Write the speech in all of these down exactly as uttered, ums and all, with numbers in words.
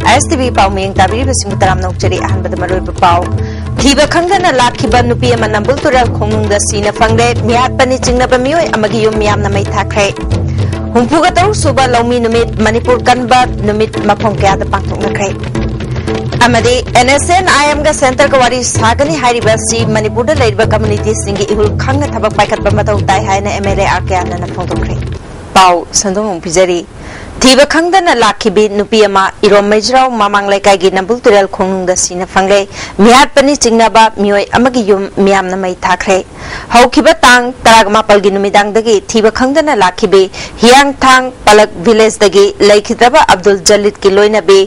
ꯑꯥꯏ S T V ꯄꯥꯎ ꯃꯤꯌꯦꯡ ꯇꯥꯕꯤꯔꯤꯕꯁꯤꯡꯕꯨ ꯇꯔꯥꯝꯅ ꯑꯣꯛꯆꯔꯤ꯫ ꯑꯍꯥꯟꯕꯗ ꯃꯔꯨꯑꯣꯏꯕ ꯄꯥꯎ꯫ ꯊꯤꯕ ꯈꯪꯗꯅ ꯂꯥꯛꯈꯤꯕ ꯅꯨꯄꯤ ꯑꯃ ꯅꯝꯕꯨꯜ ꯇꯨꯔꯦꯜ ꯈꯣꯡꯅꯨꯡꯗ ꯁꯤꯅ ꯐꯪꯂꯦ꯫ ꯃꯤꯍꯥꯠꯄꯅꯤ ꯆꯤꯡꯅꯕ ꯃꯤꯑꯣꯏ ꯑꯃꯒꯤ ꯌꯨꯝ ꯃꯤꯌꯥꯝꯅ ꯃꯩ ꯊꯥꯈ꯭ꯔꯦ꯫ ꯍꯨꯝꯐꯨꯒ ꯇꯔꯨꯛ ꯁꯨꯕ ꯂꯧꯃꯤ ꯅꯨꯃꯤꯠ ꯃꯅꯤꯄꯨꯔ ꯀꯟꯕ ꯅꯨꯃꯤꯠ ꯃꯐꯝ ꯀꯌꯥꯗ ꯄꯥꯡꯊꯣꯛꯅꯈ꯭ꯔꯦ꯫ ꯑꯃꯗꯤ ꯑꯦꯟ ꯑꯦꯁ ꯑꯦꯟ ꯑꯥꯏ ꯑꯦꯝꯒ ꯁꯦꯟꯇꯔꯒ ꯋꯥꯔꯤ ꯁꯥꯒꯅꯤ ꯍꯥꯏꯔꯤꯕ ꯑꯁꯤ ꯃꯅꯤꯄꯨꯔꯗ ꯂꯩꯔꯤꯕ ꯀꯝꯃꯨꯅꯤꯇꯤꯁꯤꯡꯒꯤ ꯏꯍꯨꯜ ꯈꯪꯅ ꯊꯕꯛ ꯄꯥꯏꯈꯠꯄ ꯃꯊꯧ ꯇꯥꯏ ꯍꯥꯏꯅ ꯑꯦꯝ ꯑꯦꯜ ꯑꯦ ꯑꯥꯔ ꯀꯦ ꯑꯥꯅꯟꯗꯅ ꯐꯣꯡꯗꯣꯛꯈ꯭ꯔꯦ꯫ ꯄꯥꯎ ꯁꯟꯗꯣꯛꯅ ꯄꯤꯖꯔꯤ꯫ ꯊꯤꯕ ꯈꯪꯗꯅ ꯂꯥꯛꯈꯤꯕꯤ ꯅꯨꯄꯤ ꯑꯃ ꯏꯔꯣꯝ ꯃꯩꯖ꯭ꯔꯥꯎ ꯃꯃꯥꯡ ꯂꯩꯀꯥꯏꯒꯤ ꯅꯝꯕꯨꯜ ꯇꯨꯔꯦꯜ ꯈꯣꯡꯅꯨꯡꯗ ꯁꯤꯅ ꯐꯪꯂꯦ꯫ ꯃꯤꯍꯥꯠꯄꯅꯤ ꯆꯤꯡꯅꯕ ꯃꯤꯑꯣꯏ ꯑꯃꯒꯤ ꯌꯨꯝ ꯃꯤꯌꯥꯝꯅ ꯃꯩ ꯊꯥꯈ꯭ꯔꯦ꯫ ꯍꯧꯈꯤꯕ ꯇꯥꯡ ꯇꯔꯥꯃꯥꯄꯜꯒꯤ ꯅꯨꯃꯤꯗꯥꯡꯗꯒꯤ ꯊꯤꯕ ꯈꯪꯗꯅ ꯂꯥꯛꯈꯤꯕꯤ ꯍꯤꯌꯥꯡꯊꯥꯡ ꯄꯂꯛ ꯚꯤꯂꯦꯖꯇꯒꯤ ꯂꯩꯈꯤꯗ꯭ꯔꯕ ꯑꯕꯗꯨꯜ ꯖꯂꯤꯠꯀꯤ ꯂꯣꯏꯅꯕꯤ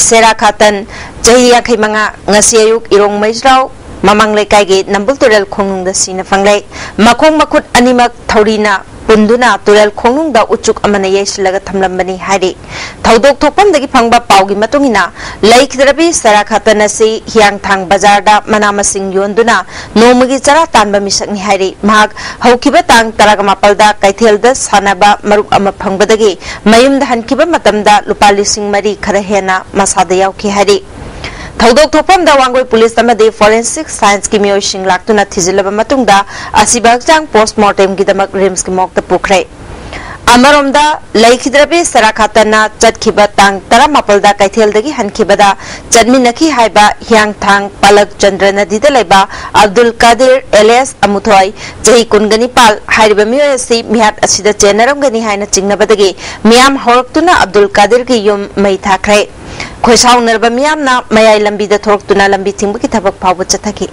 ꯁꯦꯔꯥ ꯈꯥꯇꯟ, ꯆꯍꯤ ꯌꯥꯡꯈꯩ ꯃꯉꯥ, ꯉꯁꯤ ꯑꯌꯨꯛ ꯏꯔꯣꯡ ꯃꯩꯖ꯭ꯔꯥꯎ ꯃꯃꯥꯡ ꯂꯩꯀꯥꯏꯒꯤ ꯅꯝꯕꯨꯜ ꯇꯨꯔꯦꯜ ꯈꯣꯡꯅꯨꯡꯗ ꯁꯤꯅ ꯐꯪꯂꯦ꯫ ꯃꯈꯣꯡ ꯃꯈꯨꯠ ꯑꯅꯤꯃꯛ ꯊꯧꯔꯤꯅ ꯄꯨꯟꯗꯨꯅ ꯇꯨꯔꯦꯜ ꯈꯣꯡꯅꯨꯡꯗ ꯎꯆꯨꯛ ꯑꯃꯅ ꯌꯩꯁꯤꯜꯂꯒ ꯊꯝꯂꯝꯕꯅꯤ ꯍꯥꯏꯔꯤ꯫ ꯊꯧꯗꯣꯛ ꯊꯣꯛꯐꯝꯗꯒꯤ ꯐꯪꯕ ꯄꯥꯎꯒꯤ ꯃꯇꯨꯡ ꯏꯟꯅ, ꯂꯩꯈꯤꯗ꯭ꯔꯕꯤ ꯁꯦꯔꯥ ꯈꯥꯇꯟ ꯑꯁꯤ ꯍꯤꯌꯥꯡꯊꯥꯡ ꯕꯖꯥꯔꯗ ꯃꯅꯥ ꯃꯁꯤꯡ ꯌꯣꯟꯗꯨꯅ ꯅꯣꯡꯃꯒꯤ ꯆꯔꯥ ꯇꯥꯟꯕ ꯃꯤꯁꯛꯅꯤ ꯍꯥꯏꯔꯤ꯫ ꯃꯍꯥꯛ ꯍꯧꯈꯤꯕ ꯇꯥꯡ ꯇꯔꯥꯃꯥꯄꯜꯗ ꯀꯩꯊꯦꯜꯗ ꯁꯥꯟꯅꯕ ꯃꯔꯨꯞ ꯑꯃ ꯐꯪꯕꯗꯒꯤ ꯃꯌꯨꯝꯗ ꯍꯟꯈꯤꯕ ꯃꯇꯝꯗ ꯂꯨꯄꯥ ꯂꯤꯁꯤꯡ ꯃꯔꯤ ꯈꯔ ꯍꯦꯟꯅ ꯃꯁꯥꯗ ꯌꯥꯎꯈꯤ ꯍꯥꯏꯔꯤ꯫ ꯊꯧꯗꯣꯛ ꯊꯣꯛꯐꯝꯗ ꯋꯥꯡꯒꯣꯏ ꯄꯨꯂꯤꯁ ꯑꯃꯗꯤ ꯐꯣꯔꯦꯟꯁꯤꯛ ꯁꯥꯏꯟꯁꯀꯤ ꯃꯤꯑꯣꯏꯁꯤꯡ ꯂꯥꯛꯇꯨꯅ ꯊꯤꯖꯤꯜꯂꯕ ꯃꯇꯨꯡꯗ ꯑꯁꯤꯕ ꯍꯛꯆꯥꯡ ꯄꯣꯁꯃꯣꯔꯇꯦꯝꯒꯤꯗꯃꯛ ꯔꯤꯝꯁꯀꯤ ꯃꯣꯔꯒꯇ ꯄꯨꯈ꯭ꯔꯦ꯫ ꯑꯃꯔꯣꯝꯗ, ꯂꯩꯈꯤꯗ꯭ꯔꯕꯤ ꯁꯦꯔꯥ ꯈꯥꯇꯟꯅ ꯆꯠꯈꯤꯕ ꯇꯥꯡ ꯇꯔꯥꯃꯥꯄꯜꯗ ꯀꯩꯊꯦꯜꯗꯒꯤ ꯍꯟꯈꯤꯕꯗ ꯆꯠꯃꯤꯟꯅꯈꯤ ꯍꯥꯏꯕ ꯍꯤꯌꯥꯡꯊꯥꯡ ꯄꯥꯂꯛ ꯆꯟꯗ꯭ꯔ ꯅꯗꯤꯗ ꯂꯩꯕ ꯑꯕꯗꯨꯜ ꯀꯥꯗꯤꯔ ꯑꯦꯂꯤꯌꯥꯁ ꯑꯃꯨꯊꯣꯏ, ꯆꯍꯤ ꯀꯨꯟꯒ ꯅꯤꯄꯥꯜ ꯍꯥꯏꯔꯤꯕ ꯃꯤꯑꯣꯏ ꯑꯁꯤ ꯃꯤꯍꯥꯠ ꯑꯁꯤꯗ ꯆꯦꯟꯅꯔꯝꯒꯅꯤ ꯍꯥꯏꯅ ꯆꯤꯡꯅꯕꯗꯒꯤ ꯃꯤꯌꯥꯝ ꯍꯧꯔꯛꯇꯨꯅ ꯑꯕꯗꯨꯜ ꯀꯥꯗꯤꯔꯒꯤ ꯌꯨꯝ ꯃꯩ ꯊꯥꯈ꯭ꯔꯦ꯫ ꯈꯣꯏꯁꯥꯎꯅꯔꯕ ꯃꯤꯌꯥꯝꯅ ꯃꯌꯥꯏ ꯂꯝꯕꯤꯗ ꯊꯣꯔꯛꯇꯨꯅ ꯂꯝꯕꯤ ꯊꯤꯡꯕꯒꯤ ꯊꯕꯛ ꯐꯥꯎꯕ ꯆꯠꯊꯈꯤ꯫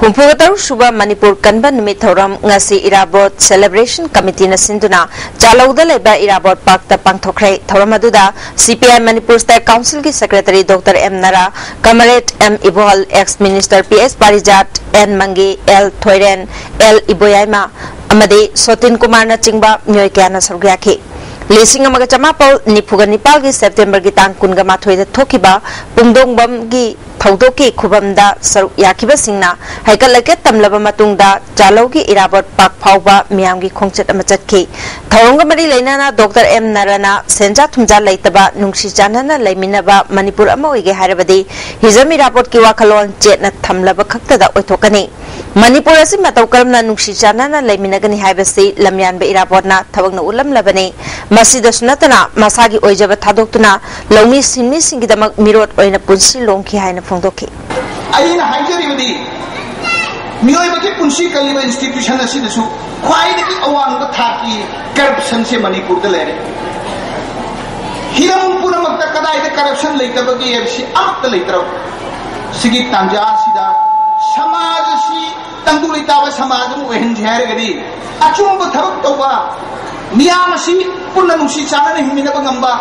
ꯍꯨꯝꯐꯨꯒ ꯇꯔꯨꯛ ꯁꯨꯕ ꯃꯅꯤꯄꯨꯔ ꯀꯟꯕ ꯅꯨꯃꯤꯠ ꯊꯧꯔꯝ ꯉꯁꯤ ꯏꯔꯥꯕꯣꯠ ꯁꯦꯂꯦꯕ꯭ꯔꯦꯁꯟ ꯀꯃꯤꯇꯤꯅ ꯁꯤꯟꯗꯨꯅ ꯆꯥꯂꯧꯗ ꯂꯩꯕ ꯏꯔꯥꯕꯣꯠ ꯄꯥꯔꯛꯇ ꯄꯥꯡꯊꯣꯛꯈ꯭ꯔꯦ꯫ ꯊꯧꯔꯝ ꯑꯗꯨꯗ C P I Manipur state ꯀꯥꯎꯟꯁꯤꯜꯒꯤ secretary doctor M Nara, comrade M Ibohal, ex minister P S Parijat, N Mange, L Thoiren, L Iboyaima ꯑꯃꯗꯤ ꯁꯣꯇꯤꯟ ꯀꯨꯃꯥꯔꯅꯆꯤꯡꯕ ꯃꯤꯑꯣꯏ ꯀꯌꯥꯅ ꯁꯔꯨꯛ ꯌꯥꯈꯤ꯫ ꯂꯤꯁꯤꯡ ꯑꯃꯒ ꯆꯃꯥꯄꯜ ꯅꯤꯐꯨꯒ ꯅꯤꯄꯥꯜꯒꯤ ꯁꯦꯞꯇꯦꯝꯕꯔꯒꯤ ꯇꯥꯡ ꯀꯨꯟꯒ ꯃꯥꯊꯣꯏꯗ ꯊꯣꯛꯈꯤꯕ ꯄꯨꯡꯗꯣꯡꯕꯝꯒꯤ ꯊꯧꯗꯣꯛꯀꯤ ꯈꯨꯕꯝꯗ ꯁꯔꯨꯛ ꯌꯥꯈꯤꯕꯁꯤꯡꯅ ꯍꯩꯀꯠ ꯂꯩꯀꯠ ꯇꯝꯂꯕ ꯃꯇꯨꯡꯗ ꯆꯥꯂꯧꯒꯤ ꯏꯔꯥꯕꯣꯠ ꯄꯥꯛ ꯐꯥꯎꯕ ꯃꯤꯌꯥꯝꯒꯤ ꯈꯣꯡꯆꯠ ꯑꯃ ꯆꯠꯈꯤ꯫ ꯊꯧꯔꯝꯒ ꯃꯔꯤ ꯂꯩꯅꯅ ꯗꯣꯛꯇꯔ ꯑꯦꯝ ꯅꯔꯥꯅ ꯁꯦꯟꯖꯥ ꯊꯨꯝꯖꯥ ꯂꯩꯇꯕ ꯅꯨꯡꯁꯤ ꯆꯥꯟꯅꯅ ꯂꯩꯃꯤꯟꯅꯕ ꯃꯅꯤꯄꯨꯔ ꯑꯃ ꯑꯣꯏꯒꯦ ꯍꯥꯏꯔꯕꯗꯤ ꯍꯤꯖꯝ ꯏꯔꯥꯕꯣꯠꯀꯤ ꯋꯥꯈꯜꯂꯣꯟ ꯆꯦꯠꯅ ꯊꯝꯂꯕ ꯈꯛꯇꯗ ꯑꯣꯏꯊꯣꯛꯀꯅꯤ꯫ ꯃꯅꯤꯄꯨꯔ ꯑꯁꯤ ꯃꯇꯧ ꯀꯔꯝꯅ ꯅꯨꯡꯁꯤ ꯆꯥꯟꯅꯅ ꯂꯩꯃꯤꯟꯅꯒꯅꯤ ꯍꯥꯏꯕꯁꯤ ꯂꯝꯌꯥꯟꯕ ꯏꯔꯥꯕꯣꯠꯅ ꯊꯕꯛꯅ ꯎꯠꯂꯝꯂꯕꯅꯤ꯫ ꯃꯁꯤꯗꯁꯨ ꯅꯠꯇꯅ ꯃꯁꯥꯒꯤ ꯑꯣꯏꯖꯕ ꯊꯥꯗꯣꯛꯇꯨꯅ ꯂꯧꯃꯤ ꯁꯤꯟꯃꯤꯁꯤꯡꯒꯤꯗꯃꯛ ꯃꯤꯔꯣꯠ ꯑꯣꯏꯅ ꯄꯨꯟꯁꯤ ꯂꯣꯡꯈꯤ ꯍꯥꯏꯅ ꯐꯣꯡꯗꯣꯛꯈꯤ꯫ ꯑꯩꯅ ꯍꯥꯏꯖꯔꯤꯕꯗꯤ, ꯃꯤꯑꯣꯏꯕꯒꯤ ꯄꯨꯟꯁꯤ ꯀꯜꯂꯤꯕ institution ꯑꯁꯤꯗꯁꯨ ꯈ꯭ꯋꯥꯏꯗꯒꯤ ꯑꯋꯥꯡꯕ ꯊꯥꯛꯀꯤ corruption ꯁꯦ ꯃꯅꯤꯄꯨꯔꯗ ꯂꯩꯔꯦ꯫ ꯍꯤꯔꯝ ꯄꯨꯝꯅꯃꯛꯇ ꯀꯗꯥꯏꯗ corruption ꯂꯩꯇꯕꯒꯦ ꯍꯥꯏꯕꯁꯤ ꯑꯃꯠꯇ ꯂꯩꯇ꯭ꯔꯕ ꯁꯤꯒꯤ ꯇꯥꯟꯖꯥ ꯑꯁꯤꯗ ꯁꯃꯥꯖ ꯑꯁꯤ ꯇꯪꯗꯨ ꯂꯩꯇꯥꯕ ꯁꯃꯥꯖ ꯑꯃ ꯑꯣꯏꯍꯟꯁꯤ ꯍꯥꯏꯔꯒꯗꯤ, ꯑꯆꯨꯝꯕ ꯊꯕꯛ ꯇꯧꯕ ꯃꯤꯌꯥꯝ ꯑꯁꯤ ꯄꯨꯟꯅ ꯅꯨꯡꯁꯤ ꯆꯥꯟꯅꯅ ꯍꯤꯡꯃꯤꯟꯅꯕ ꯉꯝꯕ,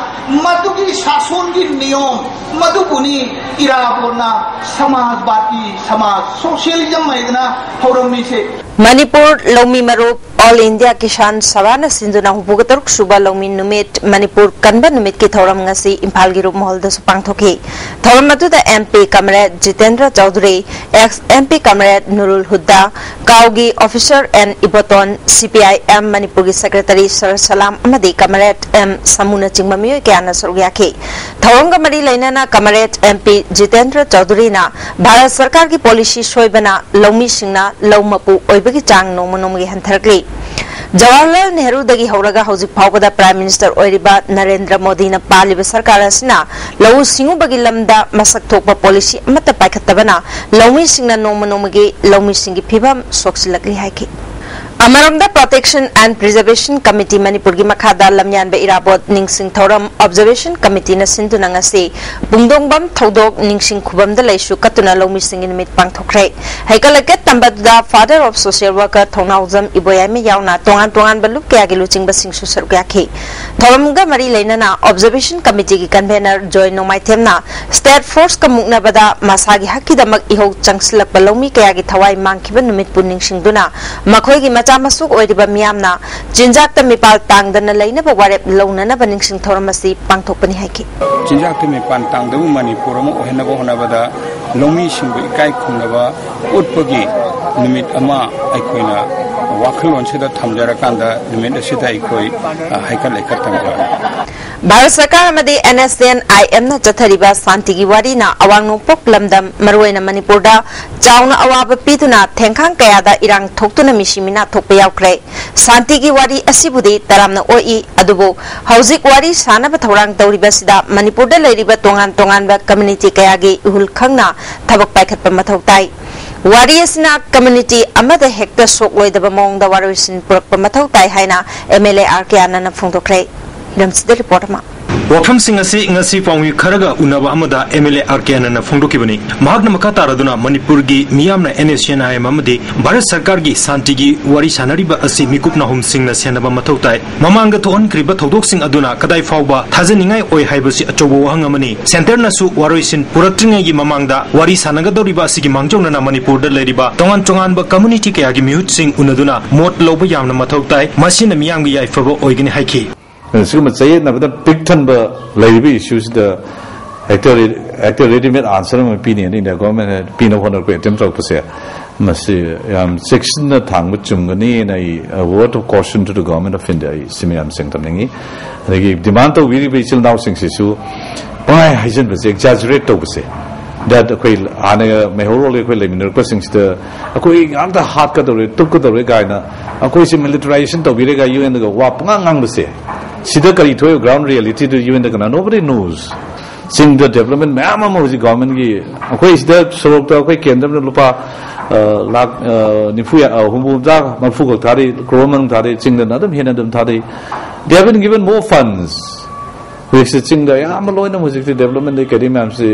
ꯃꯗꯨꯒꯤ ꯁꯥꯁꯣꯟꯒꯤ ꯅꯤꯌꯣꯝ ꯃꯗꯨꯕꯨꯅꯤ ꯏꯔꯥꯕꯣꯠꯅ ꯁꯃꯥꯖꯕꯥꯗꯤ, ꯁꯃꯥꯖ socialism ꯍꯥꯏꯗꯅ ꯍꯧꯔꯝꯃꯤꯁꯦ꯫ ꯃꯅꯤꯄꯨꯔ ꯂꯧꯃꯤ ꯃꯔꯨꯞ ꯑꯣꯜ ꯏꯟꯗꯤꯌꯥ ꯀꯤꯁꯥꯟ ꯁꯚꯥꯅ ꯁꯤꯟꯗꯨꯅ ꯍꯨꯝꯐꯨꯒ ꯇꯔꯨꯛ ꯁꯨꯕ ꯂꯧꯃꯤ ꯅꯨꯃꯤꯠ, ꯃꯅꯤꯄꯨꯔ ꯀꯟꯕ ꯅꯨꯃꯤꯠꯀꯤ ꯊꯧꯔꯝ ꯉꯁꯤ ꯏꯝꯐꯥꯜꯒꯤ ꯔꯨꯞ ꯃꯍꯜꯗꯁꯨ ꯄꯥꯡꯊꯣꯛꯈꯤ꯫ ꯊꯧꯔꯝ ꯑꯗꯨꯗ MP comrade Jitendra Chaudhuri, ex MP comrade Nurul Huda, ꯀꯥꯎꯒꯤ officer N ꯏꯕꯣꯇꯣꯟ, CPIM ꯃꯅꯤꯄꯨꯔꯒꯤ secretary ꯁꯔ ꯁꯂꯥꯝ ꯑꯃꯗꯤ ꯀꯃꯔꯦꯗ M ꯁꯃꯨꯅꯆꯤꯡꯕ ꯃꯤꯑꯣꯏ ꯀꯌꯥꯅ ꯁꯔꯨꯛ ꯌꯥꯈꯤ꯫ ꯊꯧꯔꯝꯒ ꯃꯔꯤ ꯂꯩꯅꯅ ꯀꯃꯔꯦꯗ MP ꯖꯤꯇꯦꯟꯗ꯭ꯔ ꯆꯧꯙꯨꯔꯤꯅ ꯚꯥꯔꯠ ꯁꯔꯀꯥꯔꯒꯤ policy ꯁꯣꯏꯕꯅ ꯂꯧꯃꯤꯁꯤꯡꯅ ꯂꯧ ꯃꯄꯨ ꯑꯣꯏꯕꯒꯤ ꯆꯥꯡ ꯅꯣꯡꯃ ꯅꯣꯡꯃꯒꯤ ꯍꯟꯊꯔꯛꯂꯤ꯫ ꯖꯋꯥꯍꯔꯂꯥꯜ ꯅꯦꯍꯔꯨꯗꯒꯤ ꯍꯧꯔꯒ ꯍꯧꯖꯤꯛ ꯐꯥꯎꯕꯗ Prime Minister ꯑꯣꯏꯔꯤꯕ ꯅꯔꯦꯟꯗ꯭ꯔ ꯃꯣꯗꯤꯅ ꯄꯥꯜꯂꯤꯕ ꯁꯔꯀꯥꯔ ꯑꯁꯤꯅ ꯂꯧꯎ ꯁꯤꯡꯎꯕꯒꯤ ꯂꯝꯗ ꯃꯁꯛ ꯊꯣꯛꯄ policy ꯑꯃꯠꯇ ꯄꯥꯏꯈꯠꯇꯕꯅ ꯂꯧꯃꯤꯁꯤꯡꯅ ꯅꯣꯡꯃ ꯅꯣꯡꯃꯒꯤ ꯂꯧꯃꯤꯁꯤꯡꯒꯤ ꯐꯤꯕꯝ ꯁꯣꯛꯆꯤꯜꯂꯛꯂꯤ ꯍꯥꯏꯈꯤ꯫ ꯑꯃꯔꯣꯝꯗ Protection and Preservation Committee ꯃꯅꯤꯄꯨꯔꯒꯤ ꯃꯈꯥꯗ ꯂꯝꯌꯥꯟꯕ ꯏꯔꯥꯕꯣꯠ ꯅꯤꯡꯁꯤꯡ ꯊꯧꯔꯝ Observation Committeeꯅ ꯁꯤꯟꯗꯨꯅ ꯉꯁꯤ ꯄꯨꯡꯗꯣꯡꯕꯝ ꯊꯧꯗꯣꯛ ꯅꯤꯡꯁꯤꯡ ꯈꯨꯕꯝꯗ ꯂꯩꯁꯨ ꯀꯠꯇꯨꯅ ꯂꯧꯃꯤꯁꯤꯡꯒꯤ ꯅꯨꯃꯤꯠ ꯄꯥꯡꯊꯣꯛꯈ꯭ꯔꯦ꯫ ꯍꯩꯀꯠ ꯂꯩꯀꯠ ꯇꯝꯕꯗꯨꯗ Father of Social Worker ꯊꯧꯅꯥꯎꯖꯝ ꯏꯕꯣꯌꯥꯏꯃ ꯌꯥꯎꯅ ꯇꯣꯉꯥꯟ ꯇꯣꯉꯥꯟꯕ ꯂꯨꯞ ꯀꯌꯥꯒꯤ ꯂꯨꯆꯤꯡꯕꯁꯤꯡꯁꯨ ꯁꯔꯨꯛ ꯌꯥꯈꯤ꯫ ꯊꯧꯔꯝꯒ ꯃꯔꯤ ꯂꯩꯅꯅ Observation Committeeꯒꯤ convener ꯖꯣꯏ ꯅꯣꯡꯃꯥꯏꯊꯦꯝꯅ state forceꯀ ꯃꯨꯛꯅꯕꯗ ꯃꯁꯥꯒꯤ ꯍꯛꯀꯤꯗꯃꯛ ꯏꯍꯧ ꯆꯪꯁꯤꯜꯂꯛꯄ ꯂꯧꯃꯤ ꯀꯌꯥꯒꯤ ꯊꯋꯥꯏ ꯃꯥꯡꯈꯤꯕ ꯅꯨꯃꯤꯠꯄꯨ ꯅꯤꯡꯁꯤꯡꯗꯨꯅ ꯃꯈꯣꯏꯒꯤ ꯃꯆꯥ ꯃꯁꯨ ꯑꯣꯏꯔꯤꯕ ꯃꯤꯌꯥꯝꯅ ꯆꯤꯟꯖꯥꯛꯇ ꯃꯤꯄꯥꯜ ꯇꯥꯡꯗꯅ ꯂꯩꯅꯕ ꯋꯥꯔꯦꯞ ꯂꯧꯅꯅꯕ ꯅꯤꯡꯁꯤꯡ ꯊꯧꯔꯝ ꯑꯁꯤ ꯄꯥꯡꯊꯣꯛꯄꯅꯤ ꯍꯥꯏꯈꯤ꯫ ꯆꯤꯟꯖꯥꯛꯇ ꯃꯤꯄꯥꯟ ꯇꯥꯡꯗꯕ ꯃꯅꯤꯄꯨꯔ ꯑꯃ ꯑꯣꯏꯍꯟꯅꯕ ꯍꯣꯠꯅꯕꯗ ꯂꯧꯃꯤꯁꯤꯡꯕꯨ ꯏꯀꯥꯏ ꯈꯨꯝꯅꯕ ꯎꯠꯄꯒꯤ ꯅꯨꯃꯤꯠ ꯑꯃ ꯑꯩꯈꯣꯏꯅ ꯋꯥꯈꯜꯂꯣꯟꯁꯤꯗ ꯊꯝꯖꯔꯀꯥꯟꯗ ꯅꯨꯃꯤꯠ ꯑꯁꯤꯗ ꯑꯩꯈꯣꯏ, ꯑ, ꯍꯩꯀꯠ ꯂꯩꯀꯠ ꯇꯧꯖꯕꯅꯤ꯫ ꯚꯥꯔꯠ ꯁꯔꯀꯥꯔ ꯑꯃꯗꯤ NSCN-IMꯅ ꯆꯠꯊꯔꯤꯕ ꯁꯥꯟꯇꯤꯒꯤ ꯋꯥꯔꯤꯅ ꯑꯋꯥꯡ ꯅꯣꯡꯄꯣꯛ ꯂꯝꯗꯝ, ꯃꯔꯨꯑꯣꯏꯅ ꯃꯅꯤꯄꯨꯔꯗ ꯆꯥꯎꯅ ꯑꯋꯥꯕ ꯄꯤꯗꯨꯅ ꯊꯦꯡꯈꯥꯡ ꯀꯌꯥꯗ ꯏꯔꯥꯡ ꯊꯣꯛꯇꯨꯅ ꯃꯤꯁꯤ ꯃꯤꯅꯥ ꯊꯣꯛꯄ ꯌꯥꯎꯈ꯭ꯔꯦ꯫ ꯁꯥꯟꯇꯤꯒꯤ ꯋꯥꯔꯤ ꯑꯁꯤꯕꯨꯗꯤ ꯇꯔꯥꯝꯅ ꯑꯣꯛꯏ, ꯑꯗꯨꯕꯨ ꯍꯧꯖꯤꯛ ꯋꯥꯔꯤ ꯁꯥꯅꯕ ꯊꯧꯔꯥꯡ ꯇꯧꯔꯤꯕꯁꯤꯗ ꯃꯅꯤꯄꯨꯔꯗ ꯂꯩꯔꯤꯕ ꯇꯣꯉꯥꯟ ꯇꯣꯉꯥꯟꯕ community ꯀꯌꯥꯒꯤ ꯏꯍꯨꯜ ꯈꯪꯅ ꯊꯕꯛ ꯄꯥꯏꯈꯠꯄ ꯃꯊꯧ ꯇꯥꯏ꯫ ꯋꯥꯔꯤ ꯑꯁꯤꯅ community ꯑꯃꯗ ꯍꯦꯛꯇ ꯁꯣꯛꯂꯣꯏꯗꯕ ꯃꯑꯣꯡꯗ ꯋꯥꯔꯣꯏꯁꯤꯟ ꯄꯨꯔꯛꯄ ꯃꯊꯧ ꯇꯥꯏ ꯍꯥꯏꯅ MLA R K Anandꯅ ꯐꯣꯡꯗꯣꯛꯈ꯭ꯔꯦ꯫ ꯍꯤꯔꯝꯁꯤꯗ report ꯑꯃ꯫ ꯋꯥꯐꯝꯁꯤꯡ ꯑꯁꯤ ꯉꯁꯤ ꯄꯥꯎꯃꯤ ꯈꯔꯒ ꯎꯅꯕ ꯑꯃꯗ MLA R K Anandꯅ ꯐꯣꯡꯗꯣꯛꯈꯤꯕꯅꯤ꯫ ꯃꯍꯥꯛꯅ ꯃꯈꯥ ꯇꯥꯔꯗꯨꯅ ꯃꯅꯤꯄꯨꯔꯒꯤ ꯃꯤꯌꯥꯝꯅ NSCN-IM ꯑꯃꯗꯤ ꯚꯥꯔꯠ ꯁꯔꯀꯥꯔꯒꯤ ꯁꯥꯟꯇꯤꯒꯤ ꯋꯥꯔꯤ ꯁꯥꯟꯅꯔꯤꯕ ꯑꯁꯤ ꯃꯤꯀꯨꯞ ꯅꯥꯍꯨꯝꯁꯤꯡꯅ ꯁꯦꯟꯅꯕ ꯃꯊꯧ ꯇꯥꯏ꯫ ꯃꯃꯥꯡꯗ ꯊꯣꯛꯍꯟꯈ꯭ꯔꯤꯕ ꯊꯧꯗꯣꯛꯁꯤꯡ ꯑꯗꯨꯅ ꯀꯗꯥꯏ ꯐꯥꯎꯕ ꯊꯥꯖꯅꯤꯡꯉꯥꯏ ꯑꯣꯏ ꯍꯥꯏꯕꯁꯤ ꯑꯆꯧꯕ ꯋꯥꯍꯪ ꯑꯃꯅꯤ꯫ Centreꯅꯁꯨ ꯋꯥꯔꯣꯏꯁꯤꯟ ꯄꯨꯔꯛꯇ꯭ꯔꯤꯉꯩꯒꯤ ꯃꯃꯥꯡꯗ ꯋꯥꯔꯤ ꯁꯥꯟꯅꯒꯗꯧꯔꯤꯕ ꯑꯁꯤꯒꯤ ꯃꯥꯡꯖꯧꯅꯅ ꯃꯅꯤꯄꯨꯔꯗ ꯂꯩꯔꯤꯕ ꯇꯣꯉꯥꯟ ꯇꯣꯉꯥꯟꯕ community ꯀꯌꯥꯒꯤ ꯃꯤꯍꯨꯠꯁꯤꯡ ꯎꯅꯗꯨꯅ ꯃꯣꯠ ꯂꯧꯕ ꯌꯥꯝꯅ ꯃꯊꯧ ꯇꯥꯏ꯫ ꯃꯁꯤꯅ ꯃꯤꯌꯥꯝꯒꯤ ꯌꯥꯏꯐꯕ ꯑꯣꯏꯒꯅꯤ ꯍꯥꯏꯈꯤ꯫ ꯁꯤꯒꯨꯝꯕ ꯆꯌꯦꯠꯅꯕꯗ ꯄꯤꯛ ꯊꯟꯕ ꯂꯩꯔꯤꯕ issueꯁꯤꯗ ꯍꯦꯛꯇ ꯔꯦ-, ꯍꯦꯛꯇ readymade answer ꯑꯃ ꯄꯤꯅꯤ ꯍꯥꯏꯅ India governmentꯅ ꯄꯤꯅꯕ ꯍꯣꯠꯅꯔꯛꯄ attempt ꯇꯧꯔꯛꯄꯁꯦ, ꯃꯁꯤ ꯌꯥꯝ ꯆꯦꯛꯁꯤꯟꯅ ꯊꯥꯡꯕ ꯆꯨꯝꯒꯅꯤꯅ ꯑꯩ, a word of caution to the Government of India, ꯑꯩ ꯁꯤ ꯃꯌꯥꯝꯁꯤꯡ ꯊꯝꯅꯤꯡꯉꯤ꯫ ꯑꯗꯒꯤ demand ꯇꯧꯕꯤꯔꯤꯕ ꯏꯆꯤꯜ ꯏꯅꯥꯎꯁꯤꯡꯁꯤꯁꯨ ꯄꯪꯍꯥꯏ ꯍꯥꯏꯖꯤꯟꯕꯁꯦ, exaggerate ꯇꯧꯕꯁꯦ, that ꯑꯩꯈꯣꯏ ꯍꯥꯟꯅ ꯃꯩꯍꯧꯔꯣꯜꯒꯤ ꯑꯩꯈꯣꯏ ꯂꯩꯃꯤꯟꯅꯔꯛꯄꯁꯤꯡꯁꯤꯗ ꯑꯩꯈꯣꯏ ꯉꯥꯛꯇ ꯍꯥꯠꯀꯗꯧꯔꯦ, ꯇꯨꯞꯀꯗꯧꯔꯦ ꯀꯥꯏꯅ ꯑꯩꯈꯣꯏꯁꯦ militarization ꯇꯧꯕꯤꯔꯦ ꯀꯥꯏ UNꯗꯒ ꯋꯥ ꯄꯪꯉꯥꯡ ꯉꯥꯡꯕꯁꯦ, ꯁꯤꯗ ꯀꯔꯤ ꯊꯣꯛꯑꯦ? Ground realityꯗꯨ UNꯗ ꯀꯅꯥ? Nobody knows꯫ ꯆꯤꯡꯗ development ꯃꯌꯥꯝ ꯑꯃ ꯍꯧꯖꯤꯛ governmentꯀꯤ, ꯑꯩꯈꯣꯏ ꯁꯤꯗ ꯁꯣꯔꯣꯛꯇ ꯑꯩꯈꯣꯏ ꯀꯦꯟꯗ꯭ꯔ ꯑꯃꯗ ꯂꯨꯄꯥ, ꯑ, ꯂꯥꯈ, ꯑ, ꯅꯤꯐꯨ ꯌꯥ-, ꯑ, ꯍꯨꯝꯐꯨ ꯍꯨꯝꯗ꯭ꯔꯥ, ꯃꯔꯤꯐꯨ ꯈꯛ ꯊꯥꯗꯩ, crore ꯃꯅꯨꯡ ꯊꯥꯗꯩ, ꯆꯤꯡꯗꯅ ꯑꯗꯨꯝ ꯍꯦꯟꯅ ꯑꯗꯨꯝ ꯊꯥꯗꯩ꯫ They have been given more funds꯫ ꯍꯧꯖꯤꯛꯁꯦ ꯆꯤꯡꯗ ꯑꯌꯥꯝꯕ ꯂꯣꯏꯅ ꯍꯧꯖꯤꯛꯇꯤ developmentꯗꯒꯤ ꯀꯔꯤ ꯃꯌꯥꯝꯁꯤ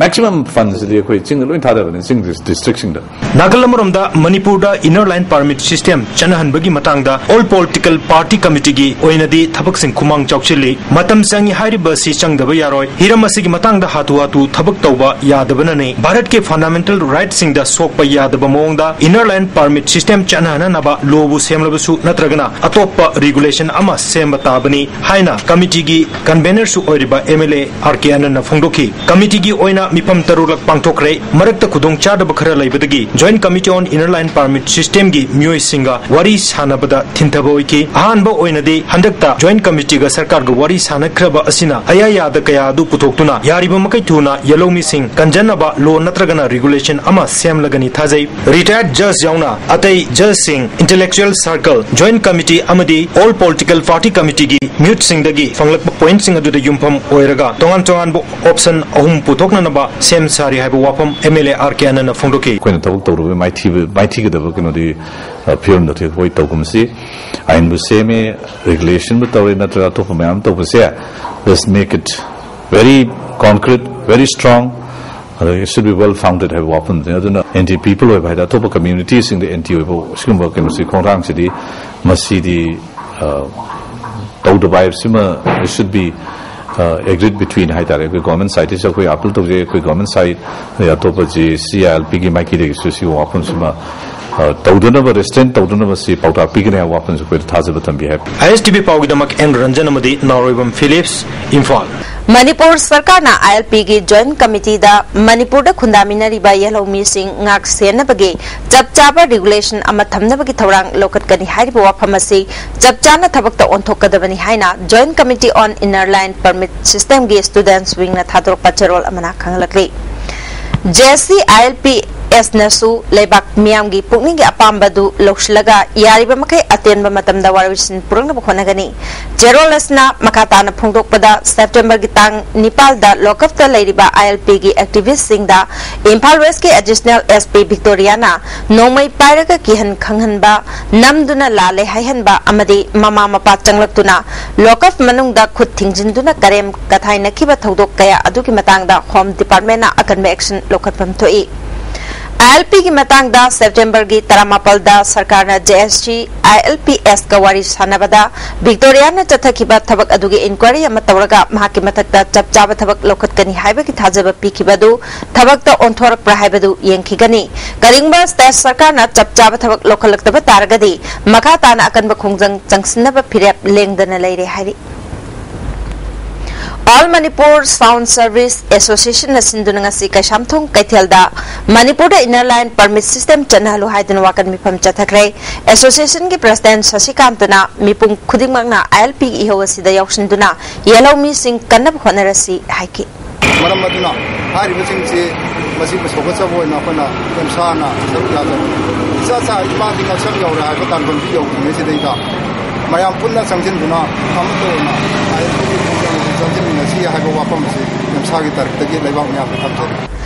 maximum fundsꯗꯤ ꯑꯩꯈꯣꯏ ꯆꯤꯡꯗ ꯂꯣꯏ ꯊꯥꯗꯕꯅꯤ, ꯆꯤꯡ districtꯁꯤꯡꯗ꯫ ꯅꯥꯀꯜ ꯑꯃꯔꯣꯝꯗ ꯃꯅꯤꯄꯨꯔꯗ inner line permit system ꯆꯠꯅꯍꯟꯕꯒꯤ ꯃꯇꯥꯡꯗ all political party committeeꯒꯤ ꯑꯣꯏꯅꯗꯤ ꯊꯕꯛꯁꯤꯡ ꯈꯨꯃꯥꯡ ꯆꯥꯎꯁꯤꯜꯂꯤ꯫ ꯃꯇꯝ ꯆꯪꯏ ꯍꯥꯏꯔꯤꯕ ꯑꯁꯤ ꯆꯪꯗꯕ ꯌꯥꯔꯣꯏ꯫ ꯍꯤꯔꯝ ꯑꯁꯤꯒꯤ ꯃꯇꯥꯡꯗ ꯍꯥꯊꯨ ꯍꯥꯊꯨ ꯊꯕꯛ ꯇꯧꯕ ꯌꯥꯗꯕꯅꯅꯤ꯫ ꯚꯥꯔꯠꯀꯤ fundamental rightꯁꯤꯡꯗ ꯁꯣꯛꯄ ꯌꯥꯗꯕ ꯃꯑꯣꯡꯗ inner line permit system ꯆꯠꯅꯍꯟꯅꯕ lawꯕꯨ ꯁꯦꯝꯂꯕꯁꯨ ꯅꯠꯇ꯭ꯔꯒꯅ ꯑꯇꯣꯞꯄ regulation ꯑꯃ ꯁꯦꯝꯕ ꯇꯥꯕꯅꯤ ꯍꯥꯏꯅ committeeꯒꯤ convenerꯁꯨ ꯑꯣꯏꯔꯤꯕ MLA R K Anandꯅ ꯐꯣꯡꯗꯣꯛꯈꯤ꯫ Committeeꯒꯤ ꯑꯣꯏꯅ ꯃꯤꯐꯝ ꯇꯔꯨꯛꯂꯛ ꯄꯥꯡꯊꯣꯛꯈ꯭ꯔꯦ꯫ ꯃꯔꯛꯇ ꯈꯨꯗꯣꯡ ꯆꯥꯗꯕ ꯈꯔ ꯂꯩꯕꯗꯒꯤ Joint Committee on Inner Line Permit System ꯒꯤ ꯃꯤꯑꯣꯏꯁꯤꯡꯒ ꯋꯥꯔꯤ ꯁꯥꯟꯅꯕꯗ ꯊꯤꯟꯊꯕ ꯑꯣꯏꯈꯤ꯫ ꯑꯍꯥꯟꯕ ꯑꯣꯏꯅꯗꯤ ꯍꯟꯗꯛꯇ Joint Committee ꯒ ꯁꯔꯀꯥꯔꯒ ꯋꯥꯔꯤ ꯁꯥꯟꯅꯈ꯭ꯔꯕ ꯑꯁꯤꯅ ꯑꯌꯥ ꯌꯥꯗ ꯀꯌꯥ ꯑꯗꯨ ꯄꯨꯊꯣꯛꯇꯨꯅ ꯌꯥꯔꯤꯕ ꯃꯈꯩ ꯊꯨꯅ ꯌꯦꯜꯍꯧꯃꯤꯁꯤꯡ ꯀꯟꯖꯅꯕ law ꯅꯠꯇ꯭ꯔꯒꯅ regulation ꯑꯃ ꯁꯦꯝꯂꯒꯅꯤ ꯊꯥꯖꯩ꯫ Retired judge ꯌꯥꯎꯅ ꯑꯇꯩ judge ꯁꯤꯡ, intellectual circle, Joint Committee ꯑꯃꯗꯤ All Political Party Committee ꯒꯤ ꯃꯤꯍꯨꯠꯁꯤꯡꯗꯒꯤ ꯐꯪꯂꯛꯄ point ꯁꯤꯡ ꯑꯗꯨꯗ ꯌꯨꯝꯐꯝ ꯑꯣꯏꯔꯒ ꯇꯣꯉꯥꯟ ꯇꯣꯉꯥꯟꯕ option ꯑꯍꯨꯝ ꯄꯨꯊꯣꯛꯅꯅꯕ ꯁꯦꯝ ꯁꯥꯔꯤ ꯍꯥꯏꯕ ꯋꯥꯐꯝ M L A R K ꯑꯅꯟꯅ ꯐꯣꯡꯗꯣꯛꯈꯤ꯫ ꯑꯩꯈꯣꯏꯅ ꯊꯕꯛ ꯇꯧꯔꯨꯕ ꯃꯥꯏꯊꯤꯕ, ꯃꯥꯏꯊꯤꯒꯗꯕ ꯀꯩꯅꯣꯗꯤ, ꯑ, ꯐꯤꯕꯝꯗ ꯑꯩꯈꯣꯏ ꯇꯧꯒꯨꯝꯁꯤ꯫ ꯑꯥꯏꯟꯕꯨ ꯁꯦꯝꯃꯦ, regulation ꯕꯨ ꯇꯧꯔꯦ, ꯅꯠꯇ꯭ꯔꯒ ꯑꯇꯣꯞꯄ ꯃꯌꯥꯝ ꯇꯧꯕꯁꯦ, let's make it very concrete, very strong, ꯑꯗꯒꯤ it should be well founded ꯍꯥꯏꯕ ꯋꯥꯐꯝꯗꯨꯅꯤ꯫ ꯑꯗꯨꯅ anti people ꯑꯣꯏꯕ ꯍꯥꯏꯗꯤ ꯑꯇꯣꯞꯄ community ꯁꯤꯡꯗ anti ꯑꯣꯏꯕ ꯁꯤꯒꯨꯝꯕ ꯀꯩꯅꯣꯁꯤ, ꯈꯣꯡꯊꯥꯡꯁꯤꯗꯤ, ꯃꯁꯤꯗꯤ, ꯑ, ꯇꯧꯗꯕ ꯍꯥꯏꯕꯁꯤꯃ, it should be, ꯑ, agreed between ꯍꯥꯏꯇꯥꯔꯦ꯫ ꯑꯩꯈꯣꯏ government side ꯇꯁꯨ ꯑꯩꯈꯣꯏ appeal ꯇꯧꯖꯩ, ꯑꯩꯈꯣꯏ government side, ꯑꯗꯩ ꯑꯇꯣꯞꯄ J C I L P ꯒꯤ ꯃꯥꯏꯀꯩꯗꯒꯤꯁꯨ ꯁꯤꯒꯤ ꯋꯥꯐꯝꯁꯤꯃ, ꯑ, ꯇꯧꯗꯅꯕ, restraint ꯇꯧꯗꯅꯕ ꯁꯤ ꯄꯥꯎꯇꯥꯛ ꯄꯤꯒꯅꯤ ꯍꯥꯏꯕ ꯋꯥꯐꯝꯁꯤ ꯑꯩꯈꯣꯏꯗ ꯊꯥꯖꯕ ꯊꯝꯕꯤ ꯍꯥꯏꯕ꯫ I S T V ꯄꯥꯎꯒꯤꯗꯃꯛ N Ranjan ꯑꯃꯗꯤ ꯅꯥꯎꯔꯣꯏꯕꯝ ꯐꯤꯂꯤꯞꯁ, ꯏꯝꯐꯥꯜ꯫ ꯃꯅꯤꯄꯨꯔ ꯁꯔꯀꯥꯔꯅ I L P ꯒꯤ Joint Committee ꯗ ꯃꯅꯤꯄꯨꯔꯗ ꯈꯨꯟꯗꯥꯃꯤꯟꯅꯔꯤꯕ ꯌꯦꯜꯍꯧꯃꯤꯁꯤꯡ ꯉꯥꯛ ꯁꯦꯟꯅꯕꯒꯤ ꯆꯞ ꯆꯥꯕ regulation ꯑꯃ ꯊꯝꯅꯕꯒꯤ ꯊꯧꯔꯥꯡ ꯂꯧꯈꯠꯀꯅꯤ ꯍꯥꯏꯔꯤꯕ ꯋꯥꯐꯝ ꯑꯁꯤ ꯆꯞ ꯆꯥꯅ ꯊꯕꯛꯇ ꯑꯣꯟꯊꯣꯛꯀꯗꯕꯅꯤ ꯍꯥꯏꯅ Joint Committee on Inner Line Permit System ꯒꯤ Students Wing ꯅ ꯊꯥꯗꯣꯔꯛꯄ ꯆꯦꯔꯣꯜ ꯑꯃꯅ ꯈꯪꯍꯜꯂꯛꯂꯤ꯫ J C I L P S ꯅꯁꯨ ꯂꯩꯕꯥꯛ ꯃꯤꯌꯥꯝꯒꯤ ꯄꯨꯛꯅꯤꯡꯒꯤ ꯑꯄꯥꯝꯕꯗꯨ ꯂꯧꯁꯤꯜꯂꯒ ꯌꯥꯔꯤꯕ ꯃꯈꯩ ꯑꯇꯦꯟꯕ ꯃꯇꯝꯗ ꯋꯥꯔꯣꯏꯁꯤꯟ ꯄꯨꯔꯛꯅꯕ ꯍꯣꯠꯅꯒꯅꯤ꯫ ꯆꯦꯔꯣꯜ ꯑꯁꯤꯅ ꯃꯈꯥ ꯇꯥꯅ ꯐꯣꯡꯗꯣꯛꯄꯗ, September ꯒꯤ ꯇꯥꯡ ꯅꯤꯄꯥꯜꯗ lockup ꯇ ꯂꯩꯔꯤꯕ I L P ꯒꯤ activist ꯁꯤꯡꯗ ꯏꯝꯐꯥꯜ West ꯀꯤ Additional S P Victoria ꯅ ꯅꯣꯡꯃꯩ ꯄꯥꯏꯔꯒ ꯀꯤꯍꯟ ꯈꯪꯍꯟꯕ, ꯅꯝꯗꯨꯅ ꯂꯥꯜꯂꯦ ꯍꯥꯏꯍꯟꯕ ꯑꯃꯗꯤ ꯃꯃꯥ ꯃꯄꯥ ꯆꯪꯂꯛꯇꯨꯅ lockup ꯃꯅꯨꯡꯗ ꯈꯨꯠ ꯊꯤꯡꯖꯤꯟꯗꯨꯅ ꯀꯔꯦꯝ ꯀꯊꯥꯏꯅꯈꯤꯕ ꯊꯧꯗꯣꯛ ꯀꯌꯥ ꯑꯗꯨꯒꯤ ꯃꯇꯥꯡꯗ Home Department ꯅ ꯑꯀꯟꯕ action ꯂꯧꯈꯠꯐꯝ ꯊꯣꯛꯏ꯫ I L P ꯒꯤ ꯃꯇꯥꯡꯗ September ꯒꯤ ꯇꯔꯥꯃꯥꯄꯜꯗ ꯁꯔꯀꯥꯔꯅ J C I L P S ꯀ ꯋꯥꯔꯤ ꯁꯥꯟꯅꯕꯗ Victoria ꯅ ꯆꯠꯊꯈꯤꯕ ꯊꯕꯛ ꯑꯗꯨꯒꯤ inquiry ꯑꯃ ꯇꯧꯔꯒ ꯃꯍꯥꯛꯀꯤ ꯃꯊꯛꯇ ꯆꯞ ꯆꯥꯕ ꯊꯕꯛ ꯂꯧꯈꯠꯀꯅꯤ ꯍꯥꯏꯕꯒꯤ ꯊꯥꯖꯕ ꯄꯤꯈꯤꯕ ꯑꯗꯨ ꯊꯕꯛꯇ ꯑꯣꯟꯊꯣꯔꯛꯄ꯭ꯔꯥ ꯍꯥꯏꯕꯗꯨ ꯌꯦꯡꯈꯤꯒꯅꯤ꯫ ꯀꯔꯤꯒꯨꯝꯕ state ꯁꯔꯀꯥꯔꯅ ꯆꯞ ꯆꯥꯕ ꯊꯕꯛ ꯂꯧꯈꯠꯂꯛꯇꯕ ꯇꯥꯔꯒꯗꯤ ꯃꯈꯥ ꯇꯥꯅ ꯑꯀꯟꯕ ꯈꯣꯡꯖꯪ ꯆꯪꯁꯤꯟꯅꯕ ꯐꯤꯔꯦꯞ ꯂꯦꯡꯗꯅ ꯂꯩꯔꯦ ꯍꯥꯏꯔꯤ꯫ All Manipur Sound Service Association ꯅ ꯁꯤꯟꯗꯨꯅ ꯉꯁꯤ ꯀꯩꯁꯥꯝꯊꯣꯡ ꯀꯩꯊꯦꯜꯗ ꯃꯅꯤꯄꯨꯔꯗ Inner Line Permit System ꯆꯠꯅꯍꯜꯂꯨ ꯍꯥꯏꯗꯨꯅ ꯋꯥꯀꯠ ꯃꯤꯐꯝ ꯆꯠꯊꯈ꯭ꯔꯦ꯫ Association ꯒꯤ President ꯁꯁꯤꯀꯥꯟꯇꯅ ꯃꯤꯄꯨꯝ ꯈꯨꯗꯤꯡꯃꯛꯅ ILP ꯒꯤ ꯏꯍꯧ ꯑꯁꯤꯗ ꯌꯥꯎꯁꯤꯟꯗꯨꯅ ꯌꯦꯜꯍꯧ ꯃꯤꯁꯤꯡ ꯀꯟꯅꯕ ꯍꯣꯠꯅꯔꯁꯤ ꯍꯥꯏꯈꯤ꯫ ꯃꯔꯝ ꯑꯗꯨꯅ ꯍꯥꯏꯔꯤꯕꯁꯤꯡꯁꯤ ꯃꯁꯤꯕꯨ ꯁꯧꯒꯠꯆꯕ ꯑꯣꯏꯅ ꯑꯩꯈꯣꯏꯅ ꯌꯥꯝꯁꯥꯅ ꯁꯔꯨꯛ ꯌꯥꯖꯕꯅꯤ꯫ ꯏꯆꯥ ꯆꯥ ꯏꯃꯥꯒꯤ ꯉꯛꯁꯝ ꯌꯧꯔꯦ ꯍꯥꯏꯕ ꯇꯥꯟꯐꯝꯁꯤ ꯌꯧꯗ꯭ꯔꯤꯉꯩꯁꯤꯗꯩꯗ ꯃꯌꯥꯝ ꯄꯨꯟꯅ ꯆꯪꯁꯤꯟꯗꯨꯅ ꯑꯃꯠꯇ ꯑꯣꯏꯅ ILP ꯒꯤ ꯈꯣꯡꯖꯪ ꯑꯁꯤ ꯆꯪꯁꯤꯟꯃꯤꯟꯅꯁꯤ ꯍꯥꯏꯕ ꯋꯥꯐꯝ ꯑꯁꯤ ꯌꯥꯝꯁꯥꯒꯤ ꯇꯔꯞꯇꯒꯤ ꯂꯩꯕꯥꯛ ꯃꯌꯥꯝꯗ ꯊꯝꯖꯔꯤ꯫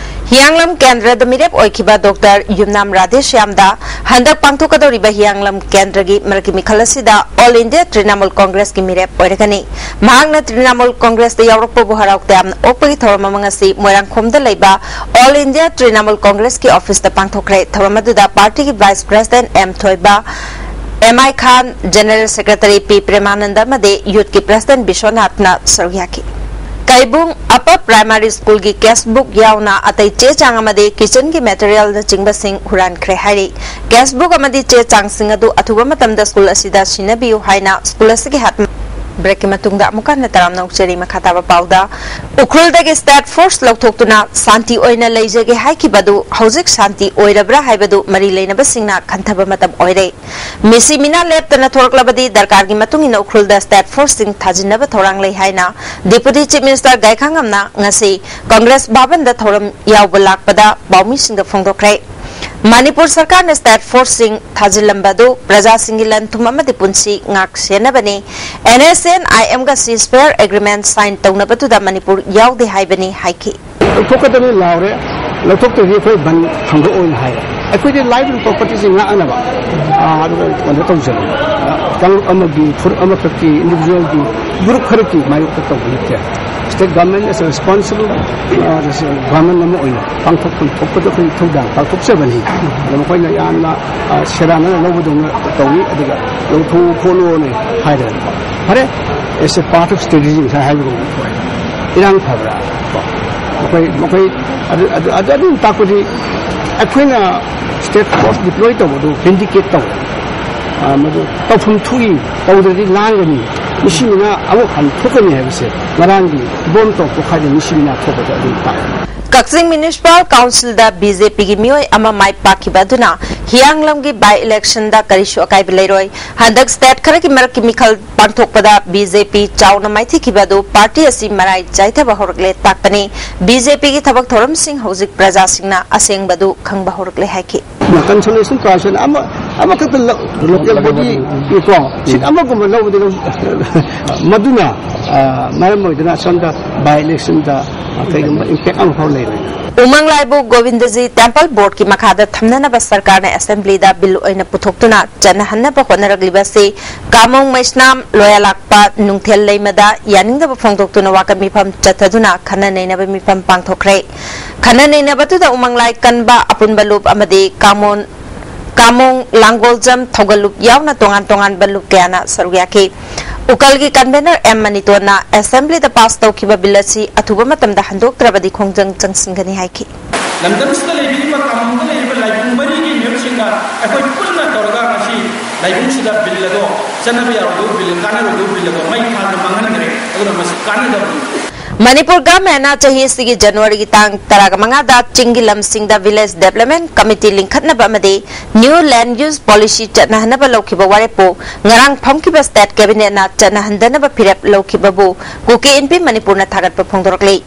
ꯍꯤꯌꯥꯡꯂꯝ ꯀꯦꯟꯗ꯭ꯔꯗ ꯃꯤꯔꯦꯞ ꯑꯣꯏꯈꯤꯕ ꯗꯣꯛꯇꯔ ꯌꯨꯝꯅꯥꯝ ꯔꯥꯙꯦꯁ꯭ꯌꯥꯝꯗ ꯍꯟꯗꯛ ꯄꯥꯡꯊꯣꯛꯀꯗꯧꯔꯤꯕ ꯍꯤꯌꯥꯡꯂꯝ ꯀꯦꯟꯗ꯭ꯔꯒꯤ ꯃꯔꯛꯀꯤ ꯃꯤꯈꯜ ꯑꯁꯤꯗ All India Trinamool Congress ꯀꯤ ꯃꯤꯔꯦꯞ ꯑꯣꯏꯔꯒꯅꯤ꯫ ꯃꯍꯥꯛꯅ Trinamool Congress ꯇ ꯌꯥꯎꯔꯛꯄꯕꯨ ꯍꯔꯥꯎ ꯇꯌꯥꯝꯅ ꯑꯣꯛꯄꯒꯤ ꯊꯧꯔꯝ ꯑꯃ ꯉꯁꯤ ꯃꯣꯏꯔꯥꯡꯈꯣꯝꯗ ꯂꯩꯕ All India Trinamool Congress ꯀꯤ office ꯇ ꯄꯥꯡꯊꯣꯛꯈ꯭ꯔꯦ꯫ ꯊꯧꯔꯝ ꯑꯗꯨꯗ party ꯒꯤ Vice President ꯑꯦꯝ ꯊꯣꯏꯕ, ꯑꯦꯝ ꯑꯥꯏ ꯈꯥꯟ, General Secretary ꯄꯤ ꯄ꯭ꯔꯦꯃꯥꯅꯟꯗ ꯑꯃꯗꯤ Youth ꯀꯤ President ꯕꯤꯁ꯭ꯋꯅꯥꯊꯅ ꯁꯔꯨꯛ ꯌꯥꯈꯤ꯫ ꯀꯩꯕꯨꯡ Upper Primary School ꯒꯤ cash book ꯌꯥꯎꯅ ꯑꯇꯩ ꯆꯦ ꯆꯥꯡ ꯑꯃꯗꯤ kitchen ꯒꯤ material ꯅꯆꯤꯡꯕꯁꯤꯡ ꯍꯨꯔꯥꯟꯈ꯭ꯔꯦ ꯍꯥꯏꯔꯤ꯫ Cash book ꯑꯃꯗꯤ ꯆꯦ ꯆꯥꯡꯁꯤꯡ ꯑꯗꯨ ꯑꯊꯨꯕ ꯃꯇꯝꯗ school ꯑꯁꯤꯗ ꯁꯤꯟꯅꯕꯤꯌꯨ ꯍꯥꯏꯅ school ꯑꯁꯤꯒꯤ ꯍꯥꯠ-, break ꯀꯤ ꯃꯇꯨꯡꯗ ꯑꯃꯨꯛ ꯍꯟꯅ ꯇꯔꯥꯝꯅ ꯑꯣꯛꯆꯔꯤ꯫ ꯃꯈꯥ ꯇꯥꯕ ꯄꯥꯎꯗ, ꯎꯈ꯭ꯔꯨꯜꯗꯒꯤ state force ꯂꯧꯊꯣꯛꯇꯨꯅ ꯁꯥꯟꯇꯤ ꯑꯣꯏꯅ ꯂꯩꯖꯒꯦ ꯍꯥꯏꯈꯤꯕ ꯑꯗꯨ ꯍꯧꯖꯤꯛ ꯁꯥꯟꯇꯤ ꯑꯣꯏꯔꯕ꯭ꯔꯥ ꯍꯥꯏꯕꯗꯨ ꯃꯔꯤ ꯂꯩꯅꯕꯁꯤꯡꯅ ꯈꯟꯊꯕ ꯃꯇꯝ ꯑꯣꯏꯔꯦ꯫ ꯃꯤꯁꯤ ꯃꯤꯅꯥ ꯂꯦꯞꯇꯅ ꯊꯣꯔꯛꯂꯕꯗꯤ ꯗꯔꯀꯥꯔꯒꯤ ꯃꯇꯨꯡ ꯏꯟꯅ ꯎꯈ꯭ꯔꯨꯜꯗ state force ꯁꯤꯡ ꯊꯥꯖꯤꯟꯅꯕ ꯊꯧꯔꯥꯡ ꯂꯩ ꯍꯥꯏꯅ Deputy Chief Minister ꯒꯥꯏꯈꯥꯉꯝꯅ ꯉꯁꯤ Congress ꯚꯕꯟꯗ ꯊꯧꯔꯝ ꯌꯥꯎꯕ ꯂꯥꯛꯄꯗ ꯄꯥꯎꯃꯤꯁꯤꯡꯗ ꯐꯣꯡꯗꯣꯛꯈ꯭ꯔꯦ꯫ ꯃꯅꯤꯄꯨꯔ ꯁꯔꯀꯥꯔꯅ state force ꯁꯤꯡ ꯊꯥꯖꯤꯜꯂꯝꯕ ꯑꯗꯨ ꯄ꯭ꯔꯖꯥꯁꯤꯡꯒꯤ ꯂꯟ ꯊꯨꯝ ꯑꯃꯗꯤ ꯄꯨꯟꯁꯤ ꯉꯥꯛ ꯁꯦꯟꯅꯕꯅꯤ꯫ NSCN-IM ꯒ ceasefire agreement sign ꯇꯧꯅꯕꯗꯨꯗ ꯃꯅꯤꯄꯨꯔ ꯌꯥꯎꯗꯦ ꯍꯥꯏꯕꯅꯤ ꯍꯥꯏꯈꯤ꯫ ꯂꯧꯊꯣꯛꯀꯗꯕꯅꯤ ꯂꯥꯎꯔꯦ, ꯂꯧꯊꯣꯛꯇ꯭ꯔꯗꯤ ꯑꯩꯈꯣꯏ ꯕꯟ ꯊꯝꯒ꯭ꯔꯣꯅ ꯍꯥꯏꯔꯦ꯫ ꯑꯩꯈꯣꯏꯗꯤ ꯂꯥꯏꯕ property ꯁꯤ ꯉꯥꯛꯅꯕ, ꯑꯥ, ꯑꯗꯨꯒ ꯀꯩꯅꯣ ꯇꯧꯖꯕꯅꯤ꯫ ꯀꯥꯡꯂꯨꯞ ꯑꯃꯒꯤ, ꯐꯨꯔꯨꯞ ꯑꯃꯈꯛꯀꯤ, individual ꯒꯤ, group ꯈꯔꯒꯤ ꯃꯥꯌꯣꯛꯇ ꯇꯧꯕ ꯅꯠꯇꯦ꯫ State government as a responsible, ah, government ꯑꯃ ꯑꯣꯏꯅ ꯄꯥꯡꯊꯣꯛꯐꯝ ꯊꯣꯛꯄꯗ ꯑꯩꯈꯣꯏ ꯊꯧꯗꯥꯡ ꯄꯥꯡꯊꯣꯛꯆꯕꯅꯤ꯫ ꯑꯗꯣ ꯃꯈꯣꯏꯅ ꯌꯥꯝꯅ, ꯑꯥ, ꯁꯦꯔꯥꯟꯅꯅ ꯂꯧꯕꯗꯧꯅ ꯇꯧꯏ, ꯑꯗꯨꯒ ꯂꯧꯊꯣꯛꯎ ꯈꯣꯠꯂꯣꯅ ꯍꯥꯏꯔꯦ꯫ ꯐꯔꯦ, as a part of strategy ꯉꯁꯥꯏ ꯍꯥꯏꯕꯗꯧꯅ ꯏꯔꯥꯡ ꯐꯕ꯭ꯔꯥ? ꯀꯣ? ꯃꯈꯣꯏ, ꯃꯈꯣꯏ ꯑꯗꯨ, ꯑꯗꯨ, ꯑꯗꯨ, ꯑꯗꯨꯝ ꯇꯥꯛꯄꯗꯤ ꯑꯩꯈꯣꯏꯅ state force deploy ꯇꯧꯕꯗꯨ vindicate ꯇꯧꯕ꯫ ꯃꯗꯨ ꯇꯧꯐꯝ ꯊꯣꯛꯏ, ꯇꯧꯗ꯭ꯔꯗꯤ ꯂꯥꯡꯒꯅꯤ, ꯃꯤꯁꯤ ꯃꯤꯅꯥ ꯑꯃꯨꯛ ꯍꯟꯅ ꯊꯣꯛꯀꯅꯤ ꯍꯥꯏꯕꯁꯦ ꯉꯔꯥꯡꯒꯤ ꯕꯣꯝ ꯇꯧꯔꯛꯄ ꯈ꯭ꯋꯥꯏꯗꯒꯤ ꯃꯤꯁꯤ ꯃꯤꯅꯥ ꯊꯣꯛꯄꯗ ꯑꯗꯨꯝ ꯇꯥꯛꯑꯦ꯫ ꯀꯛꯆꯤꯡ ꯃ꯭ꯌꯨꯅꯤꯁꯤꯄꯥꯜ ꯀꯥꯎꯟꯁꯤꯜꯗ ꯕꯤ ꯖꯦ ꯄꯤꯒꯤ ꯃꯤꯑꯣꯏ ꯑꯃ ꯃꯥꯏ ꯄꯥꯛꯈꯤꯕ ꯑꯗꯨꯅ ꯍꯤꯌꯥꯡꯂꯝꯒꯤ ꯕꯥꯏ ꯏꯂꯦꯛꯁꯟꯗ ꯀꯔꯤꯁꯨ ꯑꯀꯥꯏꯕ ꯂꯩꯔꯣꯏ꯫ ꯍꯟꯗꯛ ꯁ꯭ꯇꯦꯠ ꯈꯔꯒꯤ ꯃꯔꯛꯀꯤ ꯃꯤꯈꯜ ꯄꯥꯡꯊꯣꯛꯄꯗ ꯕꯤ ꯖꯦ ꯄꯤ ꯆꯥꯎꯅ ꯃꯥꯏꯊꯤꯈꯤꯕ ꯑꯗꯨ ꯄꯥꯔꯇꯤ ꯑꯁꯤ ꯃꯔꯥꯏ ꯆꯥꯏꯊꯕ ꯍꯧꯔꯛꯂꯦ ꯇꯥꯛꯄꯅꯤ꯫ ꯕꯤ ꯖꯦ ꯄꯤꯒꯤ ꯊꯕꯛ ꯊꯧꯔꯝꯁꯤꯡ ꯍꯧꯖꯤꯛ ꯄ꯭ꯔꯖꯥꯁꯤꯡꯅ ꯑꯁꯦꯡꯕꯗꯨ ꯈꯪꯕ ꯍꯧꯔꯛꯂꯦ ꯍꯥꯏꯈꯤ꯫ ꯀꯟꯁꯣꯂꯦꯁꯟ ꯄ꯭ꯔꯥꯏꯖ ꯑꯃ ꯑꯃꯈꯛꯇ ꯂꯣꯀꯦꯜ ꯕꯣꯗꯤ ꯀꯣ ꯁꯤꯠ ꯑꯃꯒꯨꯝꯕ ꯂꯧꯕꯗꯤ ꯂꯧ-, ꯃꯗꯨꯅ, ꯑ, ꯃꯔꯝ ꯑꯣꯏꯗꯨꯅ ꯑꯁꯣꯝꯗ ꯕꯥꯏ ꯏꯂꯦꯛꯁꯟꯗ ꯀꯩꯒꯨꯝꯕ ꯏꯝꯄꯦꯛ ꯑꯃꯐꯥꯎ ꯂꯩꯔꯣꯏ꯫ ꯎꯃꯪ ꯂꯥꯏꯕꯨ ꯒꯣꯕꯤꯟꯗꯖꯤ ꯇꯦꯝꯄꯜ ꯕꯣꯔꯗꯀꯤ ꯃꯈꯥꯗ ꯊꯝꯅꯅꯕ ꯁꯔꯀꯥꯔꯅ ꯑꯦꯁꯦꯝꯕ꯭ꯂꯤꯗ ꯕꯤꯜ ꯑꯣꯏꯅ ꯄꯨꯊꯣꯛꯇꯨꯅ ꯆꯠꯅꯍꯟꯅꯕ ꯍꯣꯠꯅꯔꯛꯂꯤꯕ ꯑꯁꯤ ꯀꯥꯃꯣꯡ ꯃꯩꯁꯅꯥꯝ ꯂꯣꯌꯥꯂꯥꯛꯄ ꯅꯨꯡꯊꯦꯜ ꯂꯩꯃꯗ ꯌꯥꯅꯤꯡꯗꯕ ꯐꯣꯡꯗꯣꯛꯇꯨꯅ ꯋꯥꯀꯠ ꯃꯤꯐꯝ ꯆꯠꯊꯗꯨꯅ ꯈꯟꯅ ꯅꯩꯅꯕ ꯃꯤꯐꯝ ꯄꯥꯡꯊꯣꯛꯈ꯭ꯔꯦ꯫ ꯈꯟꯅ ꯅꯩꯅꯕꯗꯨꯗ ꯎꯃꯪ ꯂꯥꯏ ꯀꯟꯕ ꯑꯄꯨꯟꯕ ꯂꯨꯞ ꯑꯃꯗꯤ ꯀꯥꯃꯣꯟ ꯀꯥꯃꯣꯡ ꯂꯥꯡꯒꯣꯜꯖꯝ ꯊꯧꯒꯜꯂꯨꯞ ꯌꯥꯎꯅ ꯇꯣꯉꯥꯟ ꯇꯣꯉꯥꯟꯕ ꯂꯨꯞ ꯀꯌꯥꯅ ꯁꯔꯨꯛ ꯌꯥꯈꯤ꯫ ꯎꯀꯜꯒꯤ ꯀꯟꯚꯦꯅꯔ ꯑꯦꯝ ꯃꯅꯤꯇꯣꯟꯅ ꯑꯦꯁꯦꯝꯕ꯭ꯂꯤꯗ ꯄꯥꯁ ꯇꯧꯈꯤꯕ ꯕꯤꯜ ꯑꯁꯤ ꯑꯊꯨꯕ ꯃꯇꯝꯗ ꯍꯟꯗꯣꯛꯇ꯭ꯔꯕꯗꯤ ꯈꯣꯡꯖꯪ ꯆꯪꯁꯤꯟꯒꯅꯤ ꯍꯥꯏꯈꯤ꯫ ꯂꯝꯗꯝꯁꯤꯗ ꯂꯩꯕꯤꯔꯤꯕ ꯀꯥꯃꯣꯟꯗ ꯂꯩꯔꯤꯕ ꯂꯥꯏꯕꯨꯡ ꯃꯔꯤꯒꯤ ꯃꯤꯍꯨꯠꯁꯤꯡꯒ ꯑꯩꯈꯣꯏ ꯄꯨꯟꯅ ꯇꯧꯔꯒ ꯉꯁꯤ ꯂꯥꯏꯕꯨꯡꯁꯤꯗ ꯕꯤꯜ ꯑꯗꯣ ꯆꯠꯅꯕ ꯌꯥꯔꯣꯏꯗꯧꯕ ꯕꯤꯜ, ꯀꯥꯟꯅꯔꯣꯏꯗꯧꯕ ꯕꯤꯜ ꯑꯗꯣ ꯃꯩ ꯊꯥꯗꯨꯅ ꯃꯥꯡꯍꯟꯈ꯭ꯔꯦ꯫ ꯑꯗꯨꯅ ꯃꯁꯤ ꯀꯥꯟꯅꯗꯕꯅꯤ꯫ ꯃꯅꯤꯄꯨꯔ ꯒꯚꯔꯟꯃꯦꯟꯅ ꯆꯍꯤ ꯑꯁꯤꯒꯤ ꯖꯅꯋꯥꯔꯤꯒꯤ ꯇꯥꯡ ꯇꯔꯥꯃꯉꯥꯗ ꯆꯤꯡꯒꯤ ꯂꯝꯁꯤꯡꯗ ꯚꯤꯂꯦꯖ ꯗꯦꯕꯂꯞꯃꯦꯟ ꯀꯃꯤꯇꯤ ꯂꯤꯡꯈꯠꯅꯕ ꯑꯃꯗꯤ ꯅ꯭ꯌꯨ ꯂꯦꯟꯗ ꯌꯨꯁ ꯄꯣꯂꯤꯁꯤ ꯆꯠꯅꯍꯟꯅꯕ ꯂꯧꯈꯤꯕ ꯋꯥꯔꯦꯞꯄꯨ ꯉꯔꯥꯡ ꯐꯝꯈꯤꯕ ꯁ꯭ꯇꯦꯠ ꯀꯦꯕꯤꯅꯦꯠꯅ ꯆꯠꯅꯍꯟꯗꯅꯕ ꯐꯤꯔꯦꯞ ꯂꯧꯈꯤꯕꯕꯨ ꯀꯨꯀꯤ ꯏꯟꯄꯤ ꯃꯅꯤꯄꯨꯔꯅ ꯊꯥꯒꯠꯄ ꯐꯣꯡꯗꯣꯔꯛꯂꯤ꯫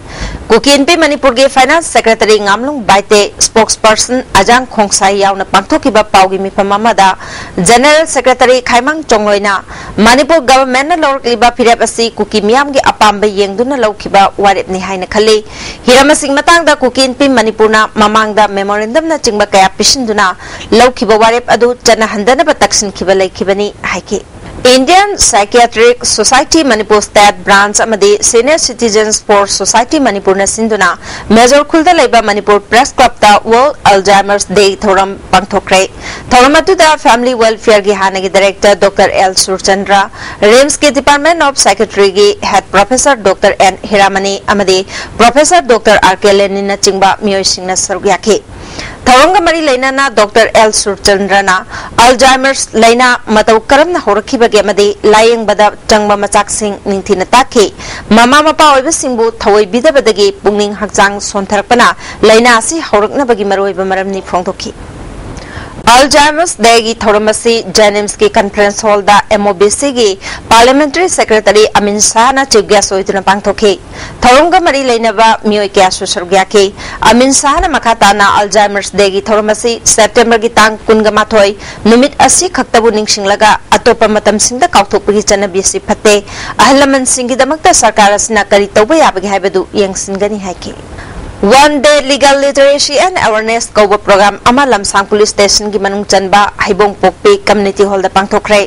ꯀꯨꯀꯤ ꯏꯟꯄꯤ ꯃꯅꯤꯄꯨꯔꯒꯤ ꯐꯥꯏꯅꯥꯟꯁ ꯁꯦꯀ꯭ꯔꯦꯇꯔꯤ ꯉꯥꯝꯂꯨꯡ ꯕꯥꯏꯇꯦ, ꯁ꯭ꯄꯣꯛꯁ ꯄꯔꯁꯟ ꯑꯖꯥꯡ ꯈꯣꯡꯁꯥꯏ ꯌꯥꯎꯅ ꯄꯥꯡꯊꯣꯛꯈꯤꯕ ꯄꯥꯎꯒꯤ ꯃꯤꯐꯝ ꯑꯃꯗ ꯖꯦꯅꯔꯦꯜ ꯁꯦꯀ꯭ꯔꯦꯇꯔꯤ ꯈꯥꯏꯃꯥꯡ ꯆꯣꯡꯂꯣꯏꯅ ꯃꯅꯤꯄꯨꯔ ꯒꯚꯔꯟꯃꯦꯟꯠꯅ ꯂꯧꯔꯛꯂꯤꯕ ꯐꯤꯔꯦꯞ ꯑꯁꯤ ꯀꯨꯀꯤ ꯃꯤꯌꯥꯝꯒꯤ ꯑꯄꯥꯝꯕ ꯌꯦꯡꯗꯨꯅ ꯂꯧꯈꯤꯕ ꯋꯥꯔꯦꯞꯅꯤ ꯍꯥꯏꯅ ꯈꯜꯂꯤ꯫ ꯍꯤꯔꯝ ꯑꯁꯤꯒꯤ ꯃꯇꯥꯡꯗ ꯀꯨꯀꯤ ꯏꯟꯄꯤ ꯃꯅꯤꯄꯨꯔꯅ ꯃꯃꯥꯡꯗ ꯃꯦꯃꯣꯔꯦꯟꯗꯝꯅꯆꯤꯡꯕ ꯀꯌꯥ ꯄꯤꯁꯤꯟꯗꯨꯅ ꯂꯧꯈꯤꯕ ꯋꯥꯔꯦꯞ ꯑꯗꯨ ꯆꯠꯅꯍꯟꯗꯅꯕ ꯇꯛꯁꯤꯟꯈꯤꯕ ꯂꯩꯈꯤꯕꯅꯤ ꯍꯥꯏꯈꯤ꯫ Indian Psychiatric Society Manipur State Branch ꯑꯃꯗꯤ Senior Citizens for Society ꯃꯅꯤꯄꯨꯔꯅ ꯁꯤꯟꯗꯨꯅ ꯃꯦꯖꯣꯔ ꯈꯨꯜꯗ ꯂꯩꯕ ꯃꯅꯤꯄꯨꯔ ꯄ꯭ꯔꯦꯁ ꯀ꯭ꯂꯕꯇ World Alzheimer's Day ꯊꯧꯔꯝ ꯄꯥꯡꯊꯣꯛꯈ꯭ꯔꯦ꯫ ꯊꯧꯔꯝ ꯑꯗꯨꯗ Family Welfareꯒꯤ ꯍꯥꯟꯅꯒꯤ ꯗꯥꯏꯔꯦꯛꯇꯔ ꯗꯣꯛꯇꯔ ꯑꯦꯜ ꯁꯨꯔꯆꯟꯗ꯭ꯔ, ꯔꯤꯝꯁꯀꯤ Department of Psychiatryꯒꯤ head professor doctor N Hiramani ꯑꯃꯗꯤ ꯄ꯭ꯔꯣꯐꯦꯁꯔ ꯗꯣꯛꯇꯔ ꯑꯥꯔ ꯀꯦ ꯂꯦꯅꯤꯟꯅꯆꯤꯡꯕ ꯃꯤꯑꯣꯏꯁꯤꯡꯅ ꯁꯔꯨꯛ ꯌꯥꯈꯤ꯫ ꯊꯧꯔꯝꯒ ꯃꯔꯤ ꯂꯩꯅꯅ ꯗꯣꯛꯇꯔ ꯑꯦꯜ ꯁꯨꯔꯆꯟꯗ꯭ꯔꯅ Alzheimer's ꯂꯥꯏꯅꯥ ꯃꯇꯧ ꯀꯔꯝꯅ ꯍꯧꯔꯛꯈꯤꯕꯒꯦ ꯑꯃꯗꯤ ꯂꯥꯌꯦꯡꯕꯗ ꯆꯪꯕ ꯃꯆꯥꯛꯁꯤꯡ ꯅꯤꯡꯊꯤꯅ ꯇꯥꯛꯈꯤ꯫ ꯃꯃꯥ ꯃꯄꯥ ꯑꯣꯏꯕꯁꯤꯡꯕꯨ ꯊꯑꯣꯏꯕꯤꯗꯕꯗꯒꯤ ꯄꯨꯛꯅꯤꯡ ꯍꯛꯆꯥꯡ ꯁꯣꯟꯊꯔꯛꯄꯅ ꯂꯥꯏꯅꯥ ꯑꯁꯤ ꯍꯧꯔꯛꯅꯕꯒꯤ ꯃꯔꯨꯑꯣꯏꯕ ꯃꯔꯝꯅꯤ ꯐꯣꯡꯗꯣꯛꯈꯤ꯫ Alzheimer's Dayꯒꯤ ꯊꯧꯔꯝ ꯑꯁꯤ JNIMSꯀꯤ conference hallꯗ MOBCꯒꯤ Parliamentary Secretary ꯑꯃꯤꯟ ꯁꯥꯍꯅ chief guest ꯑꯣꯏꯗꯨꯅ ꯄꯥꯡꯊꯣꯛꯈꯤ꯫ ꯊꯧꯔꯝꯒ ꯃꯔꯤ ꯂꯩꯅꯕ ꯃꯤꯑꯣꯏ ꯀꯌꯥꯁꯨ ꯁꯔꯨꯛ ꯌꯥꯈꯤ꯫ ꯑꯃꯤꯟ ꯁꯥꯍꯅ ꯃꯈꯥ ꯇꯥꯅ Alzheimer's Dayꯒꯤ ꯊꯧꯔꯝ ꯑꯁꯤ Septemberꯒꯤ ꯇꯥꯡ ꯀꯨꯟꯒ ꯃꯥꯊꯣꯏ ꯅꯨꯃꯤꯠ ꯑꯁꯤ ꯈꯛꯇꯕꯨ ꯅꯤꯡꯁꯤꯡꯂꯒ ꯑꯇꯣꯞꯄ ꯃꯇꯝꯁꯤꯡꯗ ꯀꯥꯎꯊꯣꯛꯄꯒꯤ ꯆꯠꯅꯕꯤ ꯑꯁꯤ ꯐꯠꯇꯦ꯫ ꯑꯍꯜ ꯂꯃꯟꯁꯤꯡꯒꯤꯗꯃꯛꯇ ꯁꯔꯀꯥꯔ ꯑꯁꯤꯅ ꯀꯔꯤ ꯇꯧꯕ ꯌꯥꯕꯒꯦ ꯍꯥꯏꯕꯗꯨ ꯌꯦꯡꯁꯤꯟꯒꯅꯤ ꯍꯥꯏꯈꯤ꯫ One Day Legal Literacy and Awareness ꯀꯧꯕ program ꯑꯃ ꯂꯝꯁꯥꯡ police stationꯒꯤ ꯃꯅꯨꯡ ꯆꯟꯕ ꯍꯩꯕꯣꯡꯄꯣꯛꯄꯤ community hallꯗ ꯄꯥꯡꯊꯣꯛꯈ꯭ꯔꯦ꯫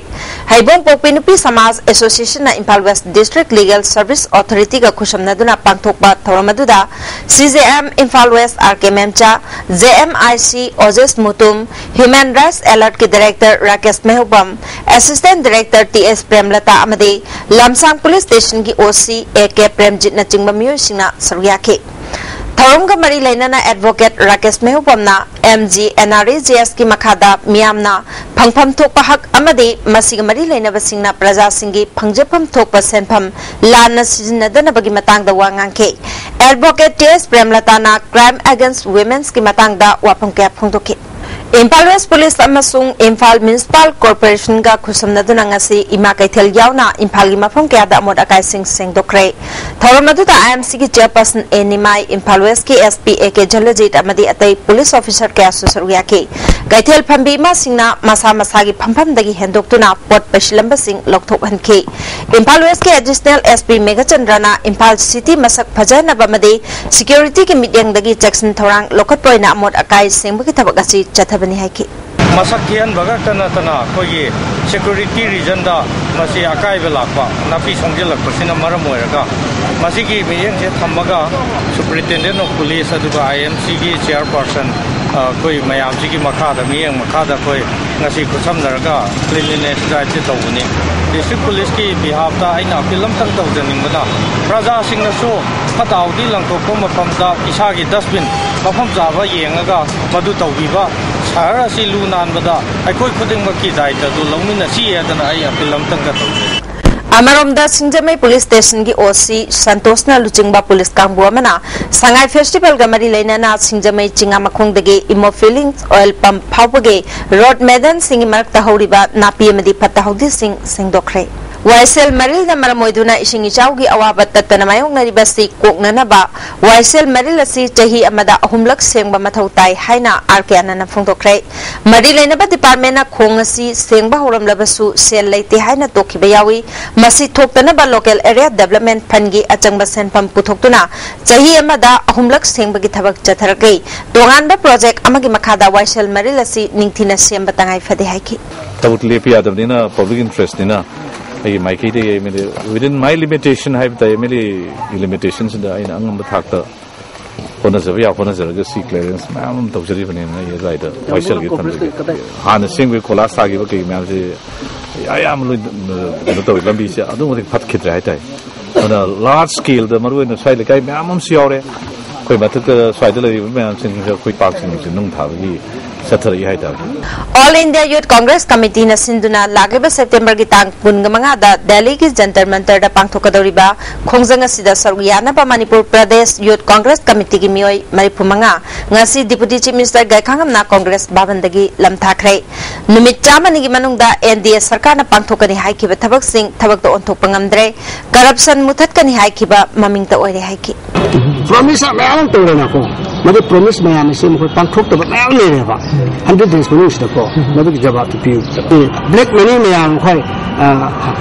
ꯍꯩꯕꯣꯡꯄꯣꯛꯄꯤ ꯅꯨꯄꯤ ꯁꯃꯥꯖ associationꯅ Imphal West District Legal Service Authorityꯒ ꯈꯨꯠꯁꯝꯅꯗꯨꯅ ꯄꯥꯡꯊꯣꯛꯄ ꯊꯧꯔꯝ ꯑꯗꯨꯗ CJM Imphal West R K Memcha, JMIC Ojes Mutum, Human Rights Alertꯀꯤ director Rakesh Meihoubam, assistant director T S Premlata ꯑꯃꯗꯤ ꯂꯝꯁꯥꯡ police stationꯒꯤ OC A K ꯄ꯭ꯔꯦꯝꯖꯤꯠꯅꯆꯤꯡꯕ ꯃꯤꯑꯣꯏꯁꯤꯡꯅ ꯁꯔꯨꯛ ꯌꯥꯈꯤ꯫ ꯊꯧꯔꯝꯒ ꯃꯔꯤ ꯂꯩꯅꯅ advocate ꯔꯥꯀꯦꯁ ꯃꯩꯍꯧꯕꯝꯅ MGNREGSꯀꯤ ꯃꯈꯥꯗ ꯃꯤꯌꯥꯝꯅ ꯐꯪꯐꯝ ꯊꯣꯛꯄ ꯍꯛ ꯑꯃꯗꯤ ꯃꯁꯤꯒ ꯃꯔꯤ ꯂꯩꯅꯕꯁꯤꯡꯅ ꯄ꯭ꯔꯖꯥꯁꯤꯡꯒꯤ ꯐꯪꯖꯐꯝ ꯊꯣꯛꯄ ꯁꯦꯟꯐꯝ ꯂꯥꯟꯅ ꯁꯤꯖꯤꯟꯅꯗꯅꯕꯒꯤ ꯃꯇꯥꯡꯗ ꯋꯥ ꯉꯥꯡꯈꯤ꯫ Advocate ꯇꯤ ꯑꯦꯁ ꯄ꯭ꯔꯦꯝꯂꯇꯥꯅ Crime Against Womenꯀꯤ ꯃꯇꯥꯡꯗ ꯋꯥꯐꯝ ꯀꯌꯥ ꯐꯣꯡꯗꯣꯛꯈꯤ꯫ Imphal West Police ꯑꯃꯁꯨꯡ Imphal Municipal Corporationꯒ ꯈꯨꯠꯁꯝꯅꯗꯨꯅ ꯉꯁꯤ ꯏꯃꯥ ꯀꯩꯊꯦꯜ ꯌꯥꯎꯅ ꯏꯝꯐꯥꯜꯒꯤ ꯃꯐꯝ ꯀꯌꯥꯗ ꯑꯃꯣꯠ ꯑꯀꯥꯏꯁꯤꯡ ꯁꯦꯡꯗꯣꯛꯈ꯭ꯔꯦ꯫ ꯊꯧꯔꯝ ꯑꯗꯨꯗ IMCꯒꯤ chairperson A Nimai, Imphal Westꯀꯤ SP A K ꯖꯂꯖꯤꯠ ꯑꯃꯗꯤ ꯑꯇꯩ police officer ꯀꯌꯥꯁꯨ ꯁꯔꯨꯛ ꯌꯥꯈꯤ꯫ ꯀꯩꯊꯦꯜ ꯐꯝꯕꯤ ꯏꯃꯥꯁꯤꯡꯅ ꯃꯁꯥ ꯃꯁꯥꯒꯤ ꯐꯝꯐꯝꯗꯒꯤ ꯍꯦꯟꯗꯣꯛꯇꯨꯅ ꯄꯣꯠ ꯄꯩꯁꯤꯜꯂꯝꯕꯁꯤꯡ ꯂꯧꯊꯣꯛꯍꯟꯈꯤ꯫ Imphal Westꯀꯤ Additional SP ꯃꯦꯘꯆꯟꯗ꯭ꯔꯅ Imphal city ꯃꯁꯛ ꯐꯖꯍꯟꯅꯕ ꯑꯃꯗꯤ securityꯒꯤ ꯃꯤꯠꯌꯦꯡꯗꯒꯤ ꯆꯦꯛꯁꯤꯟ ꯊꯧꯔꯥꯡ ꯂꯧꯈꯠꯄ ꯑꯣꯏꯅ ꯑꯃꯣꯠ ꯑꯀꯥꯏ ꯁꯦꯡꯕꯒꯤ ꯊꯕꯛ ꯑꯁꯤ ꯆꯠꯊꯕꯅꯤ ꯍꯥꯏꯈꯤ꯫ ꯃꯁꯛ ꯊꯤꯍꯟꯕ ꯈꯛꯇ ꯅꯠꯇꯅ ꯑꯩꯈꯣꯏꯒꯤ security reasonꯗ ꯃꯁꯤ ꯑꯀꯥꯏꯕ ꯂꯥꯛꯄ, ꯅꯥꯄꯤ ꯁꯣꯡꯖꯤꯜꯂꯛꯄꯁꯤꯅ ꯃꯔꯝ ꯑꯣꯏꯔꯒ ꯃꯁꯤꯒꯤ ꯃꯤꯠꯌꯦꯡꯁꯦ ꯊꯝꯃꯒ Superintendent of Police ꯑꯗꯨꯒ IMCꯒꯤ chairperson, ꯑ, ꯑꯩꯈꯣꯏ ꯃꯌꯥꯝꯁꯤꯒꯤ ꯃꯈꯥꯗ, ꯃꯤꯠꯌꯦꯡ ꯃꯈꯥꯗ ꯑꯩꯈꯣꯏ ꯉꯁꯤ ꯈꯨꯠꯁꯝꯅꯔꯒ cleanliness driveꯁꯦ ꯇꯧꯕꯅꯤ꯫ District Policeꯀꯤ behalfꯇ ꯑꯩꯅ appeal ꯑꯝꯇꯪ ꯇꯧꯖꯅꯤꯡꯕꯅ, ꯄ꯭ꯔꯖꯥꯁꯤꯡꯅꯁꯨ ꯐꯠꯇ ꯍꯥꯎꯗꯤ ꯂꯪꯊꯣꯛꯄ ꯃꯐꯝꯗ ꯏꯁꯥꯒꯤ dustbin ꯃꯐꯝ ꯆꯥꯕ ꯌꯦꯡꯉꯒ ꯃꯗꯨ ꯇꯧꯕꯤꯕ꯫ ꯁꯍꯔ ꯑꯁꯤ ꯂꯨ ꯅꯥꯟꯕꯗ ꯑꯩꯈꯣꯏ ꯈꯨꯗꯤꯡꯃꯛꯀꯤ ꯗꯥꯏꯇꯗꯨ ꯂꯧꯃꯤꯟꯅꯁꯤ ꯍꯥꯏꯗꯅ ꯑꯩ ꯑꯄꯤꯜ ꯑꯃꯇꯪꯒ ꯇꯧꯖꯔꯤ꯫ ꯑꯃꯔꯣꯝꯗ, ꯁꯤꯡꯖꯃꯩ ꯄꯨꯂꯤꯁ ꯁ꯭ꯇꯦꯁꯟꯒꯤ ꯑꯣ ꯁꯤ ꯁꯟꯇꯣꯁꯅ ꯂꯨꯆꯤꯡꯕ ꯄꯨꯂꯤꯁ ꯀꯥꯡꯕꯨ ꯑꯃꯅ ꯁꯉꯥꯏ ꯐꯦꯁꯇꯤꯚꯦꯜꯒ ꯃꯔꯤ ꯂꯩꯅꯅ ꯁꯤꯡꯖꯃꯩ ꯆꯤꯉꯥ ꯃꯈꯣꯡꯗꯒꯤ ꯏꯃꯣ ꯐꯤꯂꯤꯡꯁ ꯑꯣꯏꯜ ꯄꯝꯞ ꯐꯥꯎꯕꯒꯤ ꯔꯣꯗ ꯃꯦꯗꯟꯁꯤꯡꯒꯤ ꯃꯔꯛꯇ ꯍꯧꯔꯤꯕ ꯅꯥꯄꯤ ꯑꯃꯗꯤ ꯐꯠꯇ ꯍꯥꯎꯗꯤꯁꯤꯡ ꯁꯦꯡꯗꯣꯛꯈ꯭ꯔꯦ꯫ ꯋꯥꯏꯁꯦꯜ ꯃꯔꯤꯜꯅ ꯃꯔꯝ ꯑꯣꯏꯗꯨꯅ ꯏꯁꯤꯡ ꯏꯆꯥꯎꯒꯤ ꯑꯋꯥꯕ ꯇꯠꯇꯅ ꯃꯥꯌꯣꯛꯅꯔꯤꯕꯁꯤ ꯀꯣꯛꯅꯅꯕ ꯋꯥꯏꯁꯦꯜ ꯃꯔꯤꯜ ꯑꯁꯤ ꯆꯍꯤ ꯑꯃꯗ ꯑꯍꯨꯝꯂꯛ ꯁꯦꯡꯕ ꯃꯊꯧ ꯇꯥꯏ ꯍꯥꯏꯅ ꯑꯥꯔ ꯀꯦ ꯑꯅꯟꯅ ꯐꯣꯡꯗꯣꯛꯈ꯭ꯔꯦ꯫ ꯃꯔꯤ ꯂꯩꯅꯕ ꯗꯤꯄꯥꯔꯠꯃꯦꯟꯅ ꯈꯣꯡ ꯑꯁꯤ ꯁꯦꯡꯕ ꯍꯧꯔꯝꯂꯕꯁꯨ ꯁꯦꯜ ꯂꯩꯇꯦ ꯍꯥꯏꯅ ꯇꯣꯛꯈꯤꯕ ꯌꯥꯎꯏ꯫ ꯃꯁꯤ ꯊꯣꯛꯇꯅꯕ ꯂꯣꯀꯦꯜ ꯑꯦꯔꯤꯌꯥ ꯗꯦꯕꯂꯞꯃꯦꯟ ꯐꯟꯒꯤ ꯑꯆꯪꯕ ꯁꯦꯟꯐꯝ ꯄꯨꯊꯣꯛꯇꯨꯅ ꯆꯍꯤ ꯑꯃꯗ ꯑꯍꯨꯝꯂꯛ ꯁꯦꯡꯕꯒꯤ ꯊꯕꯛ ꯆꯠꯊꯔꯛꯂꯤ꯫ ꯇꯣꯉꯥꯟꯕ ꯄ꯭ꯔꯣꯖꯦꯛ ꯑꯃꯒꯤ ꯃꯈꯥꯗ ꯋꯥꯏꯁꯦꯜ ꯃꯔꯤꯜ ꯑꯁꯤ ꯅꯤꯡꯊꯤꯅ ꯁꯦꯝꯕ ꯇꯉꯥꯏ ꯐꯗꯦ ꯍꯥꯏꯈꯤ꯫ ꯊꯕꯛ ꯂꯦꯞꯄ ꯌꯥꯗꯕꯅꯤꯅ, ꯄꯕ꯭ꯂꯤꯛ ꯏꯟꯇꯔꯦꯁꯅꯤꯅ ꯑꯩꯒꯤ ꯃꯥꯏꯀꯩꯗꯒꯤ M L A, within my limitation ꯍꯥꯏꯕ ꯇꯥꯏ, ꯑꯦꯝ ꯑꯦꯜ ꯑꯦꯒꯤ ꯂꯤꯃꯤꯇꯦꯁꯟꯁꯤꯗ ꯑꯩꯅ ꯑꯉꯝꯕ ꯊꯥꯛꯇ ꯍꯣꯠꯅꯖꯕ ꯌꯥꯕ ꯍꯣꯠꯅꯖꯔꯒ ꯁꯤ ꯀ꯭ꯂꯤꯌꯔꯦꯟꯁ ꯃꯌꯥꯝ ꯑꯃ ꯇꯧꯖꯔꯤꯕꯅꯤꯅ ꯑꯩ ꯑꯗꯨꯋꯥꯏꯗ ꯋꯥꯏꯁꯦꯜꯒꯤ ꯊꯝꯖꯒꯦ꯫ ꯍꯥꯟꯅ ꯁꯦꯝꯈꯤꯕ ꯀꯣꯂꯥꯁ ꯊꯥꯈꯤꯕ ꯀꯩ ꯃꯌꯥꯝꯁꯦ ꯑꯌꯥꯝꯕ ꯂꯣꯏ, ꯀꯩꯅꯣ ꯇꯧꯋꯤ, ꯂꯝꯕꯤꯁꯦ ꯑꯗꯨꯛ ꯃꯇꯤꯛ ꯐꯠꯈꯤꯗ꯭ꯔꯦ ꯍꯥꯏꯇꯥꯔꯦ꯫ ꯑꯗꯨꯅ ꯂꯥꯔꯖ ꯁ꯭ꯀꯦꯜꯗ ꯃꯔꯨꯑꯣꯏꯅ ꯁ꯭ꯋꯥꯏ ꯂꯩꯀꯥꯏ ꯃꯌꯥꯝ ꯑꯃꯁꯨ ꯌꯥꯎꯔꯦ꯫ ꯑꯩꯈꯣꯏ ꯃꯊꯛꯇ ꯁ꯭ꯋꯥꯏꯗ ꯂꯩꯔꯤꯕ ꯃꯌꯥꯝꯁꯤꯡꯁꯦ ꯑꯩꯈꯣꯏ ꯄꯥꯛꯁꯤꯡꯁꯦ ꯅꯨꯡ ꯊꯥꯕꯒꯤ ꯆꯠꯊꯔꯛꯏ ꯍꯥꯏꯇꯥꯔꯦ꯫ All India Youth Congress Committeeꯅ ꯁꯤꯟꯗꯨꯅ ꯂꯥꯛꯂꯤꯕ ꯁꯦꯞꯇꯦꯝꯕꯔꯒꯤ ꯇꯥꯡ ꯀꯨꯟꯃꯉꯥꯗ ꯗꯦꯜꯂꯤꯒꯤ ꯖꯟꯇꯔ ꯃꯟꯇꯔꯗ ꯄꯥꯡꯊꯣꯛꯀꯗꯧꯔꯤꯕ ꯈꯣꯡꯖꯪ ꯑꯁꯤꯗ ꯁꯔꯨꯛ ꯌꯥꯅꯕ ꯃꯅꯤꯄꯨꯔ ꯄ꯭ꯔꯗꯦꯁ ꯌꯨꯠ ꯀꯣꯡꯒ꯭ꯔꯦꯁ ꯀꯃꯤꯇꯤꯒꯤ ꯃꯤꯑꯣꯏ ꯃꯔꯤꯐꯨ ꯃꯉꯥ ꯉꯁꯤ ꯗꯤꯄꯨꯇꯤ ꯆꯤꯐ ꯃꯤꯅꯤꯁꯇꯔ ꯒꯥꯏꯈꯥꯉꯝꯅ ꯀꯣꯡꯒ꯭ꯔꯦꯁ ꯚꯕꯟꯗꯒꯤ ꯂꯝꯊꯥꯈ꯭ꯔꯦ꯫ ꯅꯨꯃꯤꯠ ꯆꯥꯝꯃꯅꯤꯒꯤ ꯃꯅꯨꯡꯗ ꯑꯦꯟ ꯗꯤ ꯑꯦ ꯁꯔꯀꯥꯔꯅ ꯄꯥꯡꯊꯣꯛꯀꯅꯤ ꯍꯥꯏꯈꯤꯕ ꯊꯕꯛꯁꯤꯡ ꯊꯕꯛꯇ ꯑꯣꯟꯊꯣꯛꯄ ꯉꯝꯗ꯭ꯔꯦ꯫ ꯀꯔꯞꯁꯟ ꯃꯨꯊꯠꯀꯅꯤ ꯍꯥꯏꯈꯤꯕ ꯃꯃꯤꯡꯇ ꯑꯣꯏꯔꯦ ꯍꯥꯏꯈꯤ꯫ ꯄ꯭ꯔꯣꯃꯤꯁ ꯃꯌꯥꯝ ꯑꯃ ꯇꯧꯔꯦꯅꯀꯣ, ꯃꯗꯨ ꯄ꯭ꯔꯣꯃꯤꯁ ꯃꯌꯥꯝ ꯑꯁꯤ ꯃꯈꯣꯏ ꯄꯥꯡꯊꯣꯛꯇꯕ ꯃꯌꯥꯝ ꯂꯩꯔꯦꯕ꯫ ꯍꯟꯗ꯭ꯔꯦꯠ ꯗꯦꯖ ꯃꯅꯨꯡꯁꯤꯗꯀꯣ ꯃꯗꯨꯒꯤ ꯖꯋꯥꯕꯇꯨ ꯄꯤꯌꯨ꯫ ꯕ꯭ꯂꯦꯛ ꯃꯅꯤ ꯃꯌꯥꯝ ꯑꯩꯈꯣꯏ, ꯑ,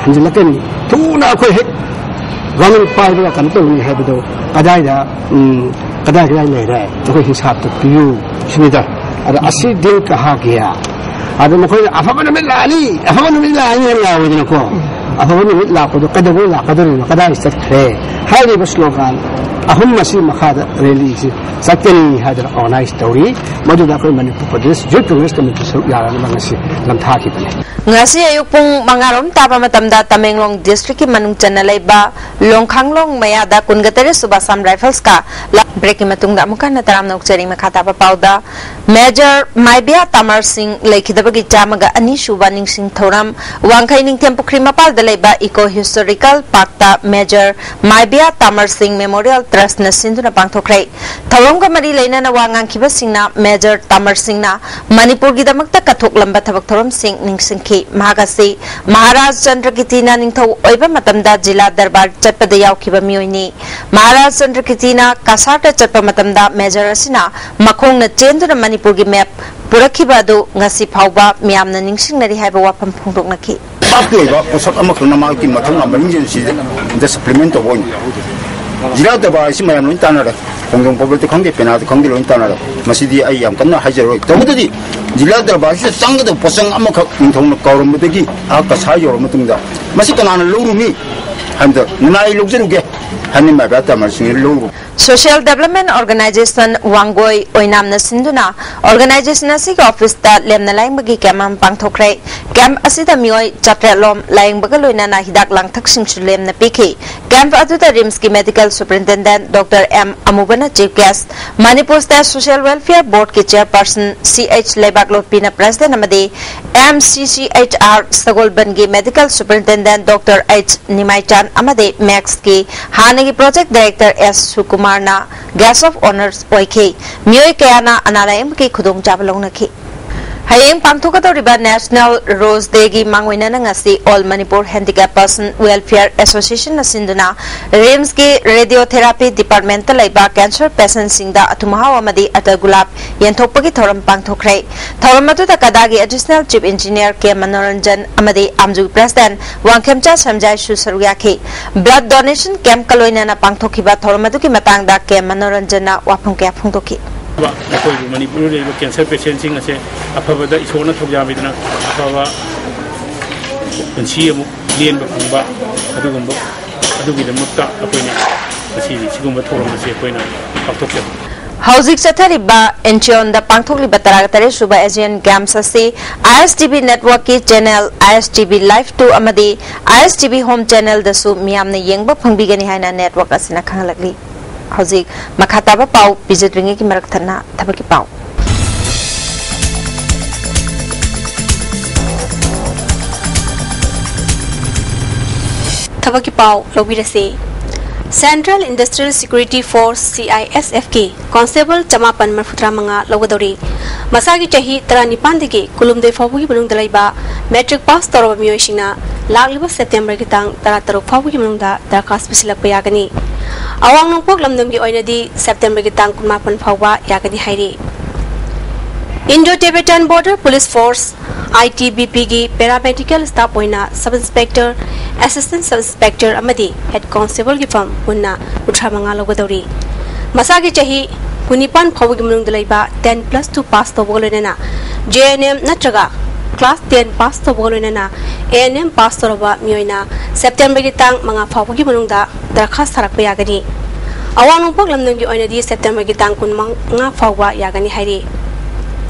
ꯍꯟꯖꯤꯜꯂꯛꯀꯅꯤ꯫ ꯊꯨꯅ ꯑꯩꯈꯣꯏ ꯍꯦꯛ ꯒꯣꯔꯃꯦꯟ ꯄꯥꯏꯕꯒ ꯀꯩꯅꯣ ꯇꯧꯅꯤ ꯍꯥꯏꯕꯗꯣ ꯀꯗꯥꯏꯗ, ꯎꯝ, ꯀꯗꯥꯏ ꯀꯗꯥꯏ ꯂꯩꯔꯦ? ꯑꯩꯈꯣꯏ ꯍꯤꯡꯁꯥꯞꯇ ꯄꯤꯌꯨ ꯁꯤꯅꯤꯗ꯫ ꯑꯗ ꯑꯁꯤ ꯗꯤꯜ ꯀꯍꯥ ꯒꯌꯥ꯫ ꯑꯗ ꯃꯈꯣꯏꯅ ꯑꯐꯕ ꯅꯨꯃꯤꯠ ꯂꯥꯛꯑꯅꯤ, ꯑꯐꯕ ꯅꯨꯃꯤꯠ ꯂꯥꯛꯑꯅꯤ ꯍꯥꯏꯅ ꯂꯥꯎꯋꯤꯗꯅꯀꯣ꯫ ꯑꯐꯕ ꯅꯨꯃꯤꯠ ꯂꯥꯛꯄꯗꯣ ꯀꯩꯗꯧꯉꯩ ꯂꯥꯛꯀꯗꯧꯔꯤꯅꯣ? ꯀꯗꯥꯏ ꯆꯠꯈ꯭ꯔꯦ? ꯍꯥꯏꯔꯤꯕ ꯁ꯭ꯂꯣꯒꯥꯟ ꯑꯍꯨꯝ ꯑꯁꯤ ꯃꯈꯥꯗ ꯔꯦꯂꯤꯁꯤ ꯆꯠꯀꯅꯤ ꯍꯥꯏꯗꯅ ꯑꯣꯔꯒꯅꯥꯏꯖ ꯇꯧꯔꯤ꯫ ꯃꯗꯨꯗ ꯑꯩꯈꯣꯏ ꯃꯅꯤꯄꯨꯔ ꯄ꯭ꯔꯗꯦꯁ ꯌꯨꯠ ꯀꯣꯡꯒ꯭ꯔꯦꯁ ꯀꯃꯤꯇꯤ ꯁꯔꯨꯛ ꯌꯥꯔꯅꯕ ꯉꯁꯤ ꯂꯝꯊꯥꯈꯤꯕꯅꯤ꯫ ꯉꯁꯤ ꯑꯌꯨꯛ ꯄꯨꯡ ꯃꯉꯥ ꯔꯣꯝ ꯇꯥꯕ ꯃꯇꯝꯗ ꯇꯃꯦꯡꯂꯣꯡ ꯗꯤꯁꯇ꯭ꯔꯤꯛꯀꯤ ꯃꯅꯨꯡ ꯆꯟꯅ ꯂꯩꯕ ꯂꯣꯡꯈꯥꯡꯂꯣꯡ ꯃꯌꯥꯗ ꯀꯨꯟꯒ ꯇꯔꯦꯠ ꯁꯨꯕ ꯑꯁꯥꯝ ꯔꯥꯏꯐꯜꯁꯀ ꯂ-, ꯕ꯭ꯔꯦꯛꯀꯤ ꯃꯇꯨꯡꯗ ꯑꯃꯨꯛ ꯍꯟꯅ ꯇꯔꯥꯝꯅ ꯑꯣꯛꯆꯔꯤ꯫ ꯃꯈꯥ ꯇꯥꯕ ꯄꯥꯎꯗ ꯃꯦꯖꯔ ꯃꯥꯏꯕꯤꯌꯥ ꯇꯥꯃꯔ ꯁꯤꯡ ꯂꯩꯈꯤꯗꯕꯒꯤ ꯆꯥꯝꯃꯒ ꯑꯅꯤ ꯁꯨꯕ ꯅꯤꯡꯁꯤꯡ ꯊꯧꯔꯝ꯫ ꯋꯥꯡꯈꯩ ꯅꯤꯡꯊꯦꯝ ꯄꯨꯈ꯭ꯔꯤ ꯃꯄꯥꯜꯗ ꯂꯩꯕ ꯏꯀꯣ ꯍꯤꯁꯇꯣꯔꯤꯀꯦꯜ ꯄꯥꯔꯛꯇ ꯃꯦꯖꯔ ꯃꯥꯏꯕꯤꯌꯥ ꯇꯥꯃꯔ ꯁꯤꯡ ꯃꯦꯃꯣꯔꯤꯌꯦꯜ ꯇ꯭ꯔꯁꯠꯅ ꯁꯤꯟꯗꯨꯅ ꯄꯥꯡꯊꯣꯛꯈ꯭ꯔꯦ꯫ ꯊꯧꯔꯝꯒ ꯃꯔꯤ ꯂꯩꯅꯅ ꯋꯥ ꯉꯥꯡꯈꯤꯕꯁꯤꯡꯅ ꯃꯦꯖꯔ ꯇꯥꯃꯔ ꯁꯤꯡꯅ ꯃꯅꯤꯄꯨꯔꯒꯤꯗꯃꯛꯇ ꯀꯠꯊꯣꯛꯂꯝꯕ ꯊꯕꯛ ꯊꯧꯔꯝꯁꯤꯡ ꯅꯤꯡꯁꯤꯡꯈꯤ꯫ ꯃꯍꯥꯛ ꯑꯁꯤ ꯃꯍꯥꯔꯥꯖ ꯆꯟꯗ꯭ꯔꯀꯤꯇꯤꯅ ꯅꯤꯡꯊꯧ ꯑꯣꯏꯕ ꯃꯇꯝꯗ ꯖꯤꯂꯥ ꯗꯔꯕꯥꯔ ꯆꯠꯄꯗ ꯌꯥꯎꯈꯤꯕ ꯃꯤꯑꯣꯏꯅꯤ꯫ ꯃꯍꯥꯔꯥꯖ ꯆꯟꯗ꯭ꯔꯀꯤꯇꯤꯅ ꯀꯁꯥꯔꯗ ꯆꯠꯄ ꯃꯇꯝꯗ ꯃꯦꯖꯔ ꯑꯁꯤꯅ ꯃꯈꯣꯡꯅ ꯆꯦꯟꯗꯨꯅ ꯃꯅꯤꯄꯨꯔꯒꯤ ꯃꯦꯞ ꯄꯨꯔꯛꯈꯤꯕ ꯑꯗꯨ ꯉꯁꯤ ꯐꯥꯎꯕ ꯃꯤꯌꯥꯝꯅ ꯅꯤꯡꯁꯤꯡꯅꯔꯤ ꯍꯥꯏꯕ ꯋꯥꯐꯝ ꯐꯣꯡꯗꯣꯛꯅꯈꯤ꯫ ꯄꯥꯛꯀꯤ ꯑꯣꯏꯕ ꯄꯣꯠꯁꯛ ꯑꯃꯈꯛꯅ ꯃꯍꯥꯛꯀꯤ ꯃꯊꯧꯅꯥ ꯃꯔꯤꯡꯖꯦꯜꯁꯤꯗ ꯁꯄ꯭ꯂꯤꯃꯦꯟ ꯇꯧꯕ ꯑꯣꯏꯅ ꯖꯤꯂꯥ ꯗꯔꯕꯥꯔ ꯑꯁꯤ ꯃꯌꯥꯝ ꯂꯣꯏ ꯇꯥꯟꯅꯔꯦ꯫ ꯈꯣꯡꯖꯣꯝ ꯄꯕ꯭ꯂꯤꯛꯇ ꯈꯪꯗꯦ, ꯄꯦꯅꯥꯗ ꯈꯪꯗꯦ, ꯂꯣꯏ ꯇꯥꯟꯅꯔꯦ꯫ ꯃꯁꯤꯗꯤ ꯑꯩ ꯌꯥꯝ ꯀꯟꯅ ꯍꯥꯏꯖꯔꯣꯏ꯫ ꯇꯧꯕꯇꯗꯤ ꯖꯤꯂꯥ ꯗꯔꯕꯥꯔꯁꯤꯗ ꯆꯪꯒꯗꯕ ꯄꯣꯠꯆꯪ ꯑꯃꯈꯛ ꯅꯤꯡꯊꯧꯅ ꯀꯥꯎꯔꯝꯕꯗꯒꯤ ꯑꯩꯍꯥꯛ ꯀꯁꯥꯔ ꯌꯧꯔꯕ ꯃꯇꯨꯡꯗ ꯃꯁꯤ ꯀꯅꯥꯅ ꯂꯧꯔꯨꯅꯤ ꯍꯥꯏꯕꯗ ꯅꯅꯥꯏ ꯂꯧꯖꯔꯨꯒꯦ ꯍꯥꯏꯅ ꯃꯥꯏꯕ ꯇꯥꯃꯔꯁꯤꯡꯅ ꯂꯧꯔꯨꯕ꯫ ꯁꯣꯁꯤꯌꯦꯜ ꯗꯦꯕꯂꯞꯃꯦꯟ ꯑꯣꯔꯒꯅꯥꯏꯖꯦꯁꯟ ꯋꯥꯡꯒꯣꯏ ꯑꯣꯏꯅꯥꯝꯅ ꯁꯤꯟꯗꯨꯅ ꯑꯣꯔꯒꯅꯥꯏꯖꯦꯁꯟ ꯑꯁꯤꯒꯤ ꯑꯣꯐꯤꯁꯇ ꯂꯦꯝꯅ ꯂꯥꯌꯦꯡꯕꯒꯤ ꯀꯦꯝꯞ ꯑꯃ ꯄꯥꯡꯊꯣꯛꯈ꯭ꯔꯦ꯫ ꯀꯦꯝꯞ ꯑꯁꯤꯗ ꯃꯤꯑꯣꯏ ꯆꯥꯇ꯭ꯔꯦꯠ ꯂꯣꯝ ꯂꯥꯌꯦꯡꯕꯒ ꯂꯣꯏꯅꯅ ꯍꯤꯗꯥꯛ ꯂꯥꯡꯊꯛꯁꯤꯡꯁꯨ ꯂꯦꯝꯅ ꯄꯤꯈꯤ꯫ ꯀꯦꯝꯞ ꯑꯗꯨꯗ ꯔꯤꯝꯁꯀꯤ ꯃꯦꯗꯤꯀꯦꯜ ꯁꯨꯄꯔꯤꯟꯇꯦꯟꯗꯦꯟꯠ ꯗꯣꯛꯇꯔ ꯑꯦꯝ ꯑꯃꯨꯕꯅ chief guest, Manipur state social welfare ꯕꯣꯔꯗꯀꯤ ꯆꯦꯌꯔꯄꯔꯁꯟ ꯁꯤ ꯑꯩꯆ ꯂꯩꯕꯥꯛꯂꯣꯠꯄꯤꯅ ꯄ꯭ꯔꯦꯁꯤꯗꯦꯟꯠ ꯑꯃꯗꯤ M C C H R ꯁꯒꯣꯜꯕꯟꯒꯤ medical superintendent doctor H Nimaichan ꯑꯃꯗꯤ ꯃꯦꯛꯁꯀꯤ ꯍꯥꯟꯅꯒꯤ ꯄ꯭ꯔꯣꯖꯦꯛ ꯗꯥꯏꯔꯦꯛꯇꯔ ꯑꯦꯁ ꯁꯨꯀꯨꯃꯥꯔꯅ ꯒꯦꯁ꯭ꯠ ꯑꯣꯐ ꯑꯣꯅꯔ ꯑꯣꯏꯈꯤ꯫ ꯃꯤꯑꯣꯏ ꯀꯌꯥꯅ ꯑꯅꯥ ꯂꯥꯌꯦꯡꯕꯒꯤ ꯈꯨꯗꯣꯡꯆꯥꯕ ꯂꯧꯅꯈꯤ꯫ ꯍꯌꯦꯡ ꯄꯥꯡꯊꯣꯛꯀꯗꯧꯔꯤꯕ ꯅꯦꯁꯅꯦꯜ ꯔꯣꯖ ꯗꯦꯒꯤ ꯃꯥꯡꯑꯣꯏꯅꯅ ꯉꯁꯤ all Manipur handicap person welfare ꯑꯦꯁꯣꯁꯤꯌꯦꯁꯟꯅ ꯁꯤꯟꯗꯨꯅ ꯔꯤꯝꯁꯀꯤ ꯔꯦꯗꯤꯑꯣꯊꯦꯔꯥꯄꯤ ꯗꯤꯄꯥꯔꯠꯃꯦꯟꯠꯇ ꯂꯩꯕ ꯀꯦꯟꯁꯔ ꯄꯦꯁꯦꯟꯠꯁꯤꯡꯗ ꯑꯊꯨꯝ ꯑꯍꯥꯎ ꯑꯃꯗꯤ ꯑꯇꯔ ꯒꯨꯂꯥꯞ ꯌꯦꯟꯊꯣꯛꯄꯒꯤ ꯊꯧꯔꯝ ꯄꯥꯡꯊꯣꯛꯈ꯭ꯔꯦ꯫ ꯊꯧꯔꯝ ꯑꯗꯨꯗ ꯀꯗꯥꯒꯤ ꯑꯦꯗꯤꯁꯅꯦꯜ ꯆꯤꯐ ꯏꯟꯖꯤꯅꯤꯌꯔ ꯀꯦ ꯃꯅꯣꯔꯟꯖꯟ ꯑꯃꯗꯤ ꯑꯥꯝꯖꯨꯒꯤ ꯄ꯭ꯔꯦꯁꯤꯗꯦꯟꯠ ꯋꯥꯡꯈꯦꯝꯆꯥ ꯁꯦꯝꯖꯥꯏꯁꯨ ꯁꯔꯨꯛ ꯌꯥꯈꯤ꯫ ꯕ꯭ꯂꯗ ꯗꯣꯅꯦꯁꯟ ꯀꯦꯝꯞꯀ ꯂꯣꯏꯅꯅ ꯄꯥꯡꯊꯣꯛꯈꯤꯕ ꯊꯧꯔꯝ ꯑꯗꯨꯒꯤ ꯃꯇꯥꯡꯗ ꯀꯦ ꯃꯅꯣꯔꯟꯖꯟꯅ ꯋꯥꯐꯝ ꯀꯌꯥ ꯐꯣꯡꯗꯣꯛꯈꯤ꯫ ꯑꯩꯈꯣꯏꯒꯤ ꯃꯅꯤꯄꯨꯔꯗ ꯂꯩꯔꯤꯕ ꯀꯦꯟꯁꯔ ꯄꯦꯁꯦꯟꯁꯤꯡ ꯑꯁꯦ ꯑꯐꯕꯗ ꯏꯁꯣꯔꯅ ꯊꯧꯖꯥꯟꯕꯤꯗꯨꯅ ꯑꯐꯕ ꯄꯨꯟꯁꯤ ꯑꯃꯨꯛ ꯂꯦꯟꯕ ꯐꯪꯕ, ꯑꯗꯨꯒꯨꯝꯕ, ꯑꯗꯨꯒꯤꯗꯃꯛꯇ ꯑꯩꯈꯣꯏꯅ ꯉꯁꯤꯗꯤ ꯁꯤꯒꯨꯝꯕ ꯊꯧꯔꯝ ꯑꯁꯤ ꯑꯩꯈꯣꯏꯅ ꯄꯥꯡꯊꯣꯛꯆꯕ꯫ ꯍꯧꯖꯤꯛ ꯆꯠꯊꯔꯤꯕ ꯏꯟꯆꯤꯌꯣꯟꯗ ꯄꯥꯡꯊꯣꯛꯂꯤꯕ ꯇꯔꯥꯒ ꯇꯔꯦꯠ ꯁꯨꯕ ꯑꯦꯁꯤꯌꯥꯟ ꯒꯦꯝꯁ ꯑꯁꯤ ꯑꯥꯏ ꯑꯦꯁ ꯇꯤ ꯚꯤ ꯅꯦꯠꯋꯥꯔꯛꯀꯤ ꯆꯦꯅꯦꯜ ꯑꯥꯏ S T V live two ꯑꯃꯗꯤ ꯑꯥꯏ ꯑꯦꯁ ꯇꯤ ꯚꯤ ꯍꯣꯝ ꯆꯦꯅꯦꯜꯗꯁꯨ ꯃꯤꯌꯥꯝꯅ ꯌꯦꯡꯕ ꯐꯪꯕꯤꯒꯅꯤ ꯍꯥꯏꯅ ꯅꯦꯠꯋꯥꯔꯛ ꯑꯁꯤꯅ ꯈꯪꯍꯜꯂꯛꯂꯤ꯫ ꯍꯧꯖꯤꯛ ꯃꯈꯥ ꯇꯥꯕ ꯄꯥꯎ ꯄꯤꯖꯗ꯭ꯔꯤꯉꯩꯒꯤ ꯃꯔꯛ ꯊꯠꯅ ꯊꯕꯛꯀꯤ ꯄꯥꯎ꯫ ꯊꯕꯛꯀꯤ ꯄꯥꯎ ꯂꯧꯕꯤꯔꯁꯤ꯫ Central Industrial Security Force, C I S F ꯀꯤ ꯀꯣꯟꯁꯇꯦꯕꯜ ꯆꯃꯥꯄꯟ ꯃꯔꯐꯨꯇꯔꯥ ꯃꯉꯥ ꯂꯧꯒꯗꯧꯔꯤ꯫ ꯃꯁꯥꯒꯤ ꯆꯍꯤ ꯇꯔꯥꯅꯤꯄꯥꯟꯗꯒꯤ ꯀꯨꯟꯍꯨꯝꯗꯣꯏ ꯐꯥꯎꯕꯒꯤ ꯃꯅꯨꯡꯗ ꯂꯩꯕ ꯃꯦꯇ꯭ꯔꯤꯛ ꯄꯥꯁ ꯇꯧꯔꯕ ꯃꯤꯑꯣꯏꯁꯤꯡꯅ ꯂꯥꯛꯂꯤꯕ ꯁꯦꯞꯇꯦꯝꯕꯔꯒꯤ ꯇꯥꯡ ꯇꯔꯥꯇꯔꯨꯛ ꯐꯥꯎꯕꯒꯤ ꯃꯅꯨꯡꯗ ꯗꯔꯈꯥꯁ ꯄꯤꯁꯤꯜꯂꯛꯄ ꯌꯥꯒꯅꯤ꯫ ꯑꯋꯥꯡ ꯅꯣꯡꯄꯣꯛ ꯂꯝꯗꯝꯒꯤ ꯑꯣꯏꯅꯗꯤ ꯁꯦꯞꯇꯦꯝꯕꯔꯒꯤ ꯇꯥꯡ ꯀꯨꯟꯃꯥꯄꯟ ꯐꯥꯎꯕ ꯌꯥꯒꯅꯤ ꯍꯥꯏꯔꯤ꯫ Indo Tibetan Border Police Force, I T B P ꯒꯤ ꯄꯦꯔꯥꯃꯦꯗꯤꯀꯦꯜ ꯁ꯭ꯇꯥꯐ ꯑꯣꯏꯅ sub inspector, assistant sub inspector ꯑꯃꯗꯤ ꯍꯦꯗ ꯀꯣꯟꯁꯇꯦꯕꯜꯒꯤ ꯐꯝ ꯄꯨꯟꯅ ꯀꯨꯟꯊ꯭ꯔꯥ ꯃꯉꯥ ꯂꯧꯒꯗꯧꯔꯤ꯫ ꯃꯁꯥꯒꯤ ꯆꯍꯤ ꯀꯨꯟꯅꯤꯄꯥꯟ ꯐꯥꯎꯕꯒꯤ ꯃꯅꯨꯡꯗ ꯂꯩꯕ ten plus two ꯄꯥꯁ ꯇꯧꯕꯒ ꯂꯣꯏꯅꯅ J N M ꯅꯠꯇ꯭ꯔꯒ ꯀ꯭ꯂꯥꯁ ꯇꯦꯟ ꯄꯥꯁ ꯇꯧꯕꯒ ꯂꯣꯏꯅꯅ A N M ꯄꯥꯁ ꯇꯧꯔꯕ ꯃꯤꯑꯣꯏꯅ ꯁꯦꯞꯇꯦꯝꯕꯔꯒꯤ ꯇꯥꯡ ꯃꯉꯥ ꯐꯥꯎꯕꯒꯤ ꯃꯅꯨꯡꯗ ꯗꯔꯈꯥꯁ ꯊꯥꯔꯛꯄ ꯌꯥꯒꯅꯤ꯫ ꯑꯋꯥꯡ ꯅꯣꯡꯄꯣꯛ ꯂꯝꯗꯝꯒꯤ ꯑꯣꯏꯅꯗꯤ ꯁꯦꯞꯇꯦꯝꯕꯔꯒꯤ ꯇꯥꯡ ꯀꯨꯟꯃꯉꯥ ꯐꯥꯎꯕ ꯌꯥꯒꯅꯤ ꯍꯥꯏꯔꯤ꯫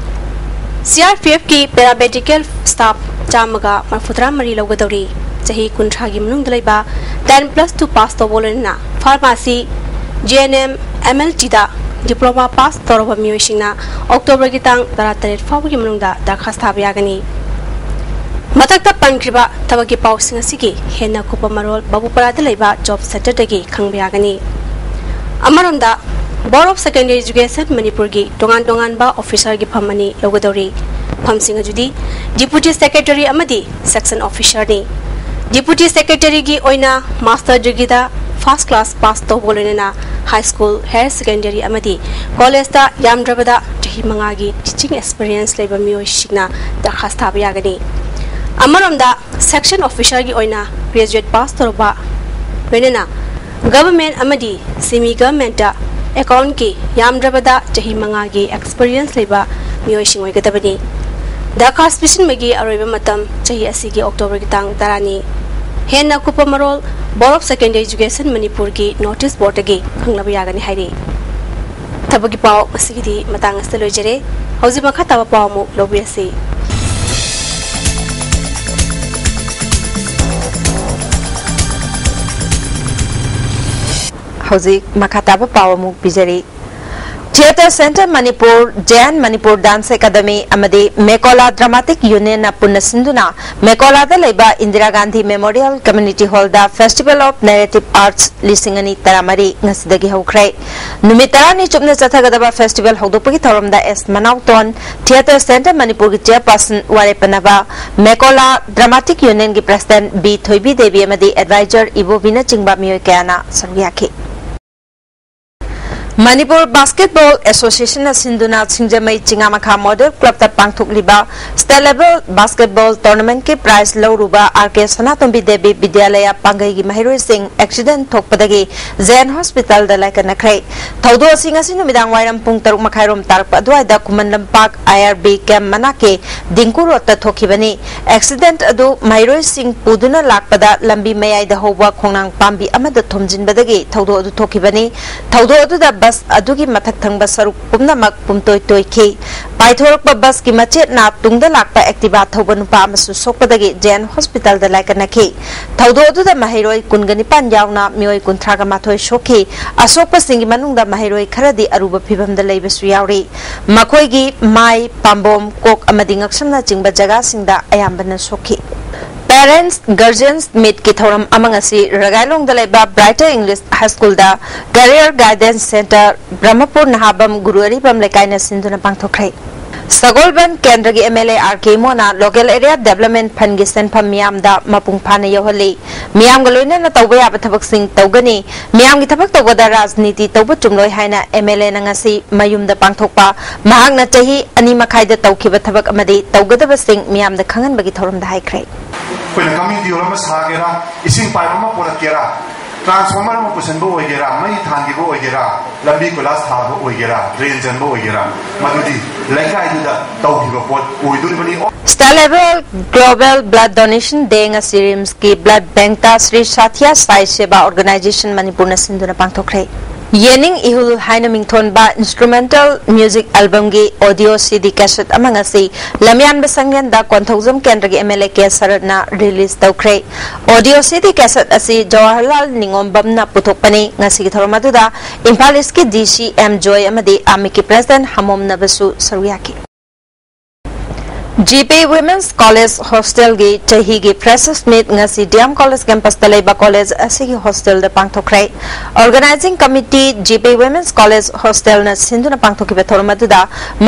C R P F ꯀꯤ ꯄꯦꯔꯥꯃꯦꯗꯤꯀꯦꯜ ꯁ꯭ꯇꯥꯐ ꯆꯥꯝꯃꯒ ꯃꯔꯐꯨꯇꯔꯥ ꯃꯔꯤ ꯂꯧꯒꯗꯧꯔꯤ꯫ ꯆꯍꯤ ꯀꯨꯟꯊ꯭ꯔꯥꯒꯤ ꯃꯅꯨꯡꯗ ꯂꯩꯕ ten plus two ꯄꯥꯁ ꯇꯧꯕ ꯂꯣꯏꯅꯅ pharmacy, J N M, M L T ꯗ ꯗꯤꯄ꯭ꯂꯣꯃꯥ ꯄꯥꯁ ꯇꯧꯔꯕ ꯃꯤꯑꯣꯏꯁꯤꯡꯅ ꯑꯣꯛꯇꯣꯕꯔꯒꯤ ꯇꯥꯡ ꯇꯔꯥꯇꯔꯦꯠ ꯐꯥꯎꯕꯒꯤ ꯃꯅꯨꯡꯗ ꯗꯔꯈꯥꯁ ꯊꯥꯕ ꯌꯥꯒꯅꯤ꯫ ꯃꯊꯛꯇ ꯄꯟꯈ꯭ꯔꯤꯕ ꯊꯕꯛꯀꯤ ꯄꯥꯎꯁꯤꯡ ꯑꯁꯤꯒꯤ ꯍꯦꯟꯅ ꯑꯀꯨꯞꯄ ꯃꯔꯣꯜ ꯕꯥꯕꯨꯄꯥꯔꯥꯗ ꯂꯩꯕ ꯖꯣꯕ ꯁꯦꯟꯇꯔꯗꯒꯤ ꯈꯪꯕ ꯌꯥꯒꯅꯤ꯫ ꯑꯃꯔꯣꯝꯗ, Board of Secondary Education ꯃꯅꯤꯄꯨꯔꯒꯤ ꯇꯣꯉꯥꯟ ꯇꯣꯉꯥꯟꯕ ꯑꯣꯐꯤꯁꯔꯒꯤ ꯐꯝ ꯑꯅꯤ ꯂꯧꯒꯗꯧꯔꯤ꯫ ꯐꯝꯁꯤꯡ ꯑꯗꯨꯗꯤ ꯗꯤꯄꯨꯇꯤ ꯁꯦꯀ꯭ꯔꯦꯇꯔꯤ ꯑꯃꯗꯤ ꯁꯦꯛꯁꯟ ꯑꯣꯐꯤꯁꯔꯅꯤ꯫ ꯗꯤꯄꯨꯇꯤ ꯁꯦꯀ꯭ꯔꯦꯇꯔꯤꯒꯤ ꯑꯣꯏꯅ ꯃꯥꯁꯇꯔ ꯗꯤꯒ꯭ꯔꯤꯗ ꯐꯥꯔꯁ ꯀ꯭ꯂꯥꯁ ꯄꯥꯁ ꯇꯧꯕꯒ ꯂꯣꯏꯅꯅ ꯍꯥꯏ ꯁ꯭ꯀꯨꯜ, ꯍꯥꯌꯔ ꯁꯦꯀꯦꯟꯗꯔꯤ ꯑꯃꯗꯤ ꯀꯣꯂꯦꯖꯇ ꯌꯥꯝꯗ꯭ꯔꯕꯗ ꯆꯍꯤ ꯃꯉꯥꯒꯤ ꯇꯤꯆꯤꯡ ꯑꯦꯛꯁꯄꯤꯔꯤꯌꯦꯟꯁ ꯂꯩꯕ ꯃꯤꯑꯣꯏꯁꯤꯡꯅ ꯗꯔꯈꯥꯁ ꯊꯥꯕ ꯌꯥꯒꯅꯤ꯫ ꯑꯃꯔꯣꯝꯗ, ꯁꯦꯛꯁꯟ ꯑꯣꯐꯤꯁꯔꯒꯤ ꯑꯣꯏꯅ ꯒ꯭ꯔꯦꯖꯨꯑꯦꯠ ꯄꯥꯁ ꯇꯧꯔꯕ ꯂꯣꯏꯅꯅ ꯒꯚꯔꯟꯃꯦꯟꯠ ꯑꯃꯗꯤ ꯁꯦꯃꯤ ꯒꯚꯔꯟꯃꯦꯟꯠꯇ ꯑꯦꯀꯥꯎꯟꯠꯀꯤ ꯌꯥꯝꯗ꯭ꯔꯕꯗ ꯆꯍꯤ ꯃꯉꯥꯒꯤ ꯑꯦꯛꯁꯄꯤꯔꯤꯌꯦꯟꯁ ꯂꯩꯕ ꯃꯤꯑꯣꯏꯁꯤꯡ ꯑꯣꯏꯒꯗꯕꯅꯤ꯫ ꯗꯔꯈꯥꯁ ꯄꯤꯁꯤꯟꯕꯒꯤ ꯑꯔꯣꯏꯕ ꯃꯇꯝ ꯆꯍꯤ ꯑꯁꯤꯒꯤ ꯑꯣꯛꯇꯣꯕꯔꯒꯤ ꯇꯥꯡ ꯇꯔꯥꯅꯤ꯫ ꯍꯦꯟꯅ ꯑꯀꯨꯞꯄ ꯃꯔꯣꯜ Board of Secondary Education ꯃꯅꯤꯄꯨꯔꯒꯤ notice boardꯗꯒꯤ ꯈꯪꯅꯕ ꯌꯥꯒꯅꯤ ꯍꯥꯏꯔꯤ꯫ ꯊꯕꯛꯀꯤ ꯄꯥꯎ ꯉꯁꯤꯒꯤꯗꯤ ꯃꯇꯥꯡ ꯑꯁꯤꯗ ꯂꯣꯏꯖꯔꯦ꯫ ꯍꯧꯖꯤꯛ ꯃꯈꯥ ꯇꯥꯕ ꯄꯥꯎ ꯑꯃꯨꯛ ꯂꯧꯕꯤꯔꯁꯤ꯫ ꯍꯧꯖꯤꯛ ꯃꯈꯥ ꯇꯥꯕ ꯄꯥꯎ ꯑꯃꯨꯛ ꯄꯤꯖꯔꯤ꯫ Theatre Centre Manipur, J and Manipur Dance Academy ꯑꯃꯗꯤ ꯃꯦꯀꯣꯂꯥ Dramatic Unionꯅ ꯄꯨꯟꯅ ꯁꯤꯟꯗꯨꯅ ꯃꯦꯀꯣꯂꯥꯗ ꯂꯩꯕ Indira Gandhi Memorial Community Hallꯗ Festival of Narrative Arts ꯂꯤꯁꯤꯡ ꯑꯅꯤ ꯇꯔꯥꯃꯔꯤ ꯉꯁꯤꯗꯒꯤ ꯍꯧꯈ꯭ꯔꯦ꯫ ꯅꯨꯃꯤꯠ ꯇꯔꯥꯅꯤ ꯆꯨꯞꯅ ꯆꯠꯊꯒꯗꯕ festival ꯍꯧꯗꯣꯛꯄꯒꯤ ꯊꯧꯔꯝꯗ ꯑꯦꯁ ꯃꯅꯥꯎꯇꯣꯟ, Theatre Centre ꯃꯅꯤꯄꯨꯔꯒꯤ chairperson ꯋꯥꯔꯦꯞ ꯄꯟꯅꯕ, ꯃꯦꯀꯣꯂꯥ Dramatic Unionꯒꯤ president ꯕꯤ ꯊꯣꯏꯕꯤ ꯗꯦꯕꯤ ꯑꯃꯗꯤ advisor ꯏꯕꯣꯕꯤꯅꯆꯤꯡꯕ ꯃꯤꯑꯣꯏ ꯀꯌꯥꯅ ꯁꯔꯨꯛ ꯌꯥꯈꯤ꯫ ꯃꯅꯤꯄꯨꯔ Basketball Associationꯅ ꯁꯤꯟꯗꯨꯅ ꯁꯤꯡꯖꯃꯩ ꯆꯤꯉꯥꯃꯈꯥ Model Clubꯇ ꯄꯥꯡꯊꯣꯛꯂꯤꯕ State Level Basketball Tournamentꯀꯤ prize ꯂꯧꯔꯨꯕ ꯑꯥꯔ ꯀꯦ ꯁꯅꯥꯇꯣꯝꯕꯤ ꯗꯦꯕꯤ ꯕꯤꯗ꯭ꯌꯥꯂꯌꯥ ꯄꯥꯡꯒꯩꯒꯤ ꯃꯍꯩꯔꯣꯏꯁꯤꯡ accident ꯊꯣꯛꯄꯗꯒꯤ ꯖꯦ ꯑꯦꯟ ꯍꯣꯁꯄꯤꯇꯥꯜꯗ ꯂꯥꯏꯀꯠꯅꯈ꯭ꯔꯦ꯫ ꯊꯧꯗꯣꯛ ꯑꯁꯤ ꯉꯁꯤ ꯅꯨꯃꯤꯗꯥꯡ ꯋꯥꯏꯔꯝ ꯄꯨꯡ ꯇꯔꯨꯛ ꯃꯈꯥꯏꯔꯣꯝ ꯇꯥꯔꯛꯄ ꯑꯗꯨꯋꯥꯏꯗ ꯈꯨꯃꯟ ꯂꯝꯄꯥꯛ ꯑꯥꯏ R B camp ꯃꯅꯥꯛꯀꯤ Dingko ꯔꯣꯗꯇ ꯊꯣꯛꯈꯤꯕꯅꯤ꯫ Accident ꯑꯗꯨ ꯃꯍꯩꯔꯣꯏꯁꯤꯡ ꯄꯨꯗꯨꯅ ꯂꯥꯛꯄꯗ ꯂꯝꯕꯤ ꯃꯌꯥꯏꯗ ꯍꯧꯕ ꯈꯣꯡꯅꯥꯡ ꯄꯥꯝꯕꯤ ꯑꯃꯗ ꯊꯣꯝꯖꯤꯟꯕꯗꯒꯤ ꯊꯧꯗꯣꯛ ꯑꯗꯨ ꯊꯣꯛꯈꯤꯕꯅꯤ꯫ ꯊꯧꯗꯣꯛ ꯑꯗꯨꯗ bus ꯑꯗꯨꯒꯤ ꯃꯊꯛ ꯊꯪꯕ ꯁꯔꯨꯛ ꯄꯨꯝꯅꯃꯛ ꯄꯨꯝꯇꯣꯏ ꯇꯣꯏꯈꯤ꯫ ꯄꯥꯏꯊꯣꯔꯛꯄ busꯀꯤ ꯃꯆꯦꯠꯅ ꯇꯨꯡꯗ ꯂꯥꯛꯄ Activa ꯊꯧꯕ ꯅꯨꯄꯥ ꯑꯃꯁꯨ ꯁꯣꯛꯄꯗꯒꯤ ꯖꯦ ꯑꯦꯟ ꯍꯣꯁꯄꯤꯇꯥꯜꯗ ꯂꯥꯏꯀꯠꯅꯈꯤ꯫ ꯊꯧꯗꯣꯛ ꯑꯗꯨꯗ ꯃꯍꯩꯔꯣꯏ ꯀꯨꯟꯒ ꯅꯤꯄꯥꯟ ꯌꯥꯎꯅ ꯃꯤꯑꯣꯏ ꯀꯨꯟꯊ꯭ꯔꯥꯒ ꯃꯥꯊꯣꯏ ꯁꯣꯛꯈꯤ꯫ ꯑꯁꯣꯛꯄꯁꯤꯡꯒꯤ ꯃꯅꯨꯡꯗ ꯃꯍꯩꯔꯣꯏ ꯈꯔꯗꯤ ꯑꯔꯨꯕ ꯐꯤꯚꯝꯗ ꯂꯩꯕꯁꯨ ꯌꯥꯎꯔꯤ꯫ ꯃꯈꯣꯏꯒꯤ ꯃꯥꯏ, ꯄꯥꯝꯕꯣꯝ, ꯀꯣꯛ ꯑꯃꯗꯤ ꯉꯛꯁꯝꯅꯆꯤꯡꯕ ꯖꯒꯥꯁꯤꯡꯗ ꯑꯌꯥꯝꯕꯅ ꯁꯣꯛꯈꯤ꯫ Parents Guardians Meetꯀꯤ ꯊꯧꯔꯝ ꯑꯃ ꯉꯁꯤ ꯔꯒꯥꯏꯂꯣꯡꯗ ꯂꯩꯕ Brighter English High Schoolꯗ Career Guidance Centre Brahmapur ꯅꯍꯥꯕꯝ ꯒꯨꯔꯨ ꯑꯔꯤꯕꯝ ꯂꯩꯀꯥꯏꯅ ꯁꯤꯟꯗꯨꯅ ꯄꯥꯡꯊꯣꯛꯈ꯭ꯔꯦ꯫ ꯁꯒꯣꯜꯕꯟ ꯀꯦꯟꯗ꯭ꯔꯒꯤ M L A R K ꯏꯃꯣꯅ local area development fundꯒꯤ ꯁꯦꯟꯐꯝ ꯃꯤꯌꯥꯝꯗ ꯃꯄꯨꯡ ꯐꯥꯅ ꯌꯧꯍꯜꯂꯤ꯫ ꯃꯤꯌꯥꯝꯒ ꯂꯣꯏꯅꯅ ꯇꯧꯕ ꯌꯥꯕ ꯊꯕꯛꯁꯤꯡ ꯇꯧꯒꯅꯤ꯫ ꯃꯤꯌꯥꯝꯒꯤ ꯊꯕꯛ ꯇꯧꯕꯗ ꯔꯥꯖꯅꯤꯇꯤ ꯇꯧꯕ ꯆꯨꯝꯂꯣꯏ ꯍꯥꯏꯅ ꯑꯦꯝ ꯑꯦꯜ ꯑꯦꯅ ꯉꯁꯤ ꯃꯌꯨꯝꯗ ꯄꯥꯡꯊꯣꯛꯄ ꯃꯍꯥꯛꯅ ꯆꯍꯤ ꯑꯅꯤ ꯃꯈꯥꯏꯗ ꯇꯧꯈꯤꯕ ꯊꯕꯛ ꯑꯃꯗꯤ ꯇꯧꯒꯗꯕꯁꯤꯡ ꯃꯤꯌꯥꯝꯗ ꯈꯪꯍꯟꯕꯒꯤ ꯊꯧꯔꯝꯗ ꯍꯥꯏꯈ꯭ꯔꯦ꯫ ꯑꯩꯈꯣꯏꯅ community hall ꯑꯃ ꯁꯥꯒꯦꯔꯥ, ꯏꯁꯤꯡ pipe ꯑꯃ ꯄꯨꯔꯛꯀꯦꯔꯥ, ꯇ꯭ꯔꯥꯟꯁꯐꯣꯔꯃꯔ ꯑꯃ ꯄꯨꯁꯟꯕ ꯑꯣꯏꯒꯦꯔꯥ, ꯃꯩ ꯊꯥꯟꯈꯤꯕ ꯑꯣꯏꯒꯦꯔꯥ, ꯂꯝꯕꯤ ꯀꯣꯏꯂꯥꯁ ꯊꯥꯕ ꯑꯣꯏꯒꯦꯔꯥ, ꯗ꯭ꯔꯦꯟ ꯆꯟꯕ ꯑꯣꯏꯒꯦꯔꯥ, ꯃꯗꯨꯗꯤ ꯂꯩꯀꯥꯏꯗꯨꯗ ꯇꯧꯈꯤꯕ ꯄꯣꯠ ꯑꯣꯏꯗꯣꯔꯤꯕꯅꯤ꯫ State level Global Blood Donation Day ꯉꯁꯤ ꯔꯤꯝꯁꯀꯤ ꯕ꯭ꯂꯗ ꯕꯦꯡꯛꯇ ꯁ꯭ꯔꯤ ꯁꯥꯊꯤꯌꯥ ꯁꯥꯏ ꯁꯦꯕꯥ ꯑꯣꯔꯒꯅꯥꯏꯖꯦꯁꯟ ꯃꯅꯤꯄꯨꯔꯅ ꯁꯤꯟꯗꯨꯅ ꯄꯥꯡꯊꯣꯛꯈ꯭ꯔꯦ꯫ ꯌꯦꯅꯤꯡ ꯏꯍꯨꯜ ꯍꯥꯏꯅ ꯃꯤꯡꯊꯣꯟꯕ ꯏꯟꯁꯇ꯭ꯔꯨꯃꯦꯟꯇꯦꯜ ꯃ꯭ꯌꯨꯖꯤꯛ ꯑꯦꯜꯕꯝꯒꯤ ꯑꯣꯗꯤꯑꯣ ꯁꯤꯗꯤ ꯀꯦꯁꯦꯠ ꯑꯃ ꯉꯁꯤ ꯂꯝꯌꯥꯟꯕ ꯁꯪꯂꯦꯟꯗ ꯀꯣꯟꯊꯧꯖꯝ ꯀꯦꯟꯗ꯭ꯔꯒꯤ ꯑꯦꯝ ꯑꯦꯜ ꯑꯦ ꯀꯦ ꯁꯔꯠꯅ ꯔꯤꯂꯤꯖ ꯇꯧꯈ꯭ꯔꯦ꯫ ꯑꯣꯗꯤꯑꯣ ꯁꯤꯗꯤ ꯀꯦꯁꯦꯠ ꯑꯁꯤ ꯖꯋꯥꯍꯔꯂꯥꯜ ꯅꯤꯉꯣꯝꯕꯝꯅ ꯄꯨꯊꯣꯛꯄꯅꯤ꯫ ꯉꯁꯤꯒꯤ ꯊꯧꯔꯝ ꯑꯗꯨꯗ ꯏꯝꯐꯥꯜ ꯏꯁꯀꯤ ꯗꯤ ꯁꯤ ꯑꯦꯝ ꯖꯣꯏ ꯑꯃꯗꯤ ꯑꯃꯤꯛꯀꯤ ꯄ꯭ꯔꯦꯁꯤꯗꯦꯟ ꯍꯃꯣꯝꯅꯕꯁꯨ ꯁꯔꯨꯛ ꯌꯥꯈꯤ꯫ ꯖꯤ ꯄꯤ ꯋꯤꯃꯦꯟꯁ ꯀꯣꯂꯦꯖ ꯍꯣꯁꯇꯦꯜꯒꯤ ꯆꯍꯤꯒꯤ ꯐ꯭ꯔꯦꯁꯔꯁ ꯃꯤꯠ ꯉꯁꯤ ꯗꯤ ꯑꯦꯝ ꯀꯣꯂꯦꯖ ꯀꯦꯝꯄꯁꯇ ꯂꯩꯕ ꯀꯣꯂꯦꯖ ꯑꯁꯤꯒꯤ ꯍꯣꯁꯇꯦꯜꯗ ꯄꯥꯡꯊꯣꯛꯈ꯭ꯔꯦ꯫ Organizing committee G P women's college ꯍꯣꯁꯇꯦꯜꯅ ꯁꯤꯟꯗꯨꯅ ꯄꯥꯡꯊꯣꯛꯈꯤꯕ ꯊꯧꯔꯝ ꯑꯗꯨꯗ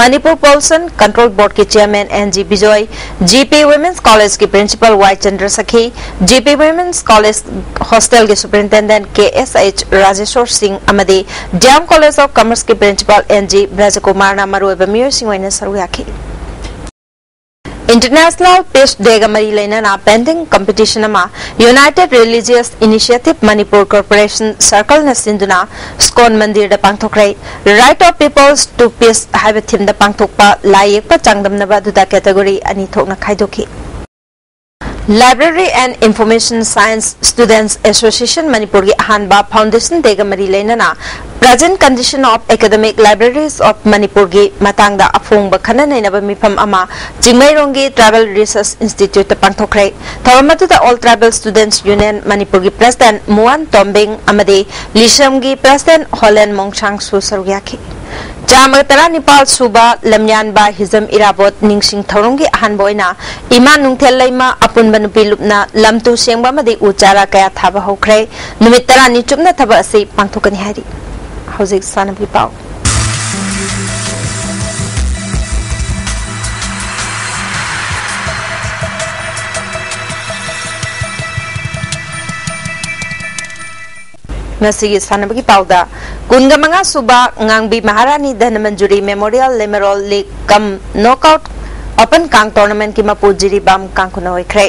ꯃꯅꯤꯄꯨꯔ ꯄꯣꯂꯨꯁꯟ ꯀꯟꯇ꯭ꯔꯣꯜ ꯕꯣꯔꯗꯀꯤ chairman N G Bijoy, G P women's ꯀꯣꯂꯦꯖꯀꯤ principal Y Chandrasakhi, G P women's college ꯍꯣꯁꯇꯦꯜꯒꯤ superintendent K S H Rajeshor Singh ꯑꯃꯗꯤ ꯗꯤ ꯑꯦꯝ ꯀꯣꯂꯦꯖ ꯑꯣꯐ ꯀꯃꯔꯁꯀꯤ ꯄ꯭ꯔꯤꯟꯁꯤꯄꯥꯜ ꯑꯦꯟ ꯖꯤ ꯕ꯭ꯔꯖꯀꯨꯃꯥꯔꯅ ꯃꯔꯨꯑꯣꯏꯕ ꯃꯤꯑꯣꯏꯁꯤꯡ ꯑꯣꯏꯅ ꯁꯔꯨꯛ ꯌꯥꯈꯤ꯫ ꯏꯟꯇꯔꯅꯦꯁꯅꯦꯜ ꯄꯤꯁ ꯗꯦꯒ ꯃꯔꯤ ꯂꯩꯅꯅ ꯄꯦꯟꯇꯤꯡ ꯀꯝꯄꯤꯇꯤꯁꯟ ꯑꯃ united religious initiative Manipur corporation ꯁꯔꯀꯜꯅ ꯁꯤꯟꯗꯨꯅ ꯁ꯭ꯀꯣꯟ ꯃꯟꯗꯤꯔꯗ ꯄꯥꯡꯊꯣꯛꯈ꯭ꯔꯦ꯫ Right of Peoples to Peace ꯍꯥꯏꯕ ꯊꯤꯝꯗ ꯄꯥꯡꯊꯣꯛꯄ ꯂꯥꯏ ꯌꯦꯛꯄ ꯆꯥꯡꯗꯝꯅꯕ ꯑꯗꯨꯗ ꯀꯦꯇꯦꯒꯣꯔꯤ ꯑꯅꯤ ꯊꯣꯛꯅ ꯈꯥꯏꯗꯣꯛꯈꯤ꯫ Library and Information Science Students Association ꯃꯅꯤꯄꯨꯔꯒꯤ ꯑꯍꯥꯟꯕ ꯐꯥꯎꯟꯗꯦꯁꯟ ꯗꯦꯒ ꯃꯔꯤ ꯂꯩꯅꯅ Present Condition of Academic Libraries of ꯃꯅꯤꯄꯨꯔꯒꯤ ꯃꯇꯥꯡꯗ ꯑꯐꯣꯡꯕ ꯈꯟꯅ ꯅꯩꯅꯕ ꯃꯤꯐꯝ ꯑꯃ ꯆꯤꯡꯃꯩꯔꯣꯡꯒꯤ ꯇ꯭ꯔꯥꯏꯕꯦꯜ ꯔꯤꯁꯔꯁ ꯏꯟꯁꯇꯤꯇ꯭ꯌꯨꯠꯇ ꯄꯥꯡꯊꯣꯛꯈ꯭ꯔꯦ꯫ ꯊꯧꯔꯝ ꯑꯗꯨꯗ All Tribal Students Union ꯃꯅꯤꯄꯨꯔꯒꯤ ꯄ꯭ꯔꯦꯁꯤꯗꯦꯟꯠ ꯃꯨꯋꯥꯟ ꯇꯣꯝꯕꯤꯡ ꯑꯃꯗꯤ ꯂꯤꯁꯝꯒꯤ ꯄ꯭ꯔꯦꯁꯤꯗꯦꯟꯠ ꯍꯣꯂꯦꯟ ꯃꯣꯡꯁꯥꯡꯁꯨ ꯁꯔꯨꯛ ꯌꯥꯈꯤ꯫ ꯆꯥꯝꯃꯒ ꯇꯔꯥꯅꯤꯄꯥꯜ ꯁꯨꯕ ꯂꯝꯌꯥꯟꯕ ꯍꯤꯖꯝ ꯏꯔꯥꯕꯣꯠ ꯅꯤꯡꯁꯤꯡ ꯊꯧꯔꯝꯒꯤ ꯑꯍꯥꯟꯕ ꯑꯣꯏꯅ ꯏꯃꯥ ꯅꯨꯡꯊꯦꯜ ꯂꯩꯃ ꯑꯄꯨꯟꯕ ꯅꯨꯄꯤ ꯂꯨꯞꯅ ꯂꯝ ꯇꯨ ꯁꯦꯡꯕ ꯑꯃꯗꯤ ꯎ ꯆꯥꯔꯥ ꯀꯌꯥ ꯊꯥꯕ ꯍꯧꯈ꯭ꯔꯦ꯫ ꯅꯨꯃꯤꯠ ꯇꯔꯥꯅꯤ ꯆꯨꯞꯅ ꯊꯕꯛ ꯑꯁꯤ ꯄꯥꯡꯊꯣꯛꯀꯅꯤ ꯍꯥꯏꯔꯤ꯫ ꯍꯧꯖꯤꯛ ꯁꯥꯟꯅꯕꯒꯤ ꯄꯥꯎ꯫ ꯉꯁꯤꯒꯤ ꯁꯥꯟꯅꯕꯒꯤ ꯄꯥꯎꯗ, ꯀꯨꯟꯒ ꯃꯉꯥ ꯁꯨꯕ ꯉꯥꯡꯕꯤ ꯃꯍꯥꯔꯥꯅꯤ ꯙꯅꯃꯟꯖꯨꯔꯤ ꯃꯦꯃꯣꯔꯤꯌꯦꯜ ꯂꯩꯃꯔꯣꯜ ꯂꯤꯒ ꯀꯝ ꯅꯣꯛꯑꯥꯎꯠ ꯑꯣꯄꯟ ꯀꯥꯡ ꯇꯣꯔꯅꯥꯃꯦꯟꯠꯀꯤ ꯃꯄꯨ ꯖꯤꯔꯤꯕꯥꯝ ꯀꯥꯡꯈꯨꯠꯅ ꯑꯣꯏꯈ꯭ꯔꯦ꯫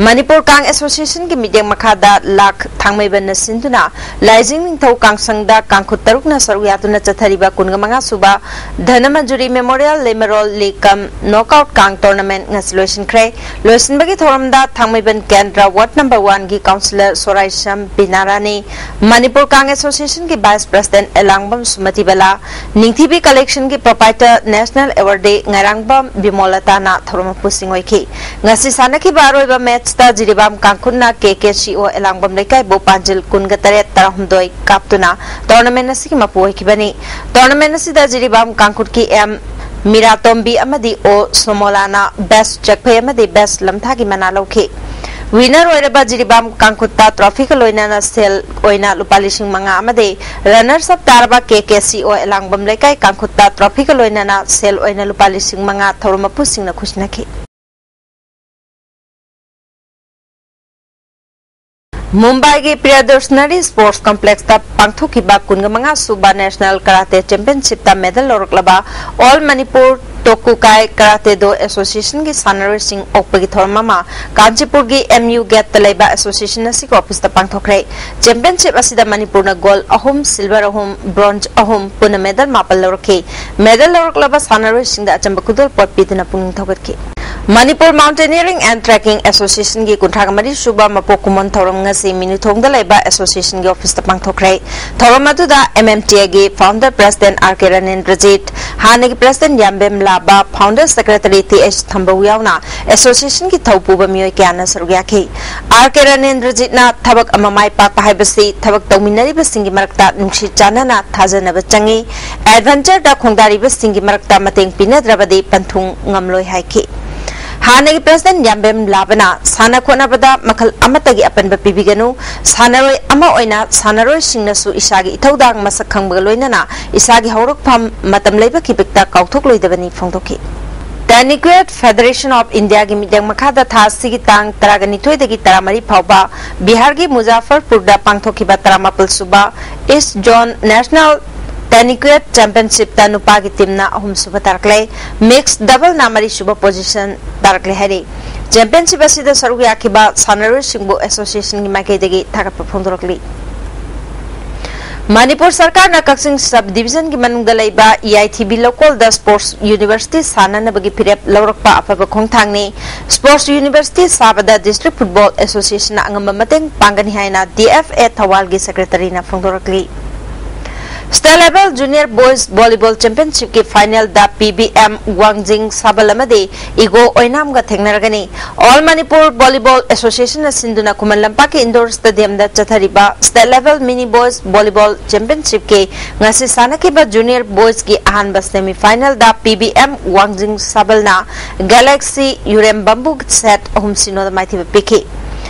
ꯃꯅꯤꯄꯨꯔ ꯀꯥꯡ ꯑꯦꯁꯣꯁꯤꯌꯦꯁꯟꯒꯤ ꯃꯤꯠꯌꯦꯡ ꯃꯈꯥꯗ ꯂꯥꯛ ꯊꯥꯡꯃꯩꯕꯟꯅ ꯁꯤꯟꯗꯨꯅ ꯂꯥꯏꯖꯤꯡ ꯅꯤꯡꯊꯧ ꯀꯥꯡꯁꯪꯗ ꯀꯥꯡꯈꯨꯠ ꯇꯔꯨꯛꯅ ꯁꯔꯨꯛ ꯌꯥꯗꯨꯅ ꯆꯠꯊꯔꯤꯕ ꯀꯨꯟꯃꯉꯥ ꯁꯨꯕ ꯙꯅꯃꯟꯖꯨꯔꯤ ꯃꯦꯃꯣꯔꯤꯌꯦꯜ ꯂꯩꯃꯔꯣꯜ ꯂꯤꯛ ꯀꯝ ꯅꯣꯛꯑꯥꯎꯠ ꯀꯥꯡ ꯇꯣꯔꯅꯥꯃꯦꯟꯠ ꯉꯁꯤ ꯂꯣꯏꯁꯤꯟꯈ꯭ꯔꯦ꯫ ꯂꯣꯏꯁꯤꯟꯕꯒꯤ ꯊꯧꯔꯝꯗ ꯊꯥꯡꯃꯩꯕꯟ ꯀꯦꯟꯗ꯭ꯔ ꯋꯥꯔꯗ ꯅꯝꯕꯔ ꯋꯥꯟꯒꯤ ꯀꯥꯎꯟꯁꯤꯂꯔ ꯁꯣꯔꯥꯏꯁꯝ ꯕꯤꯅꯥꯔꯥꯅꯤ, ꯃꯅꯤꯄꯨꯔ ꯀꯥꯡ ꯑꯦꯁꯣꯁꯤꯌꯦꯁꯟꯒꯤ ꯚꯥꯏꯁ ꯄ꯭ꯔꯁꯤꯗꯦꯟꯠ ꯑꯦꯂꯥꯡꯕꯝ ꯁꯨꯃꯇꯤꯕꯂꯥ, ꯅꯤꯡꯊꯤꯕꯤ ꯀꯂꯦꯛꯁꯟꯒꯤ ꯄ꯭ꯔꯣꯄꯥꯏꯇꯔ ꯅꯦꯁꯅꯦꯜ ꯑꯦꯋꯥꯔꯗꯤ ꯉꯥꯏꯔꯥꯡꯕꯝ ꯕꯤꯃꯣꯂꯇꯥꯅ ꯊꯧꯔꯝ ꯃꯄꯨꯁꯤꯡ ꯑꯣꯏꯈꯤ꯫ ꯉꯁꯤ ꯁꯥꯟꯅꯈꯤꯕ ꯑꯔꯣꯏꯕ ꯃꯦꯆꯇ ꯖꯤꯔꯤꯕꯥꯝ ꯀꯥꯡꯈꯨꯠꯅ ꯀꯦ ꯀꯦ ꯁꯤ ꯑꯣ ꯑꯦꯂꯥꯡꯕꯝ ꯂꯩꯀꯥꯏꯕꯨ ꯄꯥꯟꯖꯤꯜ ꯀꯨꯟꯒ ꯇꯔꯦꯠ, ꯇꯔꯥꯍꯨꯝꯗꯣꯏ ꯀꯥꯞꯇꯨꯅ ꯇꯣꯔꯅꯥꯃꯦꯟ ꯑꯁꯤꯒꯤ ꯃꯄꯨ ꯑꯣꯏꯈꯤꯕꯅꯤ꯫ ꯇꯣꯔꯅꯥꯃꯦꯟ ꯑꯁꯤꯗ ꯖꯤꯔꯤꯕꯥꯝ ꯀꯥꯡꯈꯨꯠꯀꯤ ꯑꯦꯝ ꯃꯤꯔꯥꯇꯣꯝꯕꯤ ꯑꯃꯗꯤ ꯑꯣ ꯁꯣꯃꯣꯂꯥꯅ ꯕꯦꯁ ꯆꯦꯛꯐꯩ ꯑꯃꯗꯤ ꯕꯦꯁ ꯂꯝꯊꯥꯒꯤ ꯃꯅꯥ ꯂꯧꯈꯤ꯫ ꯋꯤꯅꯔ ꯑꯣꯏꯔꯕ ꯖꯤꯔꯤꯕꯥꯝ ꯀꯥꯡꯈꯨꯠꯇ ꯇ꯭ꯔꯣꯐꯤꯒ ꯂꯣꯏꯅꯅ ꯁꯦꯜ ꯑꯣꯏꯅ ꯂꯨꯄꯥ ꯂꯤꯁꯤꯡ ꯃꯉꯥ ꯑꯃꯗꯤ ꯔꯟꯅꯔꯁ ꯑꯞ ꯇꯥꯔꯕ ꯀꯦ ꯀꯦ ꯁꯤ ꯑꯣ ꯑꯦꯂꯥꯡꯕꯝ ꯂꯩꯀꯥꯏ ꯀꯥꯡꯈꯨꯠꯇ ꯇ꯭ꯔꯣꯐꯤꯒ ꯂꯣꯏꯅꯅ ꯁꯦꯜ ꯑꯣꯏꯅ ꯂꯨꯄꯥ ꯂꯤꯁꯤꯡ ꯃꯉꯥ ꯊꯧꯔꯝ ꯃꯄꯨꯁꯤꯡꯅ ꯈꯨꯠꯁꯤꯟꯅꯈꯤ꯫ ꯃꯨꯝꯕꯥꯏꯒꯤ ꯄ꯭ꯔꯤꯌꯗꯔꯁꯅꯔꯤ ꯁ꯭ꯄꯣꯔꯠꯁ ꯀꯝꯄ꯭ꯂꯦꯛꯁꯇ ꯄꯥꯡꯊꯣꯛꯈꯤꯕ ꯀꯨꯟꯃꯉꯥ ꯁꯨꯕ ꯅꯦꯁꯅꯦꯜ ꯀꯔꯥꯇꯦ ꯆꯦꯝꯄꯤꯌꯟꯁꯤꯞꯇ ꯃꯦꯗꯜ ꯂꯧꯔꯛꯂꯕ ꯑꯣꯜ ꯃꯅꯤꯄꯨꯔ ꯇꯣꯀꯨꯀꯥꯏ ꯀꯔꯥꯇꯦꯗꯣ ꯑꯦꯁꯣꯁꯤꯌꯦꯁꯟꯒꯤ ꯁꯥꯟꯅꯔꯣꯏꯁꯤꯡ ꯑꯣꯛꯄꯒꯤ ꯊꯧꯔꯝ ꯑꯃ ꯀꯥꯟꯆꯤꯄꯨꯔꯒꯤ ꯑꯦꯝ ꯌꯨ ꯒꯦꯠꯇ ꯂꯩꯕ ꯑꯦꯁꯣꯁꯤꯌꯦꯁꯟ ꯑꯁꯤꯒꯤ ꯑꯣꯐꯤꯁꯇ ꯄꯥꯡꯊꯣꯛꯈ꯭ꯔꯦ꯫ ꯆꯦꯝꯄꯤꯌꯟꯁꯤꯞ ꯑꯁꯤꯗ ꯃꯅꯤꯄꯨꯔꯅ ꯒꯣꯜ ꯑꯍꯨꯝ, ꯁꯤꯜꯚꯔ ꯑꯍꯨꯝ, ꯕ꯭ꯔꯣꯟꯖ ꯑꯍꯨꯝ, ꯄꯨꯟꯅ ꯃꯦꯗꯜ ꯃꯥꯄꯜ ꯂꯧꯔꯛꯈꯤ꯫ ꯃꯦꯗꯜ ꯂꯧꯔꯛꯂꯕ ꯁꯥꯟꯅꯔꯣꯏꯁꯤꯡꯗ ꯑꯆꯝꯕ ꯈꯨꯗꯣꯜꯄꯣꯠ ꯄꯤꯗꯨꯅ ꯄꯨꯛꯅꯤꯡ ꯊꯧꯒꯠꯈꯤ꯫ ꯃꯅꯤꯄꯨꯔ ꯃꯥꯎꯟꯇꯦꯅꯤꯌꯔꯤꯡ ꯑꯦꯟ ꯇ꯭ꯔꯦꯀꯤꯡ ꯑꯦꯁꯣꯁꯤꯌꯦꯁꯟꯒꯤ ꯀꯨꯟꯊ꯭ꯔꯥ ꯃꯔꯤ ꯁꯨꯕ ꯃꯄꯣꯛ ꯀꯨꯝꯑꯣꯟ ꯊꯧꯔꯝ ꯉꯁꯤ ꯃꯤꯅꯨꯊꯣꯡꯗ ꯂꯩꯕ ꯑꯦꯁꯣꯁꯤꯌꯦꯁꯟꯒꯤ ꯑꯣꯐꯤꯁꯇ ꯄꯥꯡꯊꯣꯛꯈ꯭ꯔꯦ꯫ ꯊꯧꯔꯝ ꯑꯗꯨꯗ ꯑꯦꯝ ꯑꯦꯝ ꯇꯤ ꯑꯦꯒꯤ founder president R K Ranendrajit, ꯍꯥꯟꯅꯒꯤ ꯄ꯭ꯔꯁꯤꯗꯦꯟꯠ ꯌꯥꯝꯕꯦꯝ ꯂꯥꯕꯥ, founder secretary T H Thambou ꯌꯥꯎꯅ ꯑꯦꯁꯣꯁꯤꯌꯦꯁꯟꯒꯤ ꯊꯧꯄꯨꯕ ꯃꯤꯑꯣꯏ ꯀꯌꯥꯅ ꯁꯔꯨꯛ ꯌꯥꯈꯤ꯫ ꯑꯥꯔ ꯀꯦ ꯔꯅꯦꯟꯗ꯭ꯔꯖꯤꯠꯅ ꯊꯕꯛ ꯑꯃ ꯃꯥꯏ ꯄꯥꯛꯄ ꯍꯥꯏꯕꯁꯤ ꯊꯕꯛ ꯇꯧꯃꯤꯟꯅꯔꯤꯕꯁꯤꯡꯒꯤ ꯃꯔꯛꯇ ꯅꯨꯡꯁꯤ ꯆꯥꯟꯅꯅ ꯊꯥꯖꯅꯕ ꯆꯪꯏ꯫ ꯑꯦꯗꯚꯦꯟꯆꯔꯗ ꯈꯣꯡꯗꯥꯔꯤꯕꯁꯤꯡꯒꯤ ꯃꯔꯛꯇ ꯃꯇꯦꯡ ꯄꯤꯅꯗ꯭ꯔꯕꯗꯤ ꯄꯟꯊꯨꯡ ꯉꯝꯂꯣꯏ ꯍꯥꯏꯈꯤ꯫ ꯍꯥꯟꯅꯒꯤ ꯄ꯭ꯔꯁꯤꯗꯦꯟꯠ ꯌꯥꯝꯕꯦꯝ ꯂꯥꯕꯅ ꯁꯥꯟꯅ ꯈꯣꯠꯅꯕꯗ ꯃꯈꯜ ꯑꯃꯠꯇꯒꯤ ꯑꯄꯟꯕ ꯄꯤꯕꯤꯒꯅꯨ, ꯁꯥꯟꯅꯔꯣꯏ ꯑꯃ ꯑꯣꯏꯅ ꯁꯥꯟꯅꯔꯣꯏꯁꯤꯡꯅꯁꯨ ꯏꯁꯥꯒꯤ ꯏꯊꯧꯗꯥꯡ ꯃꯁꯛ ꯈꯪꯕꯒ ꯂꯣꯏꯅꯅ ꯏꯁꯥꯒꯤ ꯍꯧꯔꯛꯐꯝ ꯃꯇꯝ ꯂꯩꯕ ꯈꯤꯕꯤꯛꯇ ꯀꯥꯎꯊꯣꯛꯂꯣꯏꯗꯕꯅꯤ ꯐꯣꯡꯗꯣꯛꯈꯤ꯫ ꯇꯦꯅꯤꯀ꯭ꯔꯦꯠ ꯐꯦꯗꯔꯦꯁꯟ ꯑꯣꯐ ꯏꯟꯗꯤꯌꯥꯒꯤ ꯃꯤꯠꯌꯦꯡ ꯃꯈꯥꯗ ꯊꯥ ꯑꯁꯤꯒꯤ ꯇꯥꯡ ꯇꯔꯥꯅꯤꯊꯣꯏꯗꯒꯤ ꯇꯔꯥꯃꯔꯤ ꯐꯥꯎꯕ ꯕꯤꯍꯥꯔꯒꯤ ꯃꯨꯖꯥꯐꯔꯄꯨꯔꯗ ꯄꯥꯡꯊꯣꯛꯈꯤꯕ ꯇꯔꯥꯃꯥꯄꯜ ꯁꯨꯕ ꯏꯁ ꯖꯣꯟ ꯅꯦꯁꯅꯦꯜ ꯑꯦꯅꯤꯀ꯭ꯋꯦꯠ ꯆꯦꯝꯄꯤꯌꯟꯁꯤꯞꯇ ꯅꯨꯄꯥꯒꯤ ꯇꯤꯝꯅ ꯑꯍꯨꯝꯁꯨꯕ ꯇꯥꯔꯛꯂꯦ꯫ ꯃꯤꯛꯁ ꯗꯕꯜꯅ ꯃꯔꯤꯁꯨꯕ ꯄꯣꯖꯤꯁꯟ ꯇꯥꯔꯛꯂꯦ ꯍꯥꯏꯔꯤ꯫ ꯆꯦꯝꯄꯤꯌꯟꯁꯤꯞ ꯑꯁꯤꯗ ꯁꯔꯨꯛ ꯌꯥꯈꯤꯕ ꯁꯥꯟꯅꯔꯣꯏꯁꯤꯡꯕꯨ ꯑꯦꯁꯣꯁꯤꯌꯦꯁꯟꯒꯤ ꯃꯥꯏꯀꯩꯗꯒꯤ ꯊꯥꯒꯠꯄ ꯐꯣꯡꯗꯣꯔꯛꯂꯤ꯫ ꯃꯅꯤꯄꯨꯔ ꯁꯔꯀꯥꯔꯅ ꯀꯛꯆꯤꯡ ꯁꯕ ꯗꯤꯕꯤꯖꯟꯒꯤ ꯃꯅꯨꯡꯗ ꯂꯩꯕ ꯏ ꯑꯥꯏ ꯊꯤ ꯕꯤ ꯂꯧꯀꯣꯜꯗ ꯁ꯭ꯄꯣꯔꯠꯁ ꯌꯨꯅꯤꯚꯔꯁꯤꯇꯤ ꯁꯥꯟꯅꯅꯕꯒꯤ ꯐꯤꯔꯦꯞ ꯂꯧꯔꯛꯄ ꯑꯐꯕ ꯈꯣꯡꯊꯥꯡꯅꯤ꯫ ꯁ꯭ꯄꯣꯔꯠꯁ ꯌꯨꯅꯤꯚꯔꯁꯤꯇꯤ ꯁꯥꯕꯗ ꯗꯤꯁꯇ꯭ꯔꯤꯛ ꯐꯨꯠꯕꯣꯜ ꯑꯦꯁꯣꯁꯤꯌꯦꯁꯟꯅ ꯑꯉꯝꯕ ꯃꯇꯦꯡ ꯄꯥꯡꯒꯅꯤ ꯍꯥꯏꯅ ꯗꯤ ꯑꯦꯐ ꯑꯦ ꯊꯧꯕꯥꯜꯒꯤ ꯁꯦꯀ꯭ꯔꯦꯇꯔꯤꯅ ꯐꯣꯡꯗꯣꯔꯛꯂꯤ꯫ State level junior boys volleyball ꯆꯦꯝꯄꯤꯌꯟꯁꯤꯞꯀꯤ ꯐꯥꯏꯅꯦꯜꯗ ꯄꯤ ꯕꯤ ꯑꯦꯝ ꯋꯥꯡꯖꯤꯡ ꯁꯥꯕꯜ ꯑꯃꯗꯤ ꯏꯒꯣ ꯑꯣꯏꯅꯥꯝꯒ ꯊꯦꯡꯅꯔꯒꯅꯤ꯫ ꯑꯣꯜ ꯃꯅꯤꯄꯨꯔ ꯚꯣꯂꯤꯕꯣꯜ ꯑꯦꯁꯣꯁꯤꯌꯦꯁꯟꯅ ꯁꯤꯟꯗꯨꯅ ꯈꯨꯃꯟ ꯂꯝꯄꯥꯛꯀꯤ ꯏꯟꯗꯣꯔ ꯁ꯭ꯇꯦꯗꯤꯌꯝꯗ ꯆꯠꯊꯔꯤꯕ state level mini boys volleyball ꯆꯦꯝꯄꯤꯌꯟꯁꯤꯞꯀꯤ ꯉꯁꯤ ꯁꯥꯟꯅꯈꯤꯕ ꯖꯨꯅꯤꯌꯔ ꯕꯣꯏꯁꯀꯤ ꯑꯍꯥꯟꯕ ꯁꯦꯃꯤ ꯐꯥꯏꯅꯦꯜꯗ ꯄꯤ ꯕꯤ ꯑꯦꯝ ꯋꯥꯡꯖꯤꯡ ꯁꯥꯕꯜꯅ ꯒꯦꯂꯦꯛꯁꯤ ꯌꯨꯔꯦꯝꯕꯝꯕꯨ ꯁꯦꯠ ꯑꯍꯨꯝ ꯁꯤꯅꯣꯗ ꯃꯥꯏꯊꯤꯕ ꯄꯤꯈꯤ꯫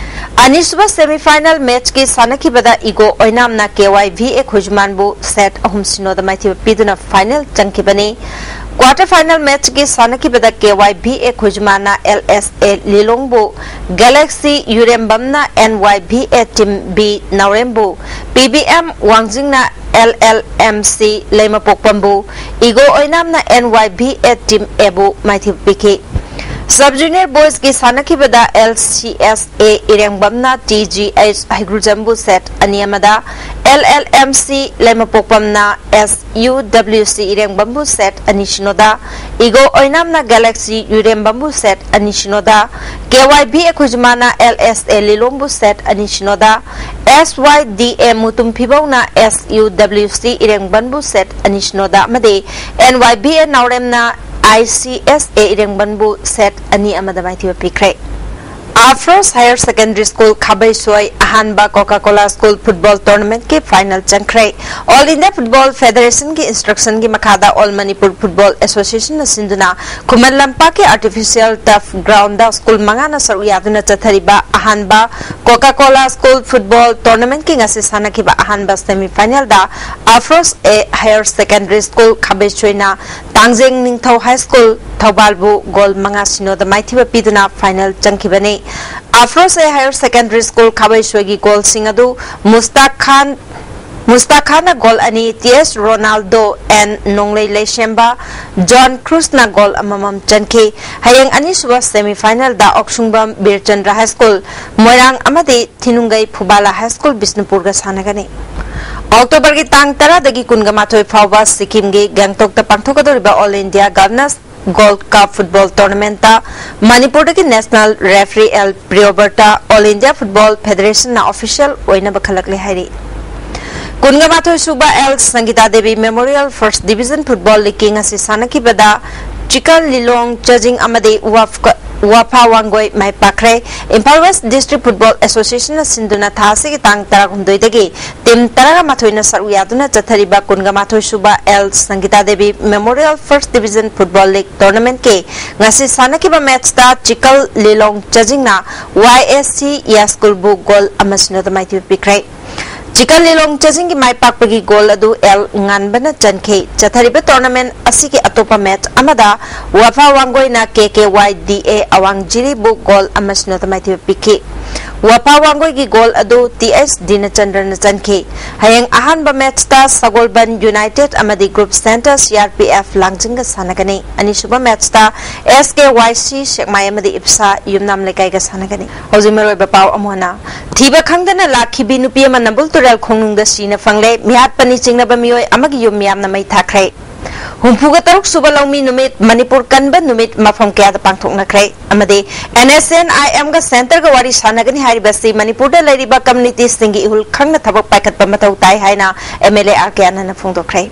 ꯑꯅꯤꯁꯨꯕ ꯁꯦꯃꯤ ꯐꯥꯏꯅꯦꯜ ꯃꯦꯆꯀꯤ ꯁꯥꯟꯅꯈꯤꯕꯗ ꯏꯒꯣ ꯑꯣꯏꯅꯥꯝꯅ ꯀꯦ ꯋꯥꯏ ꯚꯤ ꯑꯦ ꯈꯣꯏꯖꯨꯃꯥꯟꯕꯨ ꯁꯦꯠ ꯑꯍꯨꯝ ꯁꯤꯅꯣꯗ ꯃꯥꯏꯊꯤꯕ ꯄꯤꯗꯨꯅ ꯐꯥꯏꯅꯦꯜ ꯆꯪꯈꯤꯕꯅꯤ꯫ ꯀ꯭ꯋꯥꯔꯇꯔ ꯐꯥꯏꯅꯦꯜ ꯃꯦꯆꯀꯤ ꯁꯥꯟꯅꯈꯤꯕꯗ ꯀꯦ ꯋꯥꯏ ꯚꯤ ꯑꯦ ꯈꯣꯏꯖꯨꯃꯥꯟꯅ ꯑꯦꯜ ꯑꯦꯁ ꯑꯦ ꯂꯤꯂꯣꯡꯕꯨ, ꯒꯦꯂꯦꯛꯁꯤ ꯌꯨꯔꯦꯝꯕꯝꯅ N Y V A team B ꯅꯥꯎꯔꯦꯝꯕꯨ, ꯄꯤ ꯕꯤ ꯑꯦꯝ ꯋꯥꯡꯖꯤꯡꯅ ꯑꯦꯜ ꯑꯦꯜ ꯑꯦꯝ ꯁꯤ ꯂꯩꯃꯄꯣꯛꯄꯝꯕꯨ, ꯏꯒꯣ ꯑꯣꯏꯅꯥꯝꯅ N Y V A team ꯑꯦꯕꯨ ꯃꯥꯏꯊꯤꯕ ꯄꯤꯈꯤ꯫ ꯁꯕ ꯖꯨꯅꯤꯌꯔ ꯕꯣꯏꯁꯀꯤ ꯁꯥꯟꯅꯈꯤꯕꯗ ꯑꯦꯜ ꯁꯤ ꯑꯦꯁ ꯑꯦ ꯏꯔꯦꯡꯕꯝꯅ ꯇꯤ ꯖꯤ ꯑꯩꯆ ꯍꯩꯒ꯭ꯔꯨꯖꯝꯕꯨ ꯁꯦꯠ ꯑꯅꯤ ꯑꯃꯗ, ꯑꯦꯜ ꯑꯦꯜ ꯑꯦꯝ ꯁꯤ ꯂꯩꯃꯄꯣꯛꯄꯝꯅ ꯑꯦꯁ ꯌꯨ ꯗꯕ꯭ꯂꯤꯎ ꯁꯤ ꯏꯔꯦꯡꯕꯝꯕꯨ ꯁꯦꯠ ꯑꯅꯤ ꯁꯤꯅꯣꯗ, ꯏꯒꯣ ꯑꯣꯏꯅꯥꯝꯅ ꯒꯦꯂꯦꯛꯁꯤ ꯌꯨꯔꯦꯝꯕꯝꯕꯨ ꯁꯦꯠ ꯑꯅꯤ ꯁꯤꯅꯣꯗ, ꯀꯦ ꯋꯥꯏ ꯚꯤ ꯑꯦ ꯈꯣꯏꯖꯨꯃꯥꯟꯅ ꯑꯦꯜ ꯑꯦꯁ ꯑꯦ ꯂꯤꯂꯣꯡꯕꯨ ꯁꯦꯠ ꯑꯅꯤ ꯁꯤꯅꯣꯗ, ꯑꯦꯁ ꯋꯥꯏ ꯗꯤ ꯑꯦ ꯃꯨꯇꯨꯝ ꯐꯤꯕꯧꯅ ꯑꯦꯁ ꯌꯨ ꯗꯕ꯭ꯂꯤꯎ ꯁꯤ ꯏꯔꯦꯡꯕꯝꯕꯨ ꯁꯦꯠ ꯑꯅꯤ ꯁꯤꯅꯣꯗ ꯑꯃꯗꯤ and Y V A ꯅꯥꯎꯔꯦꯝꯅ I C S A ꯏꯔꯦꯡꯕꯝꯕꯨ set ꯑꯅꯤ ꯑꯃꯗ ꯃꯥꯏꯊꯤꯕ ꯄꯤꯈ꯭ꯔꯦ꯫ ꯑꯐ꯭ꯔꯣꯁ ꯍꯥꯌꯔ ꯁꯦꯀꯦꯟꯗꯔꯤ ꯁ꯭ꯀꯨꯜ ꯈꯥꯕꯩꯁꯣꯏ ꯑꯍꯥꯟꯕ ꯀꯣꯀꯥ ꯀꯣꯂꯥ ꯁ꯭ꯀꯨꯜ ꯐꯨꯠꯕꯣꯜ ꯇꯣꯔꯅꯥꯃꯦꯟꯠꯀꯤ ꯐꯥꯏꯅꯦꯜ ꯆꯪꯈ꯭ꯔꯦ꯫ ꯑꯣꯜ ꯏꯟꯗꯤꯌꯥ ꯐꯨꯠꯕꯣꯜ ꯐꯦꯗꯔꯦꯁꯟꯒꯤ ꯏꯟꯁꯇ꯭ꯔꯛꯁꯟꯒꯤ ꯃꯈꯥꯗ ꯑꯣꯜ ꯃꯅꯤꯄꯨꯔ ꯐꯨꯠꯕꯣꯜ ꯑꯦꯁꯣꯁꯤꯌꯦꯁꯟꯅ ꯁꯤꯟꯗꯨꯅ ꯈꯨꯃꯟ ꯂꯝꯄꯥꯛꯀꯤ ꯑꯥꯔꯇꯤꯐꯤꯁꯤꯌꯦꯜ ꯇꯔꯐ ꯒ꯭ꯔꯥꯎꯟꯗ ꯁ꯭ꯀꯨꯜ ꯃꯉꯥꯅ ꯁꯔꯨꯛ ꯌꯥꯗꯨꯅ ꯆꯠꯊꯔꯤꯕ ꯑꯍꯥꯟꯕ ꯀꯣꯀꯥ ꯀꯣꯂꯥ ꯁ꯭ꯀꯨꯜ ꯐꯨꯠꯕꯣꯜ ꯇꯣꯔꯅꯥꯃꯦꯟꯠꯀꯤ ꯉꯁꯤ ꯁꯥꯟꯅꯈꯤꯕ ꯑꯍꯥꯟꯕ ꯁꯦꯃꯤ ꯐꯥꯏꯅꯦꯜꯗ ꯑꯐ꯭ꯔꯣꯁ ꯑꯦ ꯍꯥꯌꯔ ꯁꯦꯀꯦꯟꯗꯔꯤ ꯁ꯭ꯀꯨꯜ ꯈꯥꯕꯩꯁꯣꯏꯅ ꯇꯥꯡꯖꯦꯡ ꯅꯤꯡꯊꯧ ꯍꯥꯏ ꯁ꯭ꯀꯨꯜ ꯊꯧꯕꯥꯜꯕꯨ ꯒꯣꯜ ꯃꯉꯥ ꯁꯤꯅꯣꯗ ꯃꯥꯏꯊꯤꯕ ꯄꯤꯗꯨꯅ ꯐꯥꯏꯅꯦꯜ ꯆꯪꯈꯤꯕꯅꯤ꯫ ꯑꯐ꯭ꯔꯣꯁ ꯑꯦ ꯍꯥꯌꯔ ꯁꯦꯀꯦꯟꯗꯔꯤ ꯁ꯭ꯀꯨꯜ ꯈꯥꯕꯩꯁꯣꯏꯒꯤ ꯒꯣꯜꯁꯤꯡ ꯑꯗꯨ ꯃꯨꯁꯇꯥꯛ ꯈꯥꯟ, ꯃꯨꯁꯇꯥꯈꯥꯅ ꯒꯣꯜ ꯑꯅꯤ, ꯇꯤ ꯑꯦꯁ ꯔꯣꯅꯥꯜꯗꯣ ꯑꯦꯟ ꯅꯣꯡꯂꯩ ꯂꯩꯁꯦꯝꯕ ꯖꯣꯟ ꯀ꯭ꯔꯨꯁꯅ ꯒꯣꯜ ꯑꯃꯃꯝ ꯆꯟꯈꯤ꯫ ꯍꯌꯦꯡ ꯑꯅꯤꯁꯨꯕ semifinalꯗ ꯑꯣꯛꯁꯨꯡꯕꯝ ꯕꯤꯔꯆꯟꯗ꯭ꯔ ꯍꯥꯏ ꯁ꯭ꯀꯨꯜ ꯃꯣꯏꯔꯥꯡ ꯑꯃꯗꯤ ꯊꯤꯅꯨꯡꯒꯩ ꯐꯨꯕꯥꯂꯥ ꯍꯥꯏ ꯁ꯭ꯀꯨꯜ ꯕꯤꯁꯅꯨꯄꯨꯔꯒ ꯁꯥꯟꯅꯒꯅꯤ꯫ ꯑꯣꯛꯇꯣꯕꯔꯒꯤ ꯇꯥꯡ ꯇꯔꯥꯗꯒꯤ ꯀꯨꯟꯒ ꯃꯥꯊꯣꯏ ꯐꯥꯎꯕ ꯁꯤꯛꯀꯤꯝꯒꯤ ꯒꯦꯡꯇꯣꯛꯇ ꯄꯥꯡꯊꯣꯛꯀꯗꯧꯔꯤꯕ All India Governors Gold Cup football tournamentꯇ ꯃꯅꯤꯄꯨꯔꯗꯒꯤ national referee ꯑꯦꯜ ꯄ꯭ꯔꯤꯌꯣꯕꯔꯇ All India Football Federationꯅ official ꯑꯣꯏꯅꯕ ꯈꯜꯂꯛꯂꯦ ꯍꯥꯏꯔꯤ꯫ ꯀꯨꯟꯒ ꯃꯥꯊꯣꯏ ꯁꯨꯕ L Sangita Devi Memorial First Division Football Leagueꯀꯤ ꯉꯁꯤ ꯁꯥꯟꯅꯈꯤꯕꯗ ꯆꯤꯀꯜ ꯂꯤꯂꯣꯡ ꯆꯖꯤꯡ ꯑꯃꯗꯤ ꯋꯥꯐ-, ꯋꯥꯐꯥ ꯋꯥꯡꯒꯣꯏ ꯃꯥꯏ ꯄꯥꯛꯈ꯭ꯔꯦ꯫ ꯏꯝꯐꯥꯜ West District Football Associationꯅ ꯁꯤꯟꯗꯨꯅ ꯊꯥ ꯑꯁꯤꯒꯤ ꯇꯥꯡ ꯇꯔꯥꯍꯨꯝꯗꯣꯏꯗꯒꯤ team ꯇꯔꯥꯃꯥꯊꯣꯏꯅ ꯁꯔꯨꯛ ꯌꯥꯗꯨꯅ ꯆꯠꯊꯔꯤꯕ ꯀꯨꯟꯒ ꯃꯥꯊꯣꯏ ꯁꯨꯕ L Sangita Devi Memorial First Division Football League tournamentꯀꯤ ꯉꯁꯤ ꯁꯥꯟꯅꯈꯤꯕ matchꯇ ꯆꯤꯀꯜ ꯂꯤꯂꯣꯡ ꯆꯖꯤꯡꯅ ꯋꯥꯏ ꯑꯦꯁ ꯁꯤ ꯌꯥꯁꯀꯨꯜꯕꯨ ꯒꯣꯜ ꯑꯃ ꯁꯤꯅꯣꯗ ꯃꯥꯏꯊꯤꯕ ꯄꯤꯈ꯭ꯔꯦ꯫ ꯆꯤꯀꯜ ꯂꯤꯂꯣꯡ ꯆꯖꯤꯡꯒꯤ ꯃꯥꯏ ꯄꯥꯛꯄꯒꯤ ꯒꯣꯜ ꯑꯗꯨ ꯑꯦꯜ ꯉꯥꯟꯕꯅ ꯆꯟꯈꯤ꯫ ꯆꯠꯊꯔꯤꯕ tournament ꯑꯁꯤꯒꯤ ꯑꯇꯣꯞꯄ match ꯑꯃꯗ ꯋꯥꯐꯥ ꯋꯥꯡꯒꯣꯏꯅ ꯀꯦ ꯀꯦ ꯋꯥꯏ ꯗꯤ ꯑꯦ ꯑꯋꯥꯡ ꯖꯤꯔꯤꯕꯨ ꯒꯣꯜ ꯑꯃ ꯁꯤꯅꯣꯗ ꯃꯥꯏꯊꯤꯕ ꯄꯤꯈꯤ꯫ ꯋꯥꯐꯥ ꯋꯥꯡꯒꯣꯏꯒꯤ ꯒꯣꯜ ꯑꯗꯨ ꯇꯤ ꯑꯩꯆ ꯗꯤꯅꯆꯟꯗ꯭ꯔꯅ ꯆꯟꯈꯤ꯫ ꯍꯌꯦꯡ ꯑꯍꯥꯟꯕ matchꯇ ꯁꯒꯣꯜꯕꯟ United ꯑꯃꯗꯤ Group Center C R P F ꯂꯥꯡꯖꯤꯡꯒ ꯁꯥꯟꯅꯒꯅꯤ꯫ ꯑꯅꯤꯁꯨꯕ matchꯇ ꯑꯦꯁ ꯀꯦ ꯋꯥꯏ ꯁꯤ ꯁꯦꯛꯃꯥꯏ ꯑꯃꯗꯤ ꯏꯞꯁꯥ ꯌꯨꯝꯅꯥꯝ ꯂꯩꯀꯥꯏꯒ ꯁꯥꯟꯅꯒꯅꯤ꯫ ꯍꯧꯖꯤꯛ ꯃꯔꯨꯑꯣꯏꯕ ꯄꯥꯎ ꯑꯃꯨꯛ ꯍꯟꯅ꯫ ꯊꯤꯕ ꯈꯪꯗꯅ ꯂꯥꯛꯈꯤꯕꯤ ꯅꯨꯄꯤ ꯑꯃ ꯅꯝꯕꯨꯜ ꯇꯨꯔꯦꯜ ꯈꯣꯡꯅꯨꯡꯗ ꯁꯤꯅ ꯐꯪꯂꯦ꯫ ꯃꯤꯍꯥꯠ ꯄꯟꯅꯤ ꯆꯤꯡꯅꯕ ꯃꯤꯑꯣꯏ ꯑꯃꯒꯤ ꯌꯨꯝ ꯃꯤꯌꯥꯝꯅ ꯃꯩ ꯊꯥꯈ꯭ꯔꯦ꯫ ꯍꯨꯝꯐꯨꯒ ꯇꯔꯨꯛ ꯁꯨꯕ ꯂꯧꯃꯤ ꯅꯨꯃꯤꯠ ꯃꯅꯤꯄꯨꯔ ꯀꯟꯕ ꯅꯨꯃꯤꯠ ꯃꯐꯝ ꯀꯌꯥꯗ ꯄꯥꯡꯊꯣꯛꯅꯈ꯭ꯔꯦ꯫ ꯑꯃꯗꯤ ꯑꯦꯟ ꯑꯦꯁ ꯑꯦꯟ ꯑꯥꯏ ꯑꯦꯝꯒ centreꯒ ꯋꯥꯔꯤ ꯁꯥꯟꯅꯒꯅꯤ ꯍꯥꯏꯔꯤꯕꯁꯤ ꯃꯅꯤꯄꯨꯔꯗ ꯂꯩꯔꯤꯕ communityꯁꯤꯡꯒꯤ ꯏꯍꯨꯜ ꯈꯪꯅ ꯊꯕꯛ ꯄꯥꯏꯈꯠꯄ ꯃꯊꯧ ꯇꯥꯏ ꯍꯥꯏꯅ M L A R K ꯑꯅꯟꯅ ꯐꯣꯡꯗꯣꯛꯈ꯭ꯔꯦ꯫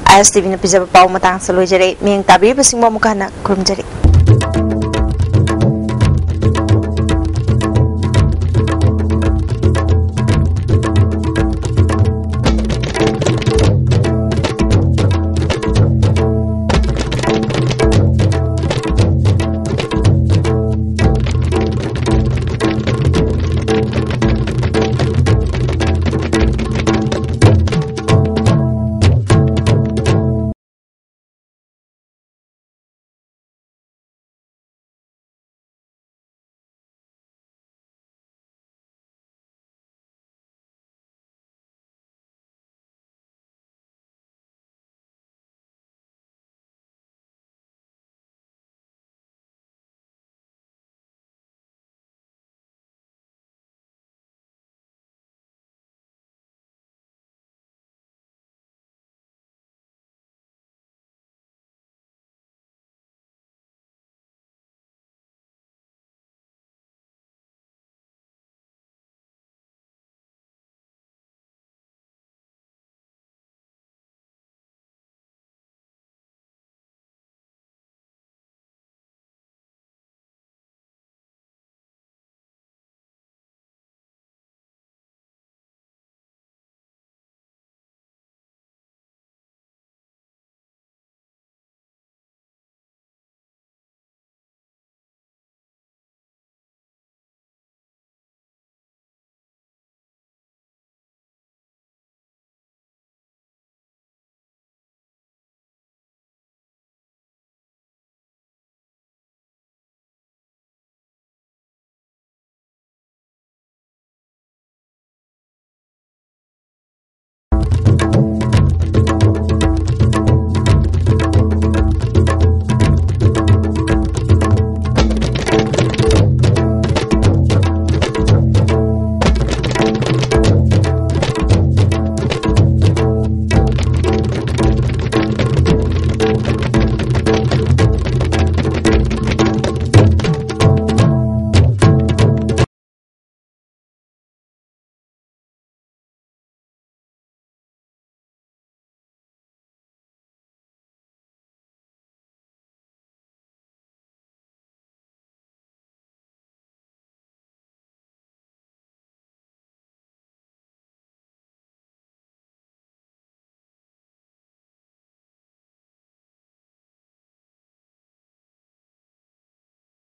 ꯑꯥꯏ ꯑꯦꯁ ꯇꯤ ꯚꯤꯅ ꯄꯤꯖꯕ ꯄꯥꯎ ꯃꯇꯥꯡꯁꯤꯗ ꯂꯣꯏꯖꯔꯦ꯫ ꯃꯤꯠꯌꯦꯡ ꯇꯥꯕꯤꯔꯤꯕꯁꯤꯡꯕꯨ ꯑꯃꯨꯛꯀ ꯍꯟꯅ ꯈꯨꯔꯨꯝꯖꯔꯤ꯫